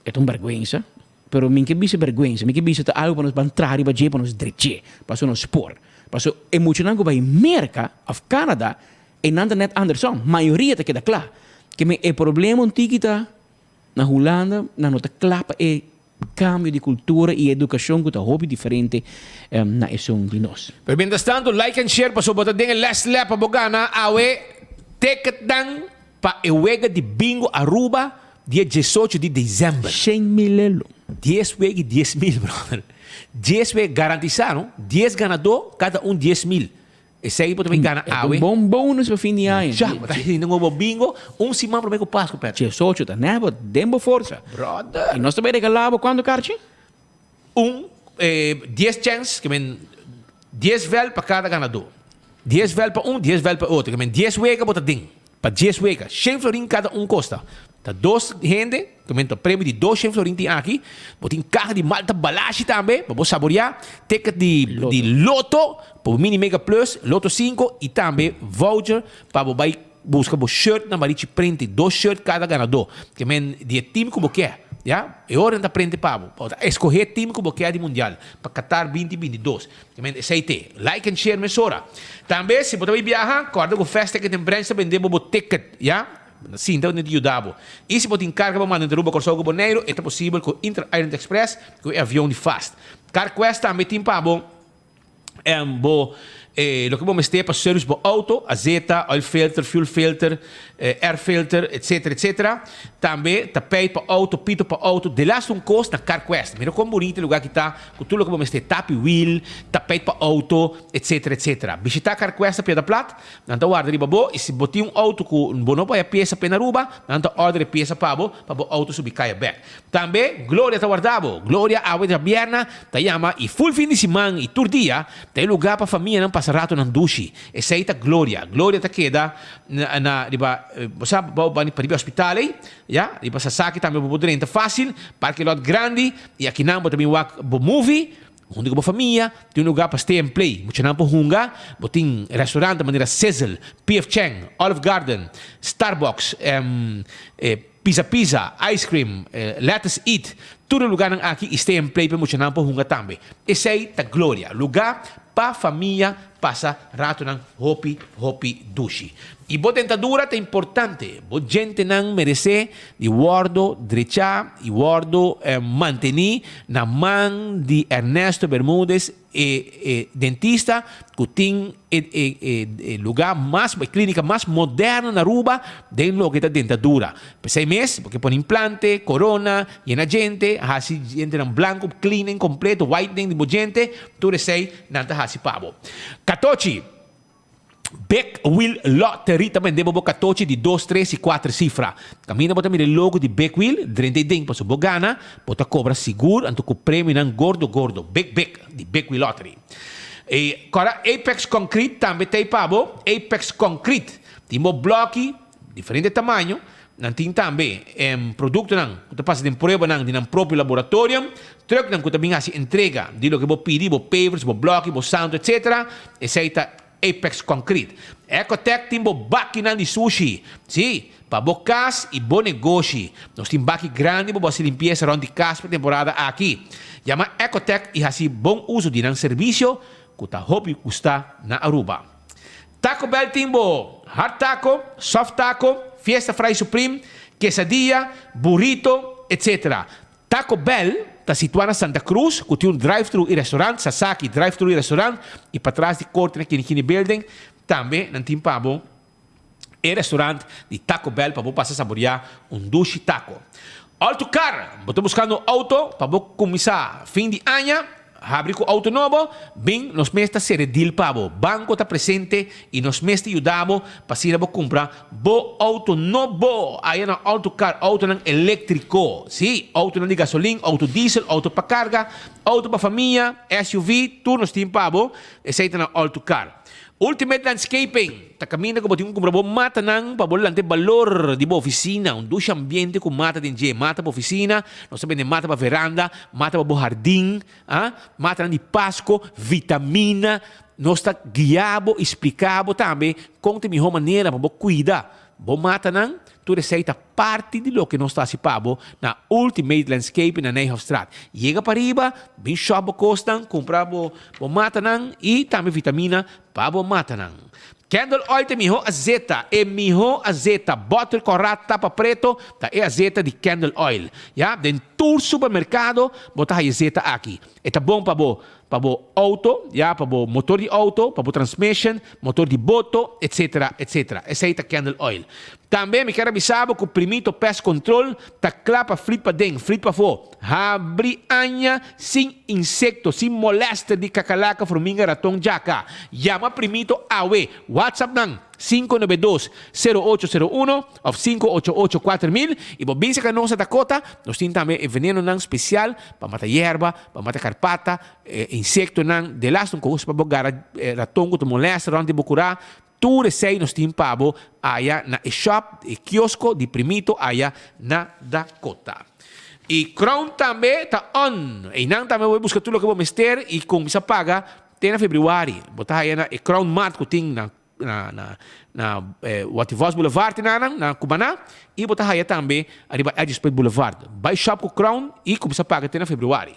e ta un bèrgwensa, pero mi ke bisa bèrgwensa, mi ke bisa ta algu pa nos ban traha riba dje pa nos drech'é, pasobra nos por. Pasobra e muchanan ku bai Merka òf Canada, e nan ta nèt anderson, mayoria ta keda kla. Ke men e problema un tiki ta na Hulanda nan no ta kla pa e Cambio di cultura y educacion cu ta hopi diferente na esun di nos. Pero mientras tanto like and share pasobra bo ta den e last lap pa bo gana awe ticketnan pa e wega di Bingo Aruba dia diesocho di december. Shen mil elo. Dies wega y 10,000 brother. Dies wega garantisa no. Dies ganador cada un 10,000. Esei bo ta bin gana awe. Un bon bonus pa fin di aña. Ja, bo ta sinti un bo bingo un siman prome ku Pasku, Pet. Diesocho ta nèbo den bo forsa. Brother. I nos ta bai regalá bo kuantu karchi? Un, dies chèns, ke men dies vèl pa kada ganadó. Dies vèl pa un, dies vèl pa e otro. Ke men dies wega bo ta den. Pa dies wega, shen florin kada un kosta. Ta dos hende, ta menta premio di dos shen florin tin aki. Bo tin kaha di malta balashi tambe pa bo saboreá, ticket di di loto pa bo mini mega plus, loto sinku i tambe voucher pa bo bai buska bo shirt na Marichi Printing. Dos shirt kada ganadó. Ke men di e team ku bo ke, ya. E ora nan ta prente pa bo. Bo ta eskohé team ku bo ke di mundial pa Qatar 2022. Amen, esei te. Like and share mesora. Tambe si bo ta bai biaha, kòrda ku Fast Ticket and Branch ta bende bo bo ticket, ya. Sinta bo ta yuda bo. I si bo tin karga pa manda entre Aruba, Kòrsou ku Boneiru, e ta posibel ku Inter Island Express ku e avion di Fast. CarQuest tambe tin pa bo bo loke bo mester pa service bo auto, azeta, oil filter, fuel filter, air filter, etcetera, etcetera. Tambe tapijt pa auto, pito pa auto, delaste un kos na CarQuest. Mira kon bunita e lugar ki ta. Ku tur loke bo mester, tapi wiel, tapijt pa outo, etcetera, etcetera. Bishitá Carquest na Piedra Plat, nan ta warda riba bo i si bo tin un outo ku bo no por haya piesa p'e na Aruba, nan ta order e piesa pa bo, pa bo outo subi kaya bèk. Tambe, Gloria ta warda bo. Gloria awe djabièrna ta yama i ful fin di siman i tur dia ta e lugá pa famianan pasa ratonan dushi. Esei ta Gloria. Gloria ta keda na na riba, bo sa, bo bani pariba e hospital ei, ya, riba Sasaki tambe bo por drenta fásil, parke lòt grandi. I akinan bo ta bin wak bo movie huntu ku bo famia, tin un lugar pa stay and play, muchanan por hunga, bo tin restaurant manera Sizzle, PF Chang, Olive Garden, Starbucks, Pizza Pizza, Ice Cream, Lettuce Eat, tur e lugarnan aki i stay and play pa e muchanan por hunga tambe. Esei ta Gloria, lugar pa famia pasa ratonan hopi hopi dushi. I bo dentadura ta importante, bo djentenan meresé di wòrdu drechá i wòrdu mantení na man di Ernesto Bermudez, e e dentista ku tin e e e lugá mas, e klínika mas moderno na Aruba den loke ta dentadura. P'esei mes bo ke pone implante, korona, yena djente, hasi djentenan blanku, cleaning kompleto, whitening di bo djente, tur esei nan ta hasi pa bo. Katochi. Big Wheel Lottery ta bende bo bo katochi di dos, tres i kuater sifra. Kaminda bo ta mira e logo di Big Wheel, drenta ei den pasobra bo gana, bo ta kobra sigur anto ku premionan gordo gordo, big big, di Big Wheel Lottery. E kòrda Apex Concrete tambe ta ei pa bo. Apex Concrete tin bo blòki diferente tamaño, nan tin tambe produktonan ku ta pasa den pruebanan di nan propio laboratorium, trucknan ku ta bin hasi entrega di loke bo pidi, bo pavers, bo blòki, bo santo etc. Esei ta Apex Concrete. Ecotec tin bo bakinan di sushi, sí, pa bo kas i bo negoshi. Nos tin baki grandi pa bo hasi limpiesa rònt di kas pa e temporada aki. Yama Ecotec i hasi bon uso di nan servisio ku ta hopi gusta na Aruba. Taco Bell tin bo hard taco, soft taco, fiesta fry supreme, quesadilla, burrito, etc. Taco Bell ta situa na Santa Cruz cu tin un drive-thru y restaurant, Sasaki drive-thru y restaurant, y patras di corte na Kinikini Building tambe nan tin pa bo e restaurant di Taco Bell pa bo pasa saborea un dushi taco. All to Car, bo ta buscando un auto pa bo cuminsa fin di aña? Habri ku outo nobo, bin nos mes ta sere deal pa bo. Banko ta presente i nos mes ta yuda bo pa asina bo kumpra bo outo nobo. Aya na Autocar outonan eléktriko. Sí, outonan di gasolin, outo diesel, outo pa karga, outo pa famia, SUV, tur nos tin pa bo. Esei ta na Autocar. Ultimate Landscaping ta kaminda ku bo tin ku kumpra bo matanan pa bo lanta e balor di bo ofisina. Un dushi ambiente ku mata den dje. Mata pa ofisina, nos ta bende mata pa veranda, mata pa bo hardin, ah, matanan di Pasko, vitamina. Nos ta guia bo i splika bo tambe kon ta e mihó manera pa bo kuida bo matanan. Tur esei ta parti di loke nos ta hasi pa bo na Ultimate Landscaping na Nijhofstraat. Yega pariba, bin shop bo kosnan, kumpra bo bo matanan i tambe vitamina pa bo matanan. Candle oil ta e mihó azeta, e mihó azeta, bòter kòrá tapa preto ta e azeta di candle oil. Ya, den tur supermerkado bo ta haya azeta aki. E ta bon pa bo pa bo auto, ya, pa bo motor di auto, pa bo transmission, motor di boto, etc. Etc. Esei ta candle oil. Tambe mi kier a bisa bo ku Primito Pest Control ta kla pa flit paden, flit pafó. Habri aña sin insekto, sin molèster di kakalaka, furminga, raton, djaka. Yama Primito awe. WhatsApp nan, 592 0801 òf 588 4000 i bo bin serka nos na Dakota. Nos tin tambe e venenonan spesial pa mata yerba, Pa mata karpata, e insektonan, delaste un kos pa bo gara raton ku ta molèster rònt di bo kurá, tur esei nos tin pa bo aya na e shòp, e kiosko di Primito aya na Dakota. I Crown tambe ta on! Einan tambe bo buska tur loke bo mester i kuminsá paga te na febrüari. Bo ta haya na e Crown Mart ku tin na na na na Watty Vos Boulevard tin nan na Cumaná y bo ta haya tambe ariba Edgesplit Boulevard. Bay shop cu Crown y cuminsa paga te na februari.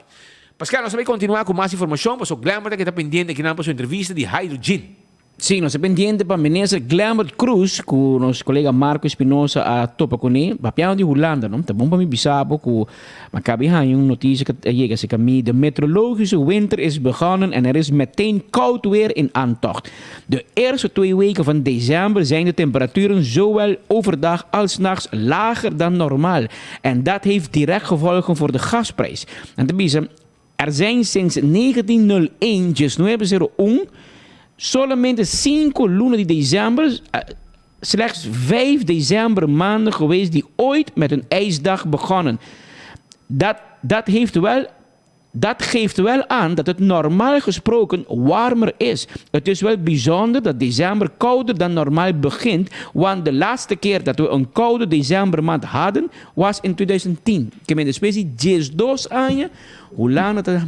Pascal, nos ta bay continua cu mas informacion paso Glenbert a keda pendiente akinan pa su entrevista di Hydrogen. Sí, nos ta pendiente pa Minister Glenbert Croes cu nos colega Marco Espinosa a topa cune. Papiando di Hulanda, no? Ta bon pa mi bisa bo cu Ma kabi haña un notisia ku a yega serka mi, De meteorologische winter is begonnen en er is meteen koud weer in aantocht. De eerste twee weken van december zijn de temperaturen zowel overdag als nachts lager dan normaal. En dat heeft direct gevolgen voor de gasprijs. En ta bisa, er zijn sinds 1901, diesnuebe zero un, solamente cinco luna di december, Slechts vijf decembermaanden geweest die ooit met een ijsdag begonnen. Dat, dat, heeft wel, dat geeft wel aan dat het normaal gesproken warmer is. Het is wel bijzonder dat december kouder dan normaal begint, want de laatste keer dat we een koude decembermaand hadden was in 2010. Ke men despues di diesdos aña, Hulanda ta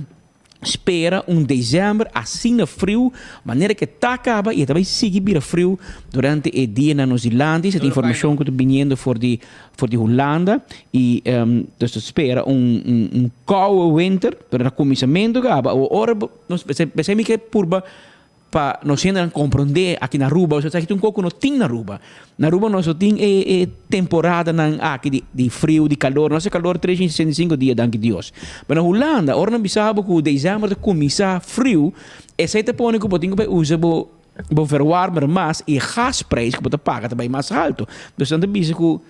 Spera un december asina friu manera ke ta caba y e ta bay sigui bira friu durante e dianan nos dilanti. Esaki ta informacion cu ta biniendo for di for di Hulanda y nos ta spera un un koude winter pero na cuminsamento caba awor ora bo nos pesey mi ke purba Pa nos hendenan komprondé aki na Aruba, osea esaki ta un kos ku no tin na Aruba. Na Aruba nos no tin e e temporadanan aki di di friu, di kalor. Nos e kalor 365 dia, danki Dios. Pero na Hulanda, ora nan bisa bo ku desèmber ta kuminsá friu, esei ta pone ku bo tin ku bai usa bo bo verwarmer mas i e gasprijs ku bo ta paga ta bai mas haltu. Dus nan ta bisa ku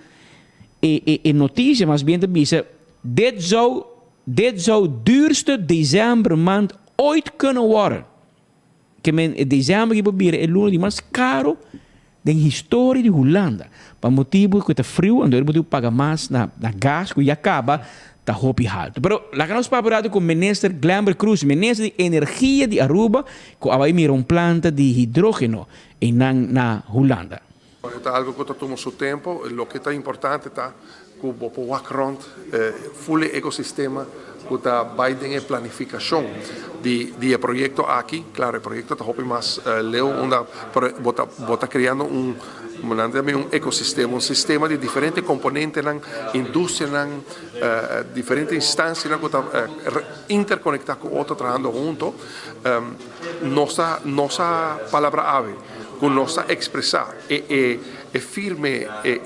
e e e notisia mas bien ta bisa, dit zou dit zou duurste decembermaand ooit kunnen worden. Ke men e desèmber ki por bira e luna di mas karo den historia di Hulanda. Pa motibu ku e ta friu, anto e motibu paga mas na na gas ku ya kaba ta hopi haltu. Pero laga nos papia un ratu ku Minister Glenbert Croes, Minister di Energia di Aruba, ku a bai mira un planta di hidrógeno einan na Hulanda. E ta algo cu ta tuma su tempo. Loke ta importante ta cu bo por wak rond full e ecosistema cu ta bay den e planificacion di di e proyecto aki. Claro, e proyecto ta hopi mas leu unda pero bo ta bo ta creando un nan ta yama un ecosistema, un sistema di diferente componentenan, industrianan, diferente instancianan cu ta interconecta cu otro trahando hunto. Nos ta nos a palabra awe. Ku nos ta ekspresá e e e firme e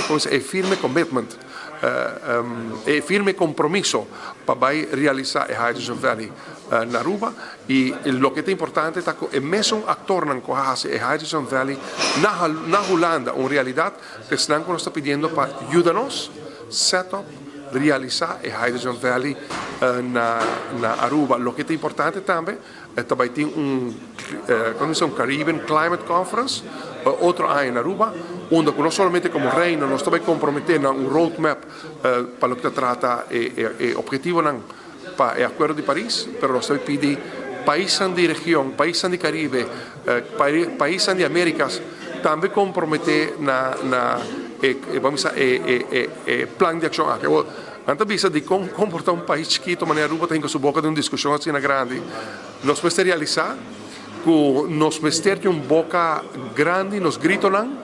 komo se e firme commitment e firme kompromiso pa bai realisá e Hydrogen Valley na Aruba i loke ta importante ta ku e mesun aktornan ku a hasi e Hydrogen Valley na na Hulanda un realidat esnan ku nos ta pidiendo pa yuda nos set up. realisa e Hydrogen Valley na na Aruba. Loke ta importante tambe ta bai tin un como bisa un Caribbean Climate Conference otro aña na Aruba unda cu no solamente como Reino nos ta bai compromete na un road map pa loke ta trata e e obhetivonan pa e Acuerdo di Paris, pero nos ta bai pidi paisnan di region, paisnan di Caribe, paisnan di Americas tambe compromete na na e vamos bisa e e e plan di accion aki. Awor nan ta bisa dicon con por ta un pais chikito manera Aruba ta hinca su boca den un discusion asina grandi. Nos mester realisa cu nos mester tin un boca grandi, nos gritonan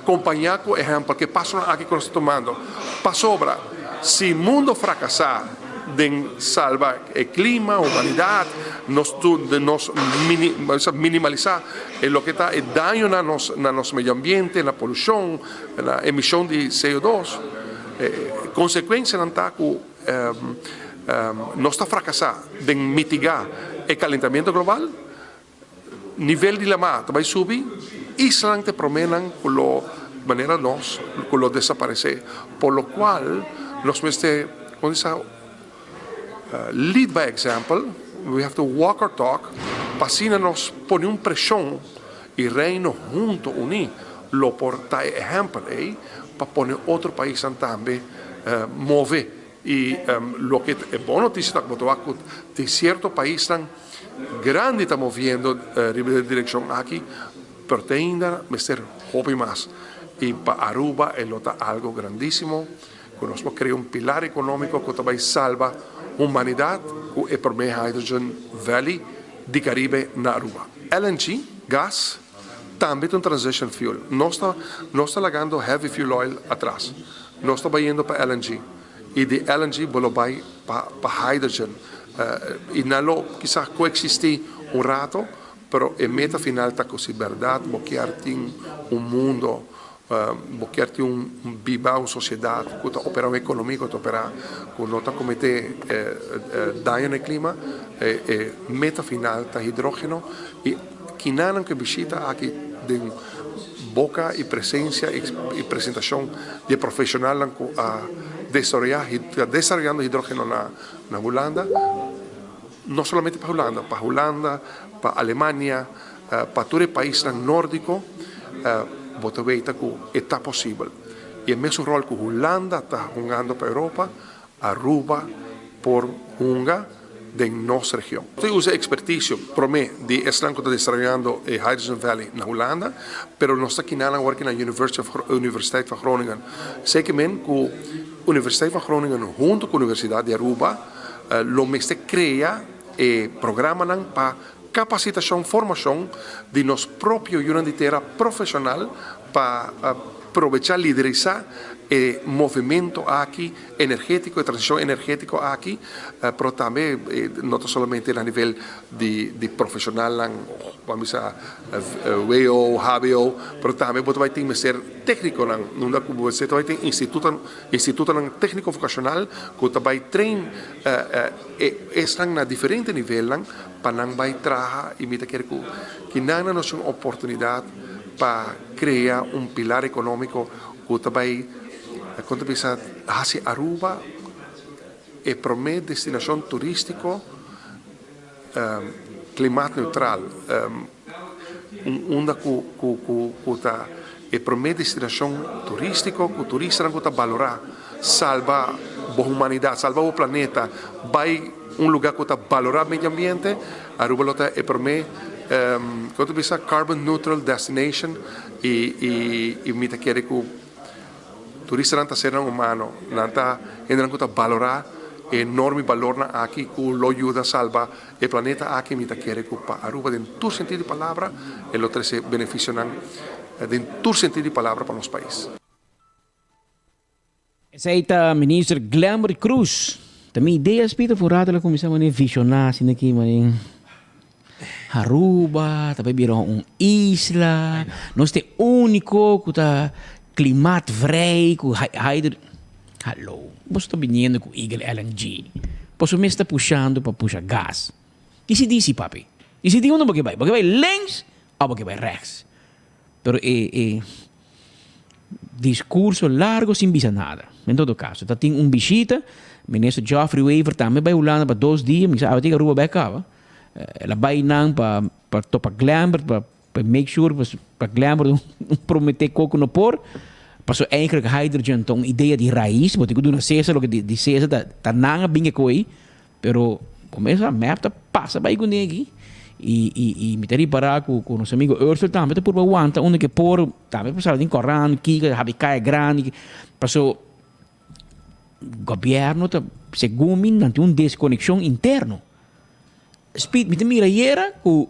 compaña cu ehempel, ke pasonan aki cu nos ta tumando. Pasobra si mundo fracasa den salba e clima, humanidad, nos tur nos minimalisa e loke ta e daño na nos na nos medio ambiente, na polucion, na emision di CO dos, e consecuencianan ta cu nos ta fracasa den mitiga e calentamiento global, nivel di lama ta bay subi, islanan ta e promenan cu lo manera nos cu lo desaparece, por lo cual nos mester como di sa lead by example, we have to walk our talk pa asina nos pone un presion y Reino hunto uni lo por ta e ehempel ey pa pone otro paisnan tambe move. Y loke e bon noticia ta cu bo ta wak cu tin cierto paisnan grandi ta moviendo riba e direccion aki, pero te ainda mester hopi mas. Y pa Aruba e lo ta algo grandisimo cu nos por crea un pilar economico cu ta bay salba humanidad cu e prome Hydrogen Valley di Caribe na Aruba. LNG, gas, tambe ta un transition fuel. Nos ta nos ta lagando heavy fuel oil atras. Nos ta bayendo pa LNG y di LNG bo lo bay pa pa hydrogen. Y nan lo kisas coexisti un rato, pero e meta final ta cu si berdad bo kier tin un mundo, bo kier tin un biba, un sociedad cu ta opera, un economia cu ta opera, cu no ta comete daño na e clima, e meta final ta hidrogeno y Kinanan ku e bishita aki den boka i presensia i presentashon di e profeshonalnan ku a desaroyá ta desaroyando hidrógeno na na Hulanda, no solamente pa Hulanda, pa Hulanda, pa Alemania, pa tur e paisnan nórdiko, bo ta weta ku e ta posibel. I e mesun ròl ku Hulanda ta hungando pa Europa, Aruba por hunga den nos region. Ta usa e experticio prome di esnan cu ta desaroyando e Hydrogen Valley na Hulanda, pero nos ta kinanan awor aki na University of Universiteit van Groningen. Seki men cu Universiteit van Groningen hunto cu Universidad di Aruba lo mester crea e programanan pa capacitacion, formacion di nos propio yunan di tera profesional pa probecha liderisa e movimento aki energetico, e transicion energetico aki, pero tambe no ta solamente na nivel di di profesionalnan, ban bisa WO, hbo, pero tambe bo ta bai tin mester tecniconan, unda cu bo mester ta bai tin institutonan, institutonan tecnico vocacional cu ta bai train esnan na diferente nivelnan pa nan bai traha y mi ta kere cu kinan nan nos un oportunidad pa crea un pilar economico cu ta bay, con ta bisa, haci Aruba e prome destinacion turistico klimaatneutraal, unda cu cu cu ta e prome destinacion turistico cu turistanan cu ta balora salba bo humanidad, salba bo planeta, bay un lugar cu ta balora medio ambiente, Aruba lo ta e prome con ta bisa carbon neutral destination y y mi ta kere cu turistanan ta sernan humano, nan ta hendenan cu ta balora e enorme balornan aki cu lo yuda salba e planeta aki, mi ta kere cu pa Aruba den tur sentido di palabra e lo trece beneficionan den tur sentido di palabra pa nos pais. Esei ta Minister Glenbert Croes. Ta mi idea spita for rato la cuminsa mane visiona asina aki mane Aruba ta bay bira un isla, nos ta e unico cu ta klimaatvrij cu hydro Hallo, boso ta biniendo cu Eagle LNG. Boso mes ta pushando pa pusha gas. Dicidi si papi. Dicidi unda bo ke bay. Bo ke bay links of bo ke bay rechts. Pero e e discurso largo sin bisa nada. En todo caso, ta tin un bishita, Minister Geoffrey Wever tambe bai Hulanda pa dos dia, mi sa awe tin Aruba bai caba. El a bai nan pa pa topa Glambert, pa pa make sure pa pa Glambert no promete ko ku no por. Paso eigenlijk hydrogen ta un idea di raiz, bo tin ku duna Cesar loke di di Cesar ta ta nan a bin e koe. Pero comienza mep ta pasa bay cune aki y y y mi ta ripara cu cu nos amigo Ursel tambe ta purba wanta unda ke por tambe por sali den koran kiko habi kaya grandi paso gobierno ta segun mi nan tin un desconexion interno. Speed mi ta mira ayera cu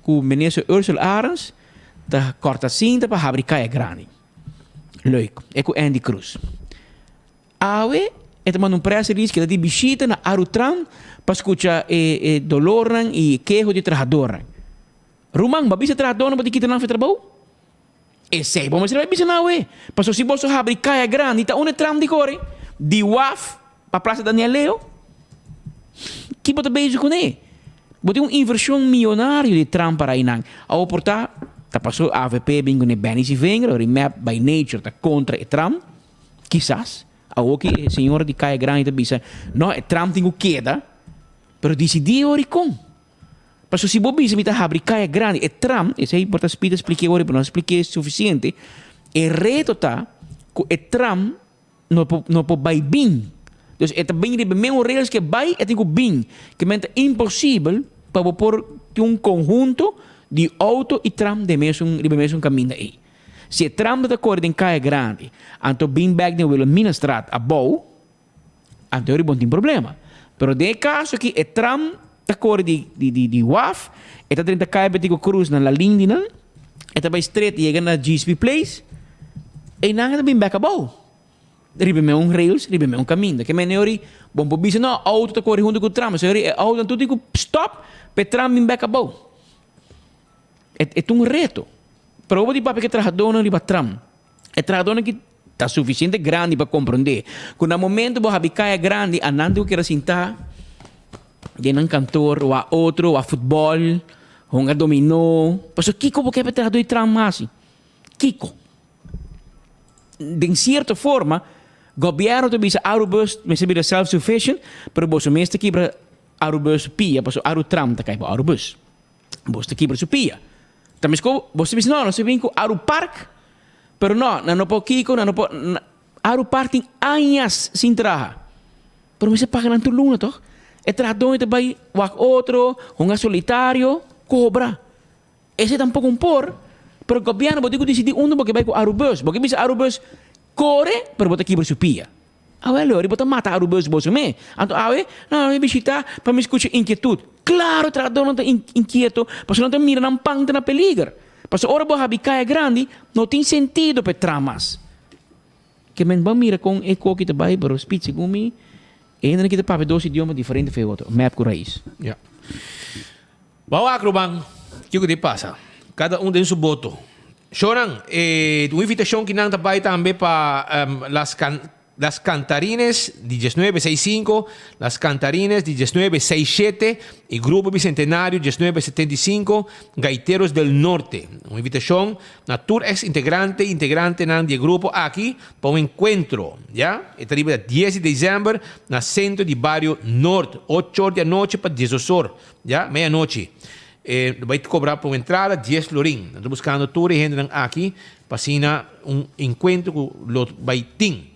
cu minister Ursel Arends ta corta cinta pa habri kaya grandi. Leuk e cu Andy Cruz. Awe e ta manda un press release ku e ta di bishita na Arutran pa skucha e e dolornan i e keho di e trahadornan. Ruman, bo a bisa e trahadornan pa di kita nan for e trabou? Esei bo mester bai bisa nan awe. Pasobra si boso habri kaya grandi ta unda e tram di kore? Di waf pa Plaza Daniel Leo? Ki bo ta bezig kuné? Bo tin un invershon miyonario di tram para einan. Awo por ta, ta paso avp bin kuné Benny Sivinger, ora e mep by nature ta kontra e tram. Kisas, awor ki e señora di Kaya Grandi ta bisa, No, e tram tin ku keda, pero disidí e ora i kon. Pasobra si bo bisa mi ta habri Kaya Grandi, e tram, esei por ta Speed a splik'é ora, pero no a splik'é sufisiente, e reto ta ku e tram no por no por bai bin. Dus e ta bin riba e mesun rails ku e bai, e tin ku bin. Ke men ta imposibel pa bo por tin un konhunto di outo i tram den mesun riba e mesun kaminda ei. Si e tram ta kore den kaya grandi, anto bin bek den Wilhelminastraat abou, anto e ribon tin problema. Pero den e kaso aki e tram ta kore di di di waf, e ta drenta kaya Betico Cruz na La Lindinan, e ta bai stret yega na GSP Place, einan e ta bin bek abou. Riba me un rails, riba me un kaminda. Ke mene ori bon por bisa no, outo ta kore huntu ku tram. So ori e outonan tur tin ku stop pa e tram bin bek abou. E ta un reto. Pero bo di papia ku e trahadónan riba tram. E trahadónan ki ta sufisiente grandi pa komprondé ku na momento bo habi kaya grandi a nan tin ku keda sintá den nan kantor wak otro, wak futbòl, hunga dominó. Pasobra kiko bo ke pa e trahadó di tram hasi? Kiko? Den sierto forma gobièrnu ta bisa Arubus mester bira self-sufficient, pero boso mes ta kibra Arubus pia pasobra Arutram ta kai pa Arubus. Bos ta kibra su pia. Ta mesco bos ta bisa no, nos ta bin cu Aru Park, pero no, nan no por kico, nan no por, Aru Park tin añas sin traha. Pero mester paga nan tur luna toch? E trahadónan ta bay wak otro, hunga solitario, cobra. Esey tampoco un por, pero gobierno bo tin cu dicidi unda bo ke bay cu Arubus. Bo ke bisa Arubus core, pero bo ta kibra su pia. Awe Lori, bo ta mata Arubus boso me. Anto awe, no, mi bishita pa mi skucha inkietud. Klaro, trahadónan ta inkieto pasobra nan ta mira nan pan ta na peliger. Pasobra ora bo habi kaya grandi, no tin sentido pa e traha mas. Ke men ban mira kon e koki ta bai, pero Speed, segun mi, e hendenan ki ta papia dos idioma diferente for e otro, mep ku rais. Ya. Bo wak ruman, kiko di pasa? Kada un den su boto. Shonan, e un invitashon ki nan ta bai tambe pa Las Las Cantarines di diesnuebe seis sinku, Las Cantarines di diesnuebe seis shete i Grupo Bicentenario diesnuebe setenta i sinku, Gaiteros del Norte. Un invitashon na tur ex integrante i integrantenan di e grupo aki pa un enkuentro, ya. E ta riba dies di desèmber na Sentro di Bario Nort, ocho or di anochi pa diesdos or. Ya, meianochi. E lo bai kobra pa un entrada dies florin. Nan ta buskando tur e hendenan aki pa asina un enkuentro ku lo bai tin.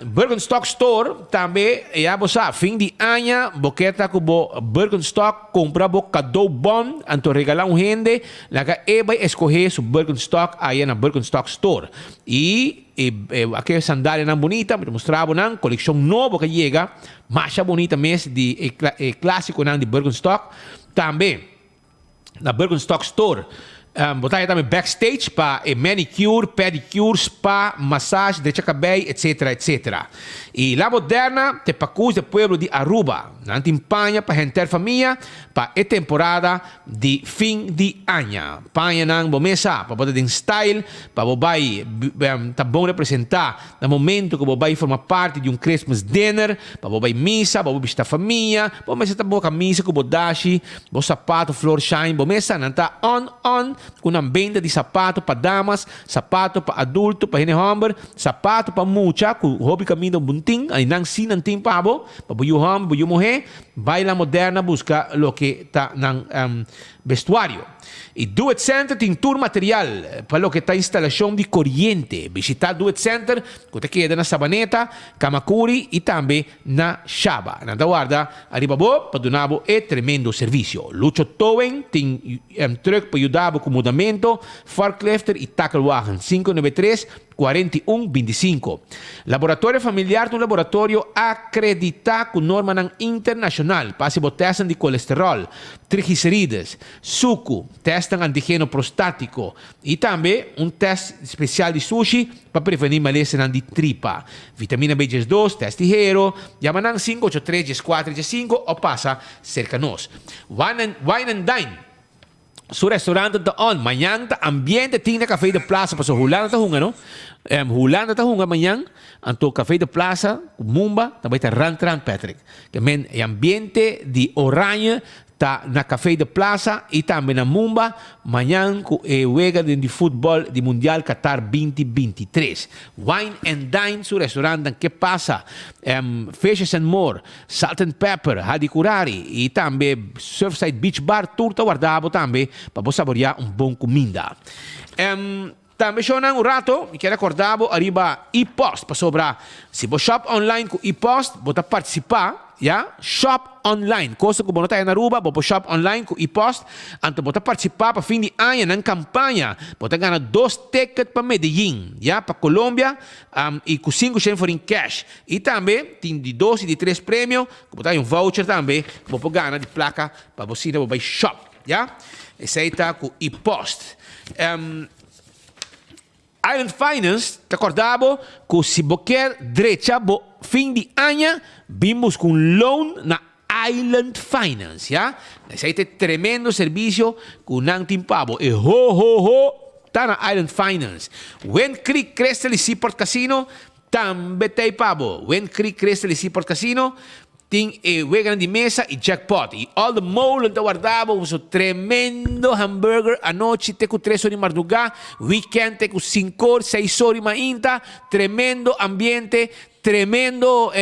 Birkenstock Store tambe, ya bo sa, fin di aña bo ke ta ku bo Birkenstock, kumpra bo kadó bon, anto regalá un hende, laga e bai eskohé su Birkenstock aya na Birkenstock Store. I e e sandalianan bunita, mi ta mustra bo nan, kolekshon nobo ku a yega. Masha bonita mes di e e clasiconan di Birkenstock. Tambe na Birkenstock store bo ta haya tambe backstage pa e manicure, pedicure, spa, massage, drecha cabey, etcetera, etcetera. Y La Moderna te pacus de pueblo di Aruba. Nan tin paña pa henter famia pa e temporada di fin di aña. Pañanan bo mes sa pa bo ta den style, pa bo bay ta bon representa Na momento ku bo bai forma parti di un Christmas dinner, pa bo bai misa, pa bo bishita famia, bo mester ta bo kamisa ku bo dashi, bo sapato Florsheim, bo mester nan ta on on. ku nan benta di sapato pa damas, sapato pa adulto, pa hende hòmber, sapato pa mucha ku hopi kaminda un tin, ai nan si nan tin pa bo, pa bo yu hòmber, bo yu muhé, bai La Moderna buska loke ta nan Vestuario. E Do It Center tin tur material pa loke ta instalashon di koriente. Bishita Do It Center ku ta keda na Sabaneta, Kamakuri i tambe na Shaba. Nan ta warda ariba bo pa duna bo e tremendo servisio. Lucho Towing tin truck pa yuda bo ku mudamento, forklifter i takelwagen. 593 41 25. Laboratorio Familiar ta un laboratorio akreditá ku normanan internashonal pa hasi bo tèstnan di kolesteròl, trigliserides, suku, tèstnan antigeno prostátiko i tambe un tèst spesial di sushi pa prevení malesanan di tripa. Vitamina B 12, tèst di hero, yama nan 583 14 15 òf pasa serka nos. Wine and Dine. Su restaurant ta on. Mañan ta ambiente tin na Café de Plaza pasobra Hulanda ta hunga no. Hulanda ta hunga mañan anto Café de Plaza ku Mumba ta bai ta rant rant Patrick. Ke men e ambiente di Oranje ta na Café de Plaza i tambe na Mumba mañan ku e wega den di futbol di Mundial Qatar 2023. Wine and Dine su restaurantnan ke pasa Fishes and More. Salt and Pepper, Hadicurari y tambe Surfside Beach Bar tur ta warda bo tambe pa bo saborea un bon cuminda. Tambe shownan un rato mi kier acorda bo ariba e-post pasobra si bo shop online cu e-post bo ta participa ya shop online cosa cu bo no ta haya na Aruba bo por shop online cu e-post anto bo ta participa pa fin di aña nan campaña bo ta gana dos ticket pa Medellin ya pa Colombia y cu 500 forin cash I tambe tin di dos i di tres premio ku bo ta haña un voucher tambe ku bo por gana di plaka pa bo sinta bo bai shop, ya. Esei ta ku e-post. Island Finance ta kòrda bo ku si bo kier drecha bo fin di aña bin buska un loan na Island Finance, ya. Esei ta e tremendo servisio ku nan tin pa bo. E ho ho ho ta na Island Finance. Wind Creek Crystal i Seaport Casino Tambe ta ei pa bo. Wind Creek Crystal i Seaport Casino tin e weganan di mesa i jackpot. I All the Molen ta warda bo ku su tremendo hamburger anochi te ku tres or di mardugá, weekend te ku sinku or, seis or di mainta. Tremendo ambiente, tremendo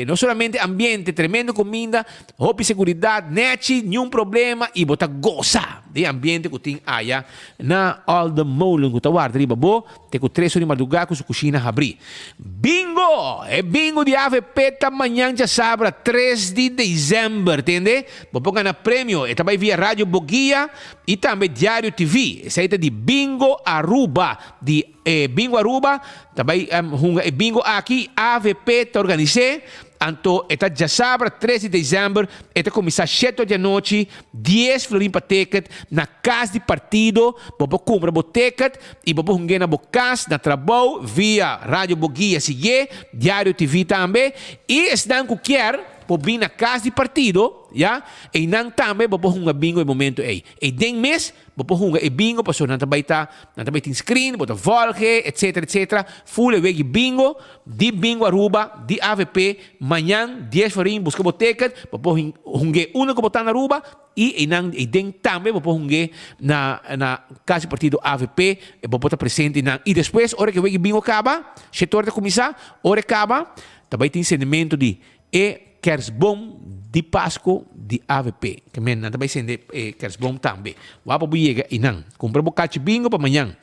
no solamente ambiente, tremendo kuminda, hopi seguridat, nechi, niun problema i bo ta gosa di e ambiente ku tin aya na All the Molen ku ta warda riba bo. Te ku tres or di mardugá ku su kushina habrí. Bingo! E bingo di avp ta mañan djasabra tres di desèmber, tende? Bo por gana premio. E ta bai via Radio Boguia i tambe Diario TV. Esei ta di Bingo Aruba. Di e Bingo Aruba ta bai hunga e bingo aki. Avp ta organis'é. Anto e ta djasabra tres di desèmber. E ta kuminsá shete or di anochi. Dies florin pa ticket na kas di partido. Bo por kumpra bo ticket i bo por hung'é na bo kas, na trabou, via Radio Boguia siguié, Diario TV tambe. I esnan ku kier por bin na kas di partido, ya, einan tambe bo por hunga bingo e momento ei. Eiden mes bo por hunga e bingo pasobra nan ta bai ta, nan ta bai tin screen, bo ta volge, etcetera, etcetera. Full e wegi bingo di Bingo Aruba, di avp, mañan dies florin buska bo ticket, bo por hung'é unda ku bo ta na Aruba i einan eiden tambe bo por hung'é na na kas di partido avp, bo por ta presente einan. I despues ora ku e wegi bingo kaba, shete ora ta kuminsá, ora e kaba ta bai tin sendementu di e kersboom di Pasku di avp. Ke men nan ta bai sende e kersboom tambe. Wak pa bo yega einan. Kumpra bo kachi bingo pa mañan.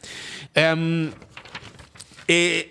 E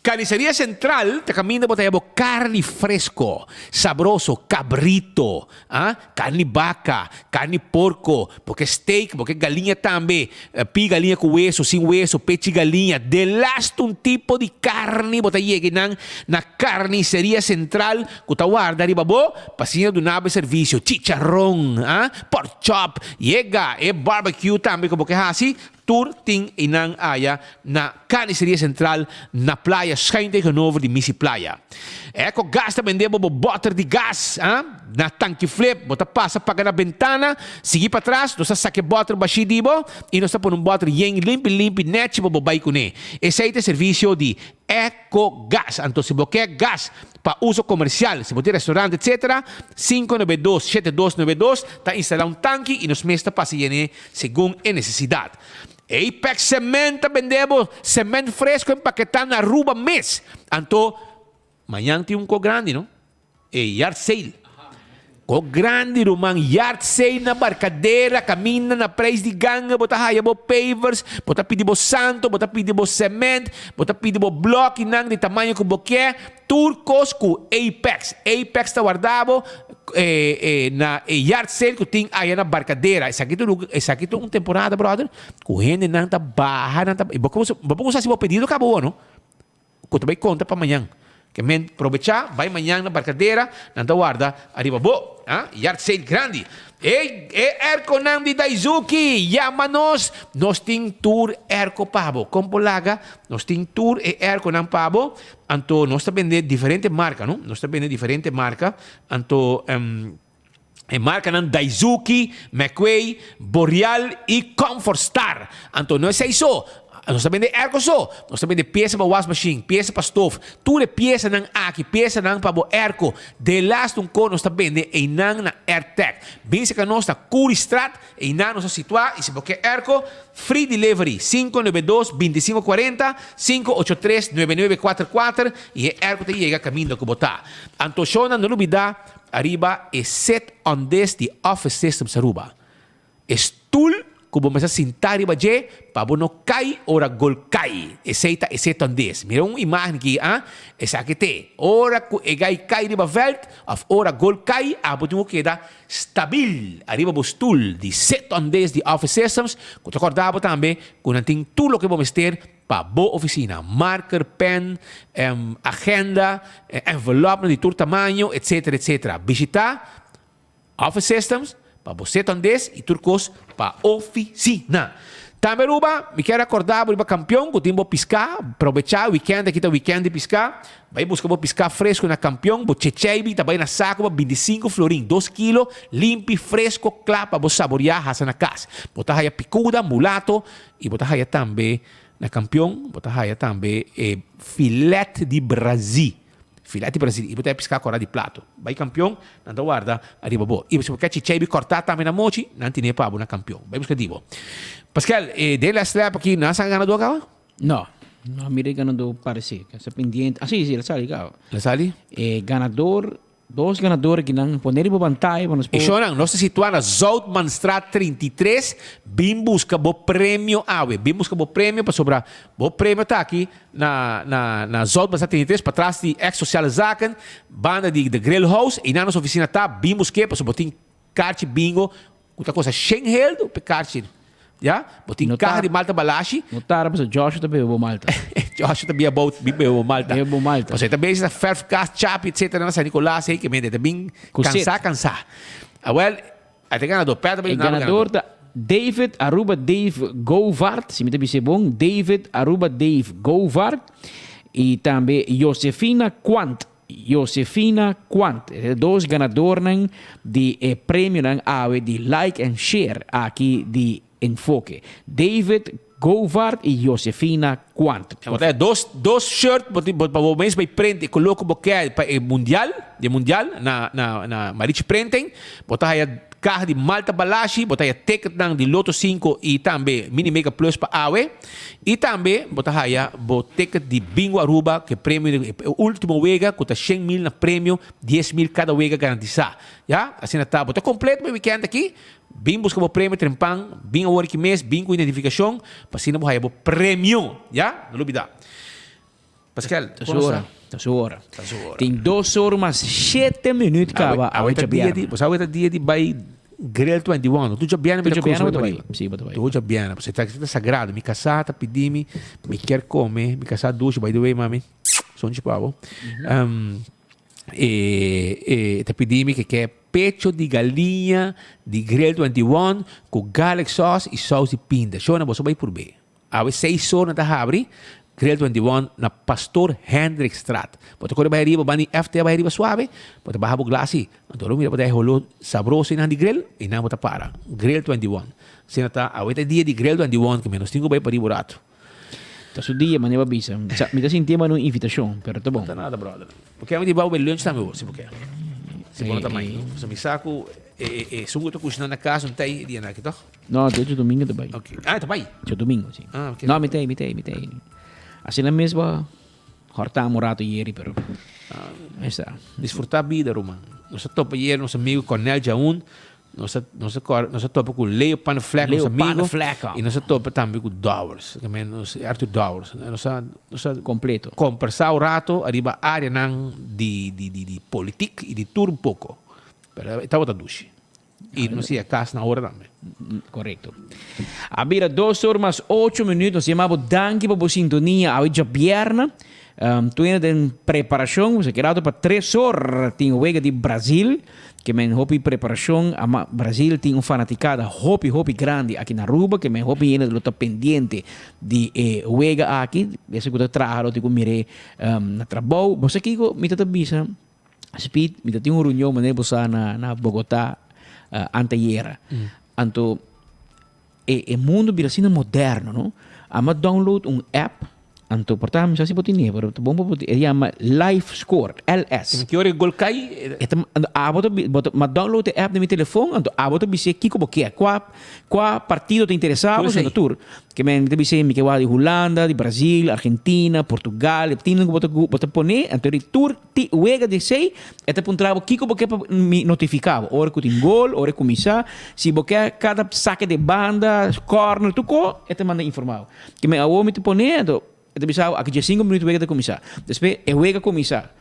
Carniceria Central ta caminda bo ta haya bo carni fresco, sabroso, cabrito, ah, carni baca, carni porco, bo ke steak, bo ke galiña tambe, pi galiña cu weso, sin weso, pechi galiña, delaste un tipo di carni bo ta yega nan na Carniceria Central cu ta warda riba bo pa asina duna bo e servicio, chicharron, ah, pork chop, yega e barbecue tambe cu bo ke haci, Tur tin einan aya na Carniceria Central na playa schuin tegenover di Misi Playa. Eco Gas ta bende bo bo boter di gas ha na tanki flip bo ta pasa paga na bentana sigui patras nos ta saka e boter bashi di bo y nos ta pone un boter yen limpi limpi nechi pa bo bay cune. Esey ta e servicio di. Ecogas. Anto si bo ke gas pa uso komersial, si bo tin restaurant etc. 592 7292 ta instalá un tanki i nos mes ta pasa yen'é segun e nesesidat. Apex Cement ta bende bo cement fresco empaketá na Aruba mes. Anto mañan tin un ko grandi no. E yard sale. Ko grandi ruman, yard sale na Barcadera, kaminda na prijs di ganga, bo ta haya bo pavers, bo ta pidi bo santo, bo ta pidi bo cement, bo ta pidi bo blokinan di tamaño ku bo ke, tur kos ku Apex. Apex ta warda bo na e yard sale ku tin aya na Barcadera. Esaki ta un esaki ta un temporada brother ku hendenan ta baha, nan ta, bo bo por kusa hasi bo pedido kaba awor no. Ku ta bai konta pa mañan. Ke men probechá, bai mañan na Barkadera, nan ta warda ariba bo. Ah, yard sale grandi. E, e airconan di Daizuki, yama nos, nos tin tur airco pa bo. Kon por laga? Nos tin tur e airconan pa bo. Anto nos ta bende diferente marka, no? Nos ta bende diferente marka. Anto, e markanan Daizuki, McQuay, Boreal i Comfort Star. Anto no esei so, nos ta bende airco so, nos ta bende piesa pa wasmachine, piesa pa stof, tur e piesanan aki, piesanan pa bo airco. De laatste un ko nos ta bende einan na Airtech. Bin serka nos na Curiestraat, einan nos ta situa i si bo ke airco, free delivery, 592 2540, 583 9944 i e airco ta yega kaminda ku bo ta. Anto shownan no lubida Ariba e set on this di Office Systems Aruba. E stul ku bo mester sinta riba dje pa bo no kai ora gol kai. Esei ta e set on this. Mira un imagen aki, ah. Esaki t'e. Ora ku e gai kai riba vèlt òf ora gol kai, abo tin ku keda stabil ariba bo stul di set on this di Office Systems ku ta kòrda bo tambe ku nan tin tur loke bo mester Pa bo oficina, marker, pen, agenda, envelopnan di tur tamaño, etc. Etc. Bishita Office Systems pa bo set on des y tur cos pa oficina. Tambe Aruba, mi kier acorda bo riba Campeon cu tin bo pisca, probecha weekend aki ta weekend di pisca, bay busca bo pisca fresco na Campeon, bo checheibi ta bay na saco pa 25 florin, dos kilo, limpi, fresco, cla pa bo saboria hasa na cas. Bo ta haya picuda, mulato, Y bo ta haya tambe na Campeon, bo ta haya tambe e filet di Brazi. Filet di Brazi. Y bo ta haya pisca cora di plato. Bay Campeon, nan ta warda ariba bo. Y si bo ke chicheibi corta tambe na mochi, nan tine pa bo na Campeon. Bay busca di bo. Pascal, e den last lap aki, nan a saca ganador caba? No. No a mira e ganador parece. Sa pendiente. Ah, si, si, el a sali caba. El a sali? E ganador Dos ganador aki nan pone riba pantaya pa nos por. E shownan, nos ta situá na Zoutmanstraat 33, bin buska bo premio awe. Bin buska bo premio pasobra bo premio ta aki na na na Zoutmanstraat 33 patras di ex Sociale Zaken, banda di The Grill House. Einan nos ofisina ta, bin busk'é pasobra bo tin karchi bingo Ku ta kosa shen heldu p'e karchi. Ya? Bo tin kaha di malta balashi. No tara pasobra Joshua ta bebe bo malta. Joshua ta bia bo bebe bo malta. Bebe bo malta. Pasobra e ta bezig ta verf kas, chapi etcetera na San Nicolas ei ke mende. E ta bin kansa kansa. Awel, a ta ganador. Pèt ta bin E ganador ta David Aruba Dave Govard, si mi ta bis'é bon, David Aruba Dave Govard i tambe Josefina Quant. Josefina Quant, e dos ganadornan di e premionan awe di Like and Share aki di Enfoke, David Govard y Josefina Quant. Bo ta dos dos shirt bo tin pa bo mes bay print e color cu bo kier pa e mundial, di e mundial na na na Marichi Printing. Bo ta haya Caha di Malta Balashi, bo ta haya ticketnan di Lotto 5 y tambe Mini Mega Plus pa awe. Y tambe bo ta haya bo ticket di Bingo Aruba cu e premio di e ultimo wega cu ta shen mil na premio, dies mil cada wega garantisa. Ya, asina ta. Bo ta completo pa e weekend aki. Bin busca bo premio trempan, bin awor aki mes, bin cu identificacion pa asina bo haya bo premio. Ya, no lubida. Pascal, Ta su ora, ta su ora. Ta su ora. Tin dos ora mas shete minuut kaba awe ta dia di, bo sa awe ta dia di bai Grill 21. Tu djabièrnè mi ta cruza bai pariba. Si, bo ta bai. Tu djabièrnè, pasobra ta ta sagrado. Mi casá ta pidi mi, mi kier come, mi casá dushi, by the way mami, sonchi pa bo. E e ta pidi mi ke ke pecho di galiña di Grill 21 cu garlic sauce y saus di pinda. Shona, boso bai purbe. Awe seis or nan ta habri Grill 21 na Pastoor Hendrikstraat. Bo ta kore bai ariba banda di FT bai ariba suave, bo ta baha bo glasi. Anto lo mira bo ta e holo sabroso einan di grill, einan bo ta para. Grill 21. Asina ta, awe ta e dia di Grill 21 ke menos tin ku bai pariba un ratu. Ta su dia, manera bo a bisa. Mi ta sintié manda un invitashon, pero ta bon. No ta nada, brother. Bo ke mi di bou lunch tambe bo, si bo ke. Si bo no ta mai. Pasobra mi sa ku esun ku ta kushiná na kas no ta ei e dianan aki, tòg? No, djadumingu ta bai. Ok. Ah, e ta bai? Djadumingu, si. Ah, ok. No, mi ta ei, mi ta ei, mi ta ei. Asina mes bo a hòrta un ratu yeri, pero esta. Disfrutá bida, ruman. Nos a topa yeri nos amigu Cornel Djaun. Nos a, nos a kòrda, nos a topa ku Leo Panneflek, Leo nos amigo. Panneflek. I nos a topa tambe ku Dowers, ke men nos, Arthur Dowers. Nos a, nos a Kompleto. kombersá un rato ariba áreanan di, di, di, di politik i di tur un poko. Pero e tabata dushi. I nos a yega kas na ora tambe. Korekto. A bira dos or mas ocho minuut. Nos yama bo danki pa bo sintonia awe djabièrnè. Tuena den preparashon. Nos a keda pa tres or tin wega di Brazil. Ke men hopi preparashon. Ama Brazil tin un fanaticada hopi hopi grandi aki na Aruba. Ke men hopi hende lo ta pendiente di e wega aki. Esei ku ta traha lo tin ku mir'é na trabou. Bo sa kiko mi ta ta bisa? Speed, mi ta tin un reunion manera bo sa na na Bogotá anteayera. Anto e e mundo bira asina moderno, no? Amo a download un app, anto por ta mi sa si bo tene, pero ta bon pa bo e yama Live Score, LS. Ki ora e gol kai? E ta anto abo ta bo ta mi a download e app den mi telefon, anto abo ta bis'é kiko bo kier, kua kua partido ta interesa bo, anto tur. Ke men mi ta bis'é mi ke wak di Hulanda, di Brasil, Argentina, Portugal, e timnan ku bo ta bo ta pone, anto di tur Ti wega di esei, e ta puntra bo kiko bo ke pa mi notifiká bo, ora ku tin gol, ora e kuminsá, si bo ke kada sake di banda, kòrner, tur ko, e ta manda informá bo. Ke men awor mi ta pone, anto e ta bisa bo aki dje sinku minüt wega ta kuminsá. Despues e wega kuminsá,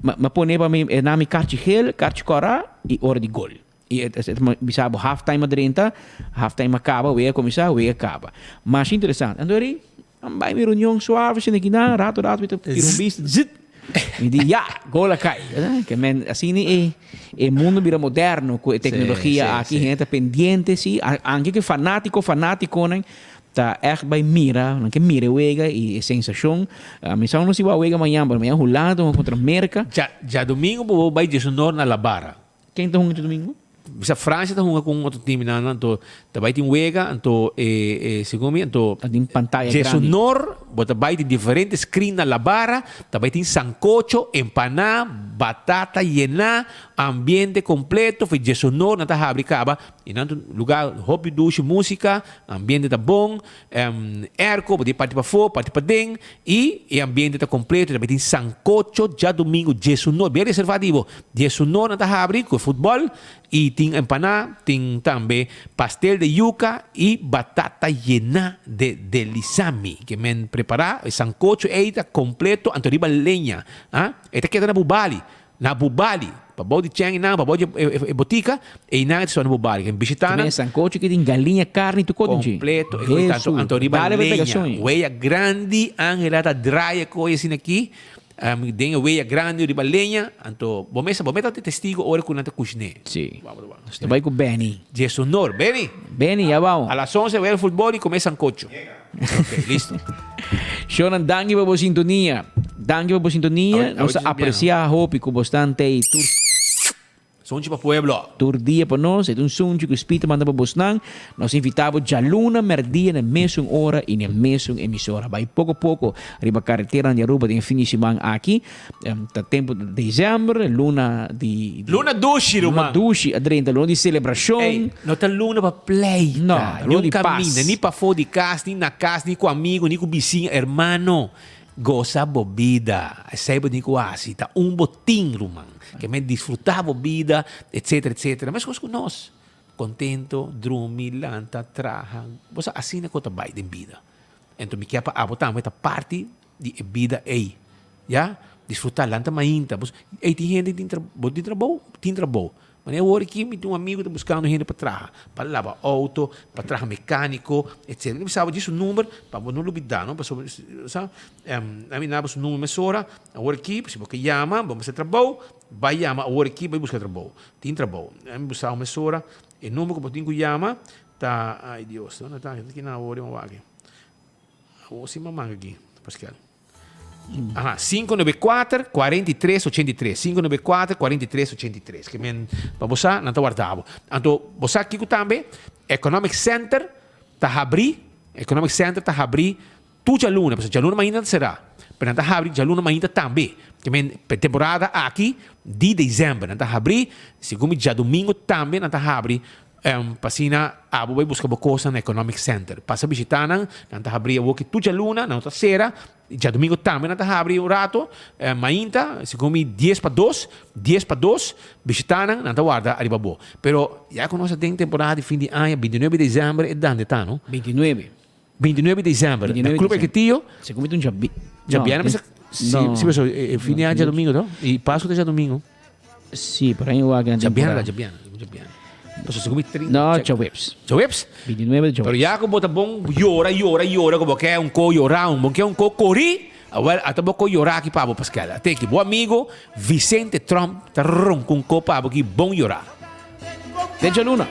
mi a pone pa mi e na mi karchi gel, karchi kòrá i ora di gol. I e ta bisa bo half time a drenta, half time a kaba, wega kuminsá, wega kaba. Masha interesante. Anto eri, a bai mi reunion suave asina kinan, rato rato mi ta tira un bista, zit! Mi di ya, gol a kai. Ke men asina e e mundo bira moderno ku e teknologia aki, hende ta pendiente si, anke ku fanatiko fanatikonan ta ègt bai mira, nan ke mira e wega i e sensashon. Mi sa no si bo a wega mañan, pero mañan Hulanda ta hunga kontra Merka. Djadumingu bo bai Djesonor na La Barra. Ken ta hunga djadumingu? Bisa Francia ta hunga ku un otro team nan anto ta bai tin wega anto e segun mi anto Ta tin pantaya grandi. Djesonor bo ta bai tin diferente screen na la barra ta bai tin sancocho, empaná, batata yená, ambiente completo fi djesonor nan ta habri kaba i nan ta un lugar hopi dushi musica, ambiente ta bon. Airco bo tin parti pafó, parti paden y e ambiente ta completo. Tambe tin sancocho djadomingo diesunor. Bien reserva di bo. Diesunor nan ta habri cu e futbol y tin empaná, tin tambe pastel de yuca y batata yena de delisami. Ke men prepara e sancocho ey ta completo anto riba leña. E ta keda na Bubali. Na Bubali, pa bou di Cheng einan, pa bou di e botica, einan e ta sona Bubali. Ken bishita nan. Kimen sancocho ki tin galiña, carni, tur cos dje. Completo, e coi tanto, anto riba leña. Weya grandi, Angela ta draai e coi asina aki, den e weya grandi riba leña, anto bo mes, bo mes ta testigo ora cu nan ta cushne. Si. Nos ta bay cu Benny. Djesonor, Benny. Benny, ya bao. A las once wea futbol y come sancocho. Ok, listo. Shonan, danki pa bo sintonia. Danki pa bo sintonia. Nos ta aprecia hopi cu bo stan tey tur. Sunchi pa pueblo. Tur dia pa nos. E ta un sunchi cu Spit ta manda pa bosnan. Nos invita bo djaluna merdia na mesun ora y na mesun emisora. Bay poco poco riba carreteranan di Aruba den e fin di siman aki. Ta tempo di december, luna di. Luna dushi, ruman. Luna dushi a drenta, luna di celebracion. Ey, no ta luna pa pleita. No, luna di pas. Ni un caminda, ni pafó di cas, ni na cas, ni cu amigo, ni cu bisiña. Hermano, goza bo bida. Esey bo tin cu haci. Ta un bo tin, ruman. Ke men disfruta bo bida, etcetera, etcetera. Mescos cu nos. Contento, drumi, lanta, traha. Bo sa asina cu ta bay den bida. Enton mi kier pa abo tambe ta parti di e bida ei. Ya? Disfrutá, lanta mainta. Bos, ei tin hende tin tra, bo tin trabou? Tin trabou. Manera awor aki mi tin un amigu ta buskando hende pa traha, pa laba outo, pa traha mekániko, etsetera. Mi bisa bo djis su number pa bo no lubidá, no? Pasobra, sa, ami na bo su number mesora. Awor aki, si bo ke yama, bo mester trabou, bai yama awor aki, bai buska trabou. Tin trabou. Ami bisa bo mesora e number ku bo tin ku yama ta, ai Dios, donde ta? Aki na awor, wak. Awor si mama aki, Pascal. Aha, 594 43 83. 594 43 83. Ke men pa bo sa, nan ta warda bo. Anto, bo sa kiko tambe? Economic Center ta habri, Economic Center ta habri. Tur djaluna, pasobra djaluna mainta ta será, pero nan ta habri djaluna mainta tambe. Ke men pa e temporada aki di desèmber nan ta habri, segun mi djadumingu tambe nan ta habri pa asina abo bai buska bo kosnan na Economic Center. Pasa bishitá nan, nan ta habri awoki tur djaluna, nan no ta sera, djadumingu tambe nan ta habri un rato mainta, segun mi dies pa dos, dies pa dos, bishitá nan, nan ta warda ariba bo. Pero ya ku nos ta den temporada di fin di aña, bintinuebe di desèmber e dande ta no? Bintinuebe. 29 di december. Na Club Eketillo. Se come un giabbi. Djabièrnè mester. Si, si paso e fin di aña djadomingo to? I Pasku ta djadomingo. Si, por ahí wak na Djabièrnè ta djabièrnè, djabièrnè. Paso segun mi 30. No, djaweps. Djaweps? 29 djaweps. Pero ya ku bo ta bon yora, yora, yora ku bo ke un ko yora, un bo ke un ko kori, awel ata bo ko yora aki pa bo Paskel. Ate ki bo amigo Vicente Tromp ta ronka un ko pa bo ki bon yora. Te djaluna.